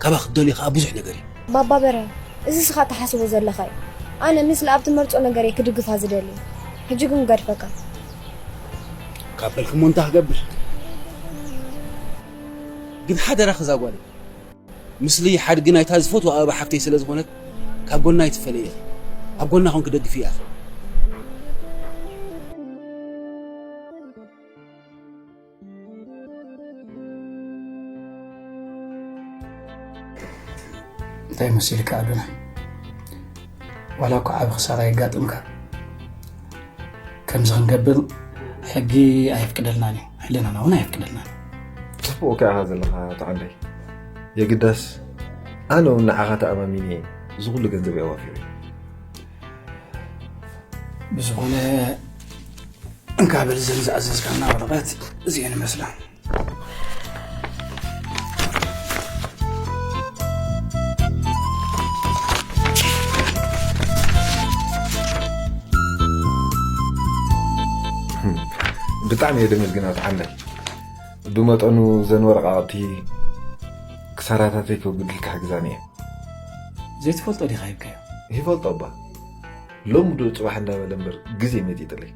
ካባኺ ትደልዮ ከዓ ብዙሕ ነገር እዩ። ባባ በርሀ፣ እዚ እስኻ ትሓስቦ ዘለኻ እዩ። ኣነ ምስሊ ኣብ ትመርጾ ነገር እየ ክድግፋ ዝደሊ። ሕጂ ግን ክገድፈካ። ካብ በልኪ እሞ እንታይ ክገብር? ግን ሓደራኺ እዛ ጓለይ፣ ምስሊ ሓድጊ ናይታ ዝፈትዋ ኣበባ ሓፍተይ ስለ ዝኾነት ካብ ጎና ኣይትፈለየ። ኣብ ጎና ኮንኪ ደግፍያ። እንታይ መሲልካ ኣዶናይ? ዋላ እኳ ዓቢ ክሳራ የጋጥምካ፣ ከምዚ ክንገብር ሕጊ ኣየፍቅደልናን እዩ፣ ሕልናና እውን ኣየፍቅደልናን። ጽቡቕ እካ ኢኻ ዘለኻ ኣቶ ዓንዳይ። የግዳስ ኣነ እውን ንዓኻ ተኣማሚነ እየ እዚ ኩሉ ገንዘበይ ኣዋፊረ። ብዝኾነ እንካ በል እዘን ዝኣዘዝካና ወረቐት እዚኤን ይመስላ። ብጣዕሚ እየ ደመስግን ኣቶ ዓንዳይ። ብመጠኑ እዘን ወረቓቕቲ ክሳራታተይ ከውግድልካ ሕግዛኒ እየ። ዘይትፈልጦ ዲኻ ሂብካዮ? ይፈልጦ እባ። ሎሚ ዶ ጽባሕ እንዳበለ እምበር ግዜ መጢጥለይ።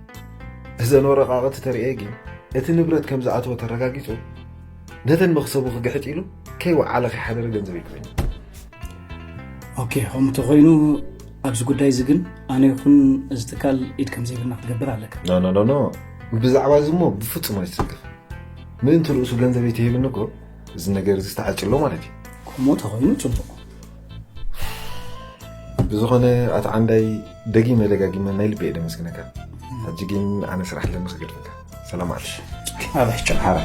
እዘን ወረቓቕቲ ተርእየ ግን እቲ ንብረት ከም ዝኣተወ ተረጋጊጹ ነተን መኽሰቡ ክግሕጥ ኢሉ ከይወዓለ ከይሓደረ ገንዘብ ይክፈኝ። ኦኬ፣ ከምኡ ተኾይኑ ኣብዚ ጉዳይ እዚ ግን ኣነ ይኹን እዚ ትካል ኢድ ከም ዘይብልና ክትገብር ኣለካ። ኖ ኖ ኖ ኖ፣ ብዛዕባ እዚ እሞ ብፍጹም ኣይትሰከፍ። ምእንቲ ርእሱ ገንዘብ ይትሂብኒ እኮ እዚ ነገር እዚ ዝተዓጭሎ ማለት እዩ። ከምኡ ተኾይኑ ጽቡቕ። ብዝኾነ ኣቶ ዓንዳይ ደጊመ ደጋጊመ ናይ ልቢ እየ ደመስግነካ። ሕጂ ግን ኣነ ስራሕ ኣለኒ ክገድፈካ። ሰላም ዓርሽ። ኣበሕጨ ሓራ።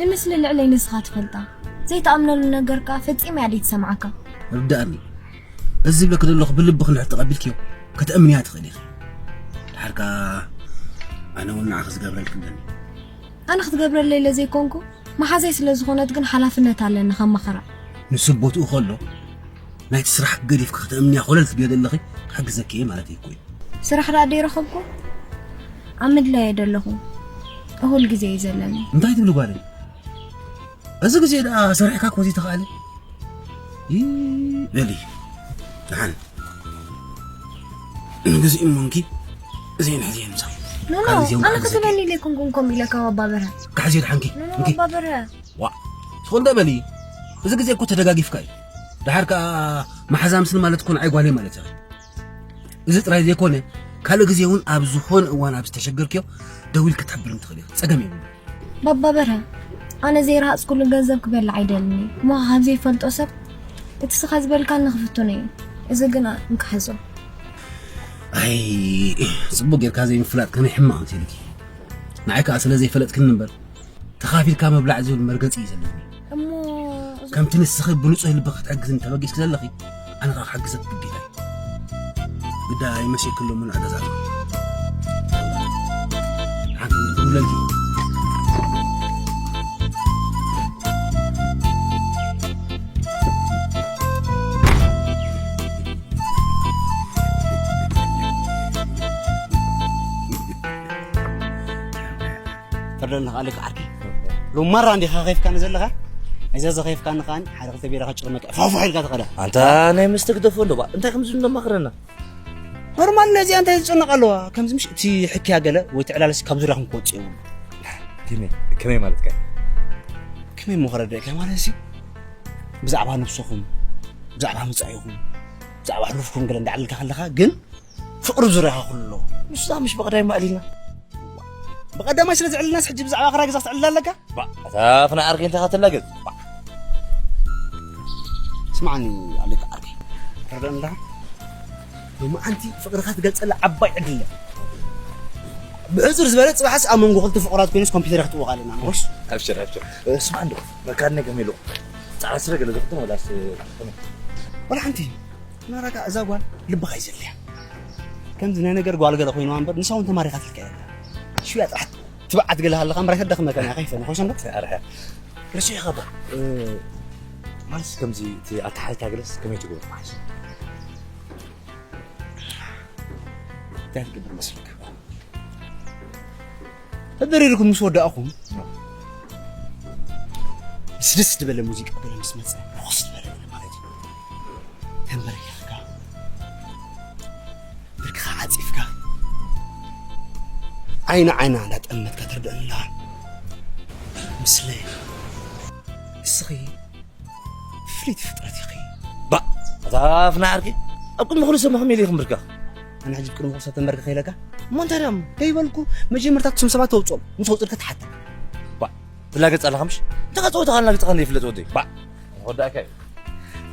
ንምስሊ ልዕለይ ንስኻ ትፈልጣ። ዘይትኣምነሉ ነገር ከኣ ፈጺመ እያ ዘይትሰምዓካ። ርድኣኒ። እዚ ዝብለኪ ዘለኹ ብልብኺ እንድሕር ተቐቢልክዮ፣ ከተእምንያ ትኽእሊ ኢኺ። ድሓር ከኣ ኣነ እውን ንዓኺ ዝገብረልኪ ኣለኒ። ኣነ ክትገብረለይ ኢለ ዘይኮንኩ፣ መሓዛይ ስለ ዝኾነት ግን ሓላፍነት ኣለኒ ከማኽራ። ንሱ ቦትኡ ከሎ፣ ናይቲ ስራሕኪ ገዲፍኪ ከተእምንያ ኮለል ትብልዮ ዘለኺ፣ ክሕግዘኪ እየ ማለተይ እኮ እዩ። ስራሕ ደኣ ደይረኸብኩ ኣብ ምድላይ እየ ደለኹ። እኹል ግዜ እዩ ዘለኒ። እንታይ ትብሊ ጓለይ? እዚ ግዜ ደኣ ሰሪሕካ እኮ ዘይተኻእለ። ይ-፣ በሊ፣ ደሓን። ንግዜ እሞ እንኪ፣ እዘን ሕዝየን ምሳኺ። ኖ፣ ኖ፣ ካልእ ዜውን ኣነ ካልእ ክትበኒ ዘኪ። ኢለ ኣይኮንኩን ከምኡ ኢለካ፣ ባባ በርሀ። ካሕዝዮ ደሓንኪ፣ ኖ፣ ኖ፣ እንኪ። ባባ በርሀ። ዋ፣ ትኹል ዶ በሊ። እዚ ግዜ እኮ ተደጋጊፍካ እዩ። ደሓር ከኣ መሓዛ ምስኒ ማለት እኮ ንዓይ ጓለይ ማለት ኢኺ። እዚ ጥራይ ዘይኮነ፣ ካልእ ግዜ እውን ኣብ ዝኾነ እዋን ኣብ ዝተሸገርክዮ ደዊልኪ ክትሕብርኒ ትኽእሊ ኢኺ። ጸገም የብሉን። ባባ በርሀ፣ ኣነ ዘይረሃጽኩሉ ገንዘብ ክበልዕ ኣይደልን እየ። እሞ ካብ ዘይፈልጦ ሰብ እቲ ስኻ ዝበልካኒ ክፍትኖ እየ። እዚ ግን እንካ ሕዞ። ኣይ፣ ጽቡቕ ጌርካ ዘይምፍላጥ ከመይ ሕማቕ መሲልኪ። ንዓይ ከኣ ስለ ዘይፈለጥክኒ እምበር፣ ተኻፊልካ ምብላዕ ዝብል መርገጺ እዩ ዘለኒ። እሞ ከምቲ ንስኺ ብንጹህ ልቢ ክትሕግዝኒ ተበጊስኪ ዘለኺ፣ ኣነ ኸኣ ክሕግዘኪ ግዴታ እዩ። ግዳ ይመሸኪ ኣሎ እሞ ንዕገዛት። ሓንቲ ውለልኪ። ፈርደልና ከኣለካ ዓርኪ። ሎማራ እንዲኻ ከይፍካኒ ዘለኻ? ኣይዛ ዘኸይፍካኒ ከኣኒ ሓደ ክልተ ቢራ ከጭርመካ ፋፋሕ ኢልካ ትኸዳ። ኣንታ ናይ መስተ ግደፎ እንዶ ባ፣ እንታይ ከምዚ እንደማኽረና? ኖርማል ነዚኣ እንታይ ዝጨነቕ ኣለዋ? ከምዚ ምሽ እቲ ሕክያ ገለ ወይ ትዕላለሲ ካብ ዙርያኹም ክወጽእ የብሉ። ከመይ? ከመይ ማለትካ? ከመይ እሞ ከረድአካ ማለት እዚ ብዛዕባ ነብስኹም፣ ብዛዕባ መጻኢኹም፣ ብዛዕባ ሕሉፍኩም ገለ እንዳዕለልካ ከለኻ ግን ፍቕሪ ዙርያኻ ኩሉ ኣለዎ። ንሱ ምሽ ብቐዳይ ማእሊልና። ብቐዳማይ ስለ ዝዕልልናስ ሕጂ ብዛዕባ ክራይ ገዛ ክትዕልል ኣለካ? ባ፣ እታ ፍናይ ዓርኪ እንታይ ከተላግጽ? ባ። ስማዕኒ ኣሌክ ዓርከይ፣ ተረዳእኒ ኣለኻ? ሎማዓንቲ ፍቕርኻ ትገልጸላ ዓባይ ዕድል እያ። ብሕጹር ዝበለ ጽባሕስ ኣብ መንጎ ክልተ ፍቑራት ኮይኑስ ኮምፒተር ክትወቕ ኣለና ንጎስ። ኣብሽር፣ ኣብሽር። እ፣ ስማዕ እንዶ፣ መካኒ ከመይ ኢሉ? ጻዕዳ ስረ ገለ ዝኽደን ወላስ ከመይ? ወላ ሓንቲ። ናራጋ እዛ ጓል ልብኻ እዩ ዘድልያ። ከምዚ ናይ ነገር ጓል ገለ ኮይንዋ እምበር ንሳ እውን ተማሪኻትልካ እያ። ሽያ ጥራሕ ትብዓት ገለ ሃለኻ እምበር ኣይተዳኽመካን እያ፣ ከይፈነ፣ ኮሰምበት? ኣርሓ። ርሱዕ ኢኻ ባ። እ፣ ማለትስ ከምዚ እቲ ኣተሓሕዛ ገለስ ከመይ ትገብሩ ማለት እዩ? እንታይ ትገብር መስለካ? ተደሪርኩም ምስ ወዳእኹም፣ ምስ ደስ ዝበለ ሙዚቃ ገለ ምስ መጸ፣ ርኹስ ዝበለ ገለ ማለት እዩ። ተንበርኪኽካ፣ ብርክኻ ዓጺፍካ፣ ዓይኒ ዓይና እንዳጠመትካ ትርድእኒ ኣለኻ። ምስለ እስኺ ፍልይቲ ፍጥረት ኢኺ። ባ፣ ኣታ ኣፍና ዓርኪ፣ ኣብ ቅድሚ ኩሉ ሰብ ከመይ ኢለ ይኽንብርካ? ኣነ ሕጂ ቅድሚ ኩሉ ሰብ ተንበርክኽ ኢለካ? እሞ እንታይ ደኣ እሞ? ከይበልኩ መጀመርታ እቶም ሰባት ተውፅኦም፣ ምስ ኣውፅልካ ትሓተካ። ባ፣ ትላገፅ ኣለኻ ምሽ? እንታይ ጸወታ ኣላግፅኻ ዘይፍለጥ ወደይ? ባ፣ ወዳእካ እዩ።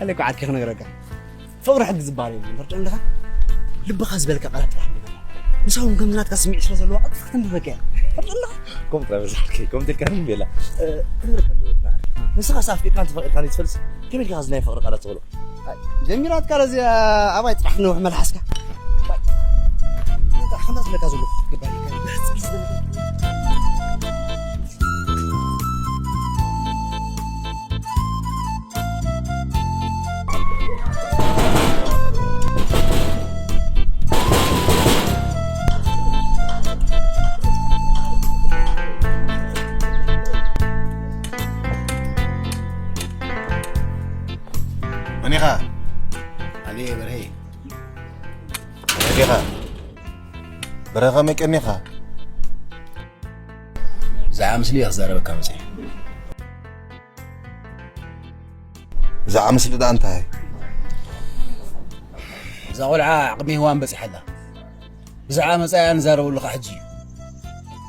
ኣለኩ ዓርኪ ክነግረካ። ፍቕሪ ሕጊ ዝበሃል የብሉን፣ ተርድኦ ኣለኻ? ልብኻ ዝበልካ ቃላት ጥራሕ ንገር። ንሳ እውን ከምዚ ናትካ ስምዒት ስለ ዘለዋ ቀልጢፋ ከተንብበካ እያ። ተርድኦ ኣለኻ? ከምኡ ጥራይ በዛ ዓርከይ፣ ከምኡ ኢልካ ንቤላ። እ፣ ክንብል ከለና፣ ንስኻስ ኣፍቂርካን ተፈቂርካን ዘይትፈልጥ፣ ከመይ ኢልካ እዚ ናይ ፍቕሪ ቃላት ትኽእሎ? ኣይ፣ ጀሚራትካ ለዚ ኣባይ ጥራሕ ነውሕ መልሓስካ። ኣይ፣ ጥራሕ ከምዛ ዝብለካ ዘለኹ ክትገብር ኣለካ። ብሕጽር ዝበለ መን ኢኻ? ኣነ በርሄ። በርሄ ዲኻ? በርሄ ከመይ ቀኒኻ? ብዛዕባ ምስሊ እየ ክዛረበካ መፅየ። ብዛዕባ ምስሊ ደኣ እንታይ? እዛ ቆልዓ ዓቕሚ ህዋን በፂሓ ኣላ። ብዛዕባ መፃኢያ ንዛረበሉ ከዓ ሕጂ እዩ።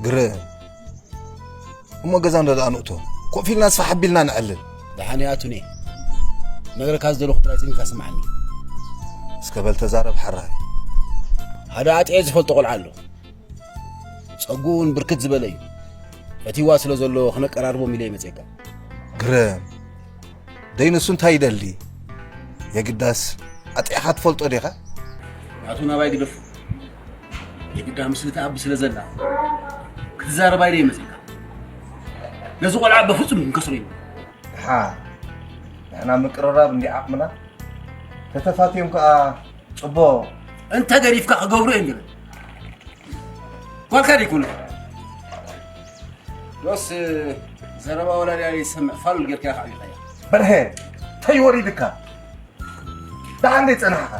ግርም። እሞ ገዛ እንዶ ደኣ ንእቶ። ኮፍ ኢልና ስፋሕ ኣቢልና ንዕልል። ደሓን እያ ቱኔ። ነግረካ ዝደለኹ ጥራይ ፅን ኢልካ ስምዓኒ። እስከ በል ተዛረብ ሓራይ። ሓደ ኣጥዕየ ዝፈልጦ ቆልዓ ኣሎ። ጸጉኡ እውን ብርክት ዝበለ እዩ። ፈቲዋ ስለ ዘሎ ክነቀራርቦም ኢለ ይመጸካ። ግርም። ደይ ንሱ እንታይ ይደሊ? የግዳስ ኣጥዕኻ ትፈልጦ ዲኻ? ናቱ ናባይ ግደፎ። የግዳ ምስሊ ትኣቢ ስለ ዘላ ክትዛረባ ኢለ ይመጸካ። ነዚ ቆልዓ በፍጹም ክንከስሮ ኢና። ደሓ፣ ንሕና ምቅርራብ እንዲ ዓቕምና፣ ተተፋትዮም ከኣ ጽቡቕ። እንተ ገዲፍካ ክገብሩ እዮም ገለ። ጓልካ ደይኮነ። ዶስ ዘረባ ወላዲኣ ይሰምዕ ፋሉል ጌርካ ኢኻ ዓቢኻያ። በርሄ፣ እንታይ ወሪድካ? ደሓን ደይ ጸናሕኻ?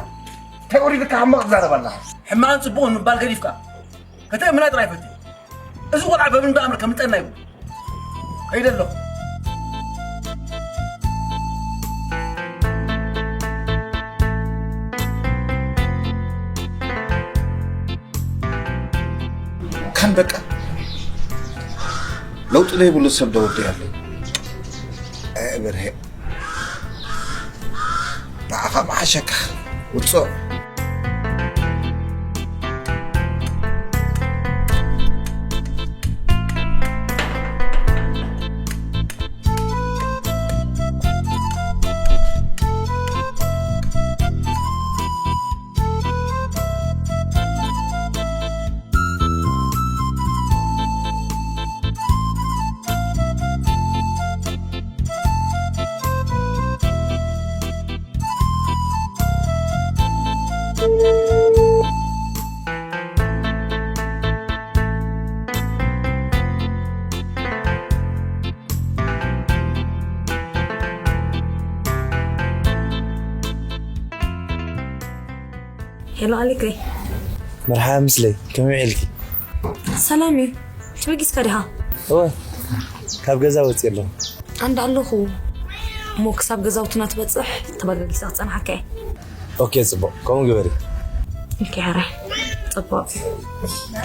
እንታይ ወሪድካ ሕማቕ ትዛረብ ኣለኻ? ሕማቕን ጽቡቕን ምባል ገዲፍካ፣ ከተእምና ጥራይ ፈትን። እዚ ቆልዓ በብንዳ ኣምር ከምጠና ይብሉ። ከይደ ኣለኹ። ከም በቃ ለውጢ ዘይብሉ ሰብ ዶ ወዲ ኣለይ? ኣይ በርሄ፣ ንዓኻ መሓሸካ ውፅኦ። ሄሎ ኣሌክሰይ። መርሓባ ምስለይ፣ ከመይ ውዒልኪ? ሰላም እዩ። ተበጊስካ ዲኻ? እወ፣ ካብ ገዛ ወፂእ ኣለኹ። ኣንዳ ኣለኹ እሞ ክሳብ ገዛውትና ትበፅሕ ተበጋጊሰ ክፀንሓካ እየ። ኦኬ፣ ፅቡቕ፣ ከምኡ ግበሪ። ኦኬ፣ ሕራይ፣ ፅቡቕ።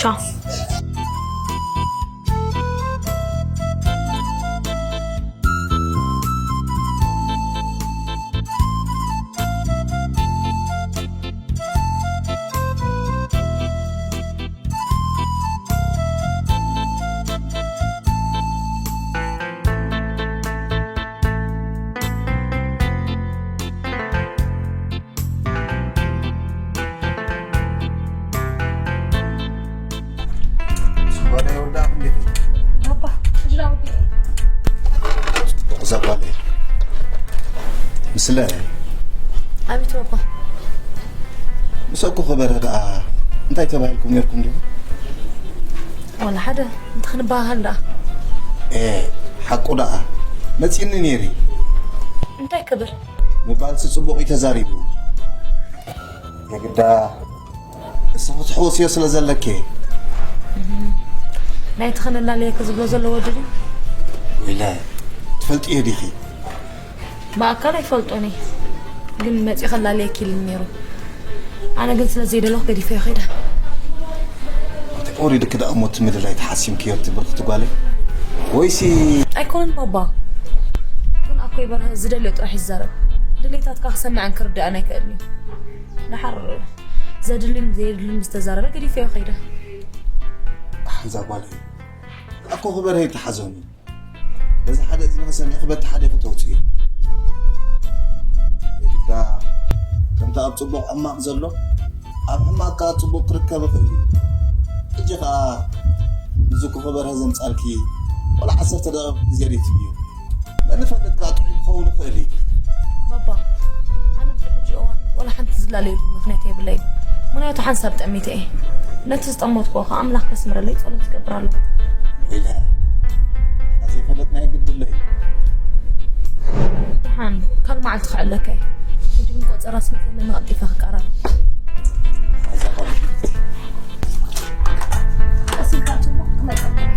ቻው። ባባ፣ ሕጂ ዳኣ ወዲኤ። ጽቡቕ እዛ ጓል እያ። ምስለ ኣቤት ባባ። ምስ ኣኮ ክበርህ ደኣ እንታይ ተባሂልኩም ነርኩም ዲኹም? ዋላ ሓደ፣ እንተ ክንበሃሃል ደኣ። ኤ፣ ሓቁ ደኣ መጺእኒ ነይሩ። እንታይ ክብል? ምባልሲ ጽቡቕ እዩ ተዛሪቡ። የግዳ ንስኺ ትሕወስዮ ስለ ዘለኪ። ናይቲ ከነላልየኪ ዝብሎ ዘሎ ወዲ ድዩ? ወይለ፣ ትፈልጥዮ ዲኺ? ብኣካል ኣይፈልጦን እየ፣ ግን መጺኡ ከላልየኪ ኢሉኒ ነይሩ። ኣነ ግን ስለ ዘይደለኹ ገዲፈዮ ከይደ። ኣቲ ወሪድኪ ደኣ እሞ እቲ ምድላይ ተሓሲምክዮ እቲ ብርኽቲ ጓለይ? ወይሲ ኣይኮነን ባባ፣ ግን ኣኮይ በርሀ ዝደልዮ ጥራሕ ይዛረብ። ድሌታትካ ክሰምዕን ክርድኣን ኣይክእልን እዩ። ደሓር ዘድልን ዘየድልን ዝተዛረበ ገዲፈዮ ከይደ። ኣሕ፣ እዛ ጓለይ ኣኮ ክበርሀ ይተሓዞኒ። በዚ ሓደ እዝኒ ከሰሚዕኺ በቲ ሓደ ከተውፅኢ። የግዳ ከምቲ ኣብ ፅቡቕ ሕማቕ ዘሎ፣ ኣብ ሕማቕ ከዓ ፅቡቕ ክርከብ ይኽእል እዩ። ሕጂ ከዓ ንዝኩ ክበርሀ ዘምፃልኪ ዋላ ዓሰርተ ደቂቕ ግዜ ዘይትህብዮ። መን ይፈልጥ ከዓ ጥዑይ ክኸውን ይኽእል እዩ። ባባ፣ ኣነ ኣብዚ ሕጂ እዋን ዋላ ሓንቲ ዝላለየሉ ምኽንያት የብለይን። ምኽንያቱ ሓንሳብ ጠሚተ እየ። ነቲ ዝጠመትኩዎ ከዓ ኣምላኽ ከስምረለይ ጸሎት ዝገብር ኣለኹ። ኢለ፣ ኣነ ዘይፈለጥናዮ ግድለ እዩ። ደሓን፣ ካልእ መዓልቲ ክዕለካ እየ። ሕጂ ግን ቆጸራ ስለ ዘለኒ ቀልጢፈ ክቀራረብ። ኣዛ ጓል ኣንስተይቲ። ቀስ ኢልካ ኣትሞ ክመጸካ እየ።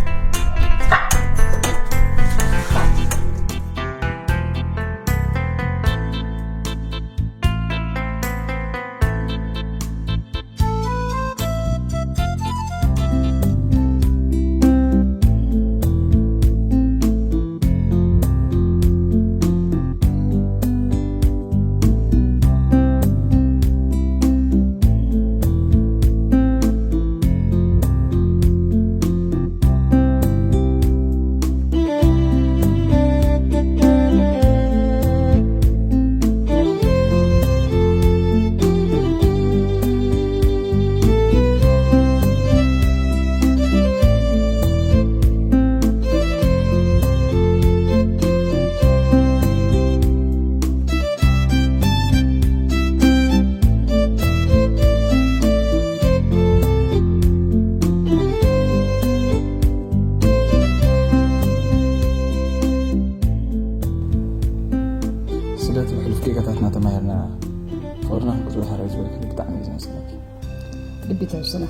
ስለቲ ብሕሉፍ ጌጋታትና ተማሂርና ፍቕርና ክንቅጽሎ ሕራይ ዝበልክኒ ብጣዕሚ እዩ ዘመስግነኪ። ልቢ ተውስና።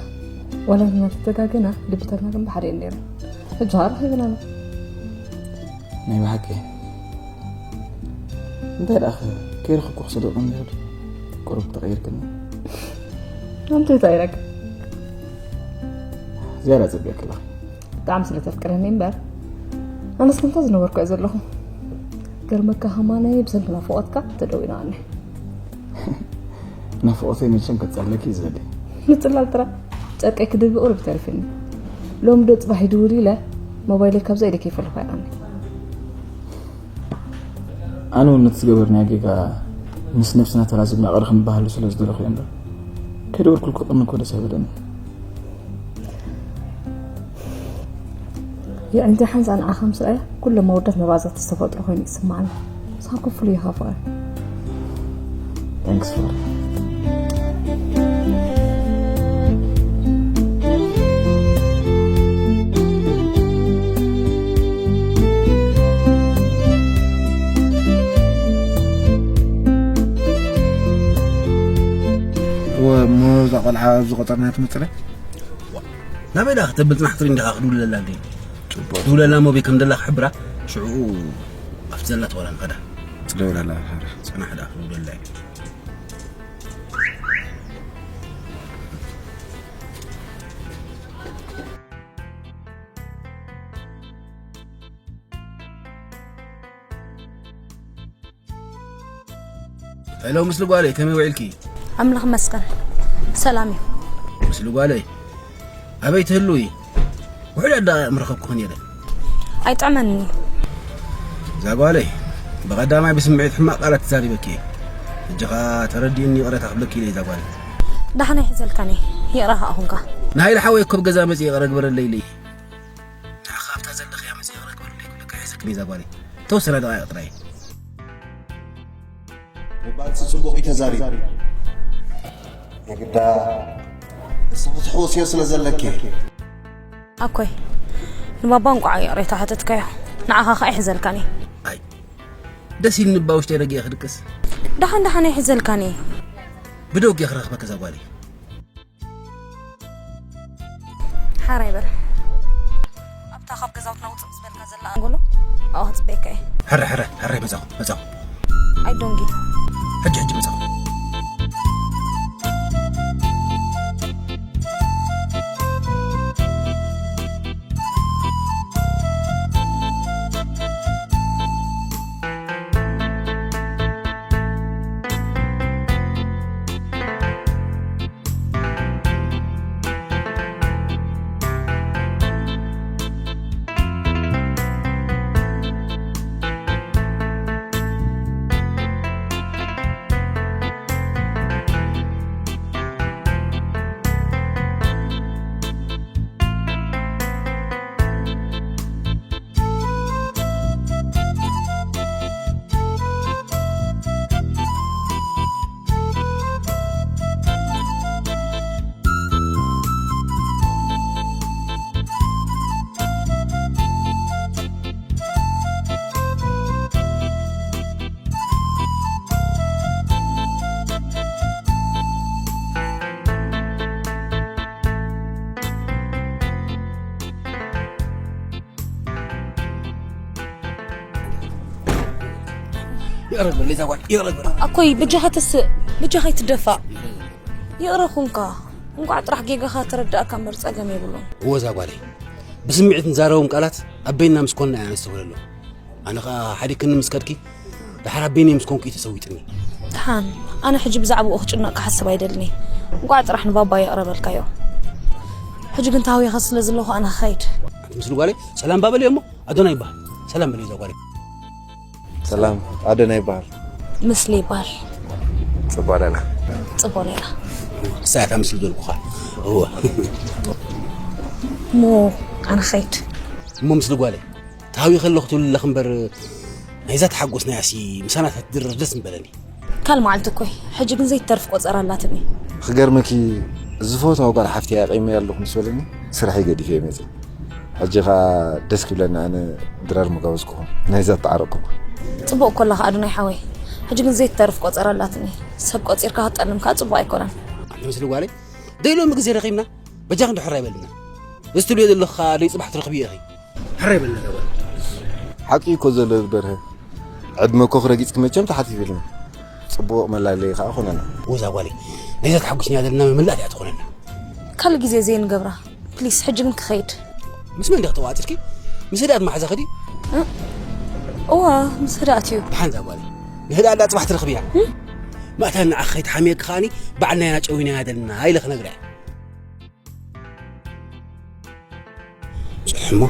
ዋላ ንሕና ተተጋገና፣ ልብታትና ግን ብሓደ እየን ነይረን። ሕጂ ኸኣ ረኺብና ኣሎ። ናይ ብሓቂ። እንታይ ደኣ ኸ ከይረኸብኩ ክሰደቕ እኒኹ ዶ? ቁሩብ ተቐይርክኒ። ኣንተ እንታይ ኢለካ? ዝያዳ ጸቢቕኪ ኣለኺ። ብጣዕሚ ስለ ተፍቅረኒ እምበር፣ ኣነስ ከምታ ዝነበርኩ እየ ዘለኹ። ገርመካ ከማነይ ብሰንኪ ናፍቖትካ ተደዊና እኒኣ። ናፍቖተይ መቸም ከጻለኪ እዩ ዝደሊ። ምጽላል ጥራይ ጨርቀይ ክድርቢ ቁሩብ ተሪፍኒ። ሎሚ ዶ ጽባሕ ይድውል ኢለ ሞባይለይ ካብዛ ኢደ ከይፈለኹ ኣይኣኒ። ኣነ እውን ነቲ ዝገበርናዮ ጌጋ ምስ ነብስና ተላዚብና ይቕረ ክንበሃሉ ስለ ዝደለኹ እየ እምበር፣ ከይደወልኩልኪ ክቕኒ እኮ ደስ ኣይበለኒ። የዒንቲ ሓንሳእ ንዓኻ ምስ ረኣያ፣ ኩሎም ኣወዳት መባእዛት ዝተፈጥሩ ኮይኑ እዩ ዝስምዓኒ። ንስኻ እኮ ፍሉይ ኢኻ ፍቕረ። Thanks ፍቕረ። እወ፣ እሞ እዛ ቆልዓ ኣብዚ ቆጸርና ትመጽእ ኣላ? ናበይ ደኣ ክተብል ጽናሕ ትርኢ እንዲኻ ክድውለላ እንዴ? ጽቡቕ። ድውለላ እሞ በይ ከም ደላ ክሕብራ፣ ሽዑ ኣብቲ ዘላ ትወላ ንኸዳ። ጽደውለላ፣ ሓራ። ጽናሕ ደኣ ክድውለላ እዩ። ሄሎ፣ ምስሊ ጓለይ፣ ከመይ ውዒልኪ? ኣምላኽ ይመስገን፣ ሰላም እዩ። ምስሊ ጓለይ፣ ኣበይ ትህልዊ? ውሑዳት ደቓይቕ ምረኸብኩኽን ነይረ። ኣይጥዕመንን እዩ። እዛ ጓለይ፣ ብቐዳማይ ብስምዒት ሕማቕ ቃላት ተዛሪበኪ እየ። ሕጂ ኸኣ ተረዲእኒ ይቕረታ ክብለኪ ኢለ እየ፣ እዛ ጓለይ። ደሓን ኣይሕዘልካን እየ፣ ይቕረ ኸኣ ኹንካ። ንሃይለ ሓወይ እኮ ኣብ ገዛ መጺአ ይቕረ ግበረለይ ኢለ እየ። ክሊዛ ጓለይ። ተወሰነ ደቓይቕ ጥራይ። ንባልሲ ጽቡቕ እዩ ተዛሪቡ። የግዳ ንስኺ ትሕወስዮ ስለ ዘለኪ። ኣኮይ፣ ንባባ እንቋዕ ይቕሬታ ሓተትካዮ። ንዓኻ ኸኣ ይሕዘልካኒ። ኣይ፣ ደስ ኢልኒ እባ ውሽጠይ ረጊኤ ክድቅስ። ደሓን ደሓን ኣይሕዘልካኒ። ብደውጊ ክረኽበኪ እዛ ጓለይ። ሓራይ በል። ኣብታ ካብ ገዛውትና ውጽእ ምስ በልካ ዘላ ኣንጎሎ ኣብኣ ክጽበየካ እየ። ሕረ፣ ሕረ፣ ሕረ፣ መጻኹ፣ መጻኹ። ኣይ ዶንጊ። ሕጂ፣ ሕጂ መጻኹ። ይቕረ በል፣ ሌዛ ጓል፣ ይቕረ በል። ኣኮይ፣ በጃኻ ተስእ፣ በጃኻ ኣይትደፋእ። ይቕረ ኩንካ። እንቋዕ ጥራሕ ጌጋኻ ተረዳእካ እምበር ጸገም የብሉን። እወ፣ እዛ ጓለይ፣ ብስምዒት ንዛረቦም ቃላት ኣብ በይንና ምስ ኮንና ኢና ነስተውዕለሎም። ኣነ ኸኣ ሓዲግክኒ ምስ ከድኪ፣ ድሓር ኣብ በይነይ ምስ ኮንኩ እዩ ተሰዊጥኒ። ደሓን፣ ኣነ ሕጂ ብዛዕባኡ ክጭነቕ ክሓስብ ኣይደልን እየ። እንቋዕ ጥራሕ ንባባ ይቕረ በልካዮ። ሕጂ ግን ተሃዊኸ ስለ ዘለኹ ኣነ ክኸይድ። ኣንቲ ምስሊ ጓለይ፣ ሰላም እባ በልዮ እሞ፣ ኣዶና ይበሃል። ሰላም በልዮ እዛ ጓለይ። ሰላም፣ ኣደና ይበሃል። ምስሊ ይበሃል። ጽቡቕ ሌላ። ጽቡቕ ሌላ። እሳ እያ እታ ምስሊ ዘልኩኻ። እወ። እሞ ኣነ ኸይድ። እሞ ምስሊ ጓለይ፣ ተሃዊኸ ኣለኹ ትብሊ ኣለኺ እምበር፣ ናይዛ ተሓጎስ ናያሲ ምሳና ተትድረር ደስ ምበለኒ። ካል መዓልቲ እኮ እዩ። ሕጂ ግን ዘይትተርፍ ቆጸራ ኣላትኒ። ክገርመኪ፣ ዝፈትዋ ጓል ሓፍተይ ኣቕይመያ ኣለኹ ምስ በለኒ፣ ስርሐይ ገዲፈ እየ መጽእ። ሕጂ ኸኣ ደስ ክብለኒ ኣነ ድራር ምጋበዝኩኹም፣ ናይዛ እተዓረቕኩማ። ጽቡቕ እኮ ኣለኻ ኣዶናይ ሓወይ። ሕጂ ግን ዘይትተርፍ ቆጸራ ኣላትኒ። ሰብ ቆጺርካ ክትጠልም ከኣ ጽቡቕ ኣይኮነን። ኣንተ ምስሊ ጓለይ፣ ደይ ሎሚ ግዜ ረኺብና፣ በጃኺ እንዶ ሕራይ በልና። እዚ ትብልዮ ዘለኺ ኸኣ ደይ ጽባሕ ትረኽብዮ ኢኺ። ሕራይ በልና እዛ ጓል። ሓቂ እኮ ዘሎ በርሀ። ዕድመ እኮ ክረጊጽኪ መቸም ተሓቲትልኒ። ጽቡቕ መላለዪ ኸኣ ኾነና። ወዛ ጓለይ፣ ናይዛ ተሓጒስና ዘለና መመላእታ እያ ትኾነና። ካልእ ግዜ ዘይንገብራ። ፕሊስ፣ ሕጂ ግን ክኸይድ። ምስ መን ዲኺ ተዋጢርኪ? ምስ ህድኣት መሓዛኺ ድዩ? እ? እዋ፣ ምስ ህድኣት እዩ። ደሓን እዛ ጓለይ። ንህድኣት ደኣ ጽባሕ ትረኽብያ። እም? ማእታ ንዓኺ ከይትሓምየኪ ከኣኒ፣ ባዕልና ኢና ጨዊናያ ዘለና ኢለ ክነግራ እየ። ጽንሒ እሞ።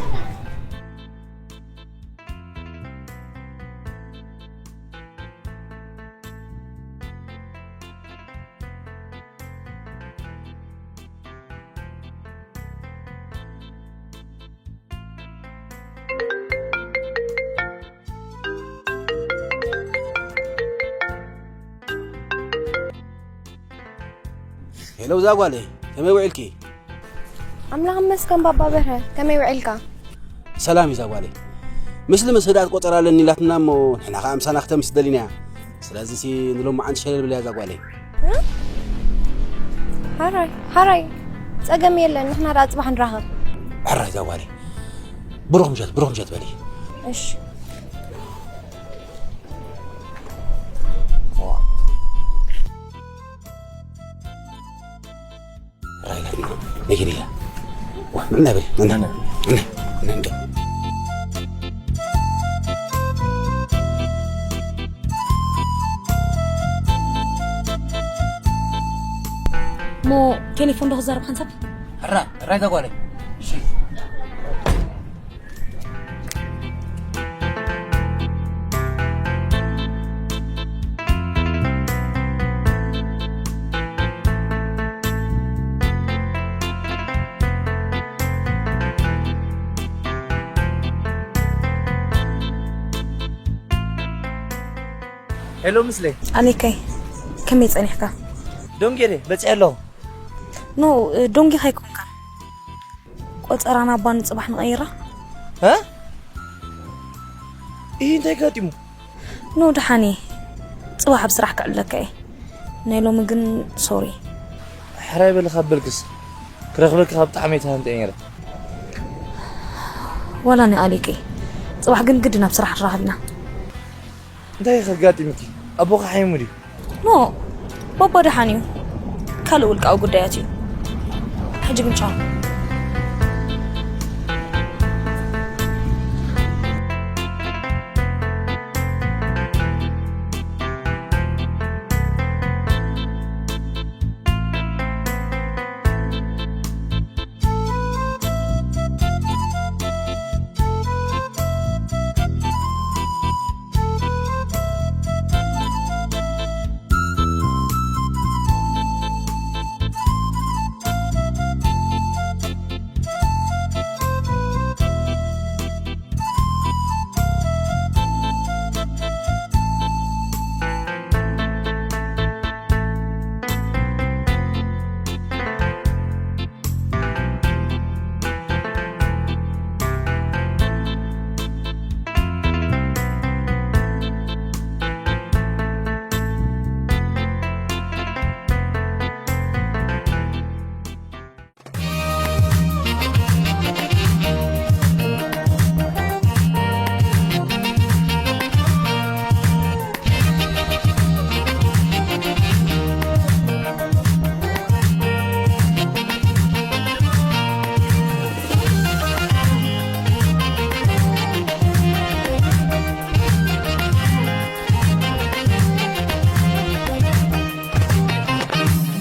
ሄሎ፣ እዛ ጓለይ፣ ከመይ ውዒልኪ? ኣምላኽ ይመስገን ባባ በርሀ፣ ከመይ ውዒልካ? ሰላም እዩ እዛ ጓለይ። ምስሊ ምስ ህድኣት ቆጸራ ኣለኒ ኢላትና እሞ፣ ንሕና ኸኣ ምሳና ክተምሲ ደሊና እያ። ስለዚሲ ንሎማዓንቲ ሸለል ብለያ እዛ ጓለይ። እ? ሓራይ፣ ሓራይ፣ ጸገም የለን፣ ንሕና ደኣ ጽባሕ ንራኸብ። ሕራይ እዛ ጓለይ። ብሩኽ ምሸት፣ ብሩኽ ምሸት በሊ። እሺ። ራይላትና ነጊር ኢላ። ዋ፣ ምዕና በል፣ ምዕና፣ ምዕና፣ ምዕና እንዶ። እሞ ቴሌፎን ዶ ክዛረብ ሓንሳብ? ሕራ፣ ሕራ እዛ ጓለይ። እሺ። ሄሎ ምስለይ። ኣሌከይ፣ ከመይ ጸኒሕካ? ዶንጌ ደ በጺሐ ኣለኹ። ኖ፣ ዶንጌ ከይኮንካ። ቆጸራና እባ ንጽባሕ ንቐይራ። እ? ይህ እንታይ ጋጢሙ? ኖ፣ ደሓን እየ። ጽባሕ ኣብ ስራሕ ክዕለካ እየ። ናይ ሎሚ ግን ሶሪ። ሕራይ በሊ ካብ በልክስ፣ ክረኽበኪ ካብ ጣዕመይ ተሃንጠ ነይረ። ዋላ ናይ ኣሌከይ። ጽባሕ ግን ግድን ኣብ ስራሕ ንራኸብና። እንታይ ከጋጢምኪ? ኣቦኺ ሓይሙ ድዩ? ኖ፣ ባባ ደሓን እዩ። ካልእ ውልቃዊ ጉዳያት እዩ። ሕጂ ግን ቻው።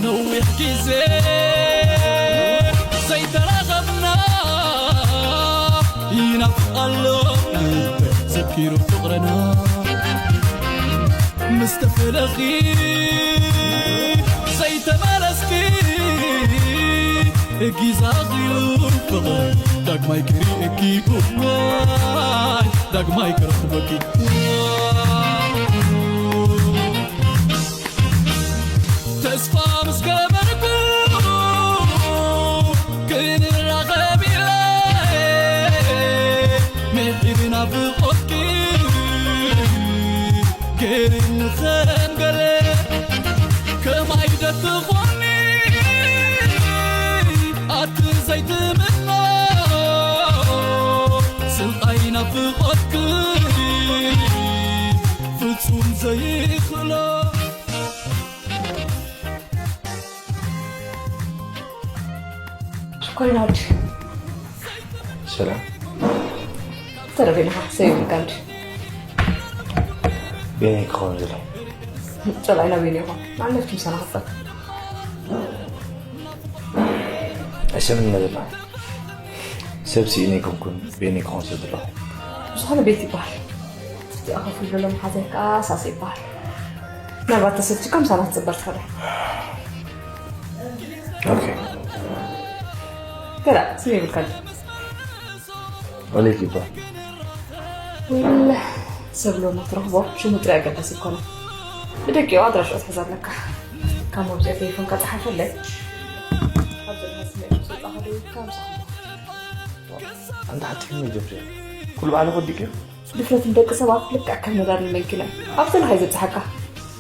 ነዊሕ ግዜ ዘይተራኸብና ይናፍቕ ኣሎ ዘኪሩ ፍቕርና። ምስ ተፈለኺ ዘይተመለስኪ ጊዛኺ ፍቕር ዳግማይ ክርእየኪ እዋይ ዳግማይ ክረኽበኪ። ተስፋ ምስ ገበርኩ ክንራኸብ ኢለ ምሒር ናፍቖትኪ ገይርኒ ከም ገለ ከማይ ዶ ትኾኒ ኣቲ ዘይትምኖ ስቓይ ናፍቖትኪ ፍጹም ዘይኽሎ። ሽኮሪና ወዲ። ሰላም። ተረፌና ኻ ሰይብልካ እንዲ። ቤኒ ክኸውን ዝለ። ጸላኢና ቤኒ ይኹን። ንዓለፍቲ ምሳና ኸፍታ። ኣይሰምዕን ዘሎ። ሰብ ስኢነ ኣይኮንኩን፣ ቤኒ ክኾን ሰብ ዘለኹ። ብዝኾነ ቤት ይበሃል። እቲኣ ኮፍ ኢሉ ዘሎ መሓዛይ ከኣ ሳሲ ይበሃል። ምናልባት ተሰልችካ ምሳና ክትጽበር ትኽእል ኢኻ። ኦኬ። ገለ ስም የብልካን። ኦሌክ ይበሃል። ወይለ ሰብ ሎሚ ትረኽቦ ሽሙ ጥራይ ኣገዳሲ ኣይኮነን። ብደቂቑ ኣድራሽኡ ትሕዝ ኣለካ። ካብ መውጽኢ ቴሌፎንካ ጸሓፈለይ። ካብ ዘለካ ስምዒት ምስ ወጻእካ ደዊልካ ምሳኹም። ኣንታ ሓትሕኒ ጀብጀብ። ኩሉ ባዕልኺ ወዲእክዮ? ድፍረት ንደቂ ሰባት ልክዕ ከም ነዳዲ መኪና እዩ። ኣብ ዘለኻዮ ዘብጽሓካ።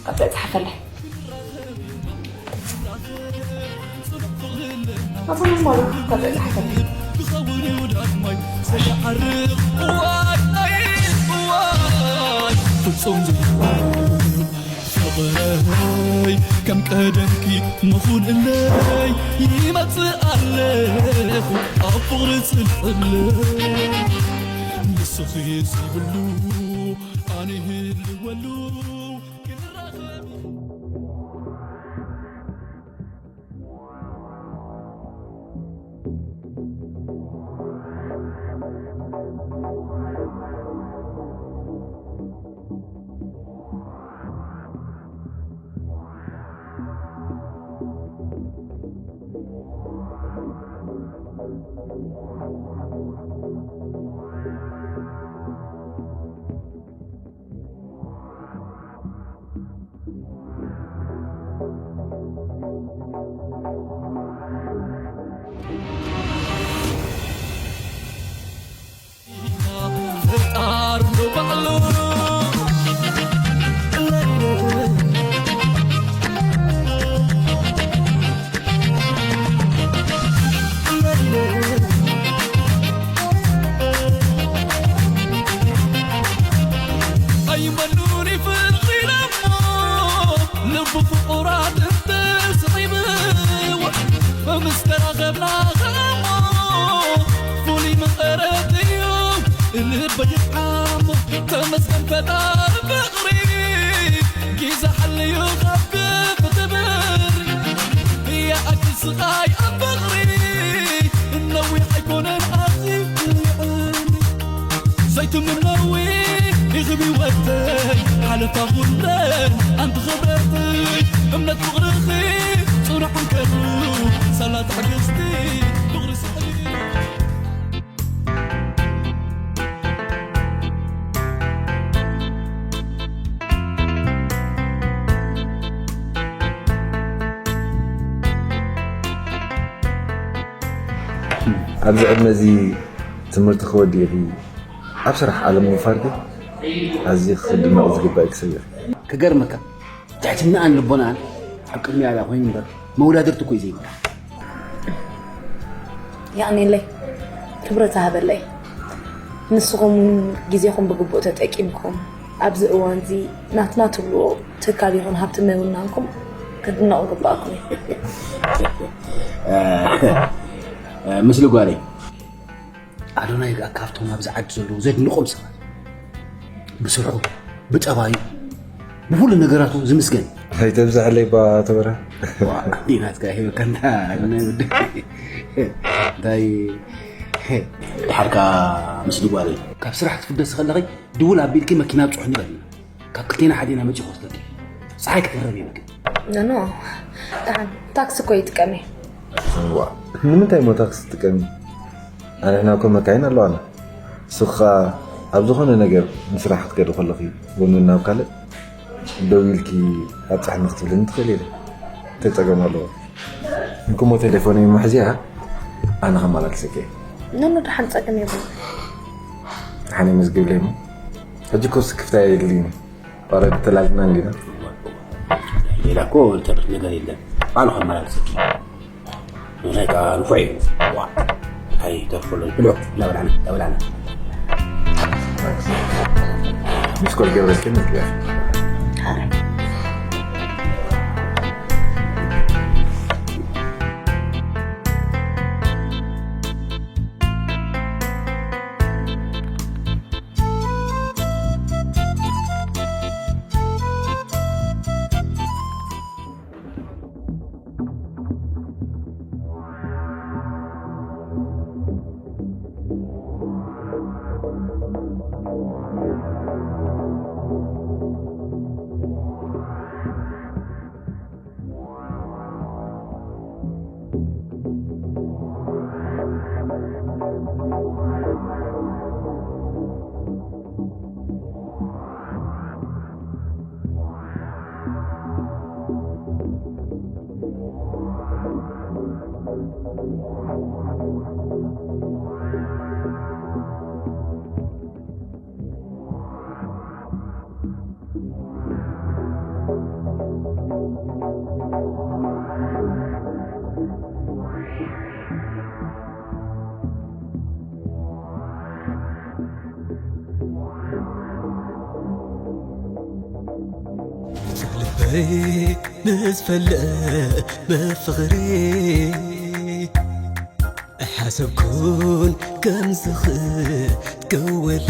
ቀጣይ ጸሓፈለይ። ኣቶ ኖርማል፣ ቀጣይ ጸሓፈለይ። ፍጹም ዘይኮን ፍቕረይ ከም ቀደምኪ ምኹን እለይ ይመጽእ ኣለኹ ኣብ ፍቕሪ ጽንዕለይ ንስኺ ዘይብሉ ኣነ ይህልወሉ ክንራኸብ ይጥዓም ተመስገን ፈጣሪ ፍቕሪ፣ ጊዜ ሓልዩ ከፍ ክትብል፣ ይኣክል ስቓይ ኣብ ፍቕሪ፣ ነዊሕ ኣይኮነን ኣዝዩ ይዕል። ዘይትምነዊ ኢኽቢ ወደይ ሓለፋ ኩለን ኣንቲ ኽብረትይ፣ እምነት ፍቕርኺ ጽኑዕ እንከሉ ሳላ ትዕግስቲ ፍቕሪ ስሕሊ። ኣብዚ ዕድመ እዚ ትምህርቲ ክወዲ ኢኺ ኣብ ስራሕ ዓለም ምውፋር ግን ኣዝዩ ክድነቕ ዝግባእ ክሰብ ኢኺ። ክገርመካ፣ ትሕትናኣን ልቦናኣን ኣብ ቅድሚ ኣላ ኮይኑ እምበር መወዳድርቲ እኮ እዩ ዘይብላ። የቐንየለይ፣ ክብረት ሃበለይ። ንስኹም እውን ግዜኹም ብግቡእ ተጠቂምኩም ኣብዚ እዋን እዚ ናትና ትብልዎ ትካል ይኹን ሃብቲ ምውናንኩም ክትድነቑ ግባእኩም እዩ። እ፣ ምስሊ ጓለይ ኣዶናይ ከኣ ካብቶም ኣብዚ ዓዲ ዘለዉ ዘድንቖም ሰባት፣ ብስርሑ፣ ብጠባዩ፣ ብኹሉ ነገራቱ ዝምስገን። ኣይተብዝሐለይ እባ ተበራ። ዋ፣ እንዲናትካ ሂበካ እንዳ ናይ ወዲ። እንታይ? ድሓርካ ምስሊ ጓለይ። ካብ ስራሕ ክትፍደሲ ከለኺ ድውል ኣቢልኪ መኪና ኣብጽሑኒ በልና። ካብ ክልቴና ሓዲና መጺኡ ክወስደኪ። ጸሓይ ክትገረብ ይበልኪ። ኖ፣ ኖ፣ ደሓን ታክሲ እኮ ይጥቀም እየ። ዋ፣ ንምንታይ እሞ ታክሲ ትጥቀሚ? ኣንሕና እኮ መካይን ኣለዋና። ንስኺ ኸኣ ኣብ ዝኾነ ነገር ንስራሕ ክትከዲ ከለኺ፣ ቡን ናብ ካልእ ደው ኢልኪ ኣብጽሕኒ ክትብልኒ ትኽእሊ ኢኺ። እንታይ ጸገም ኣለዎ? እንኩሞ ቴሌፎነይ መሕዝያ ኣነ ከመላልሰኪ እየ። ኖ፣ ኖ፣ ደሓን ጸገም የብሉን። ደሓን የመዝግብለይ እሞ። ሕጂ እኮ ስክፍታ የድልይኒ። ኦረዲ ተላሊና እንዲና። ሌላ እኮ ዝተርፍ ነገር የለን። ባዕሉ ከመላልሰኪ። ምሳይ ከኣ ንፉዕ እዩ። ዋ። እንታይ ተርፎ ኣሎ? ብልዑ። እናበላዕና፣ እናበላዕና። ሚስኮል ገብረስኪ መዝግብያ። ልበይ ምስ ፈለ ብፍቕሪ ኣይሓሰብኩን ከም ዝኽእል ክወለ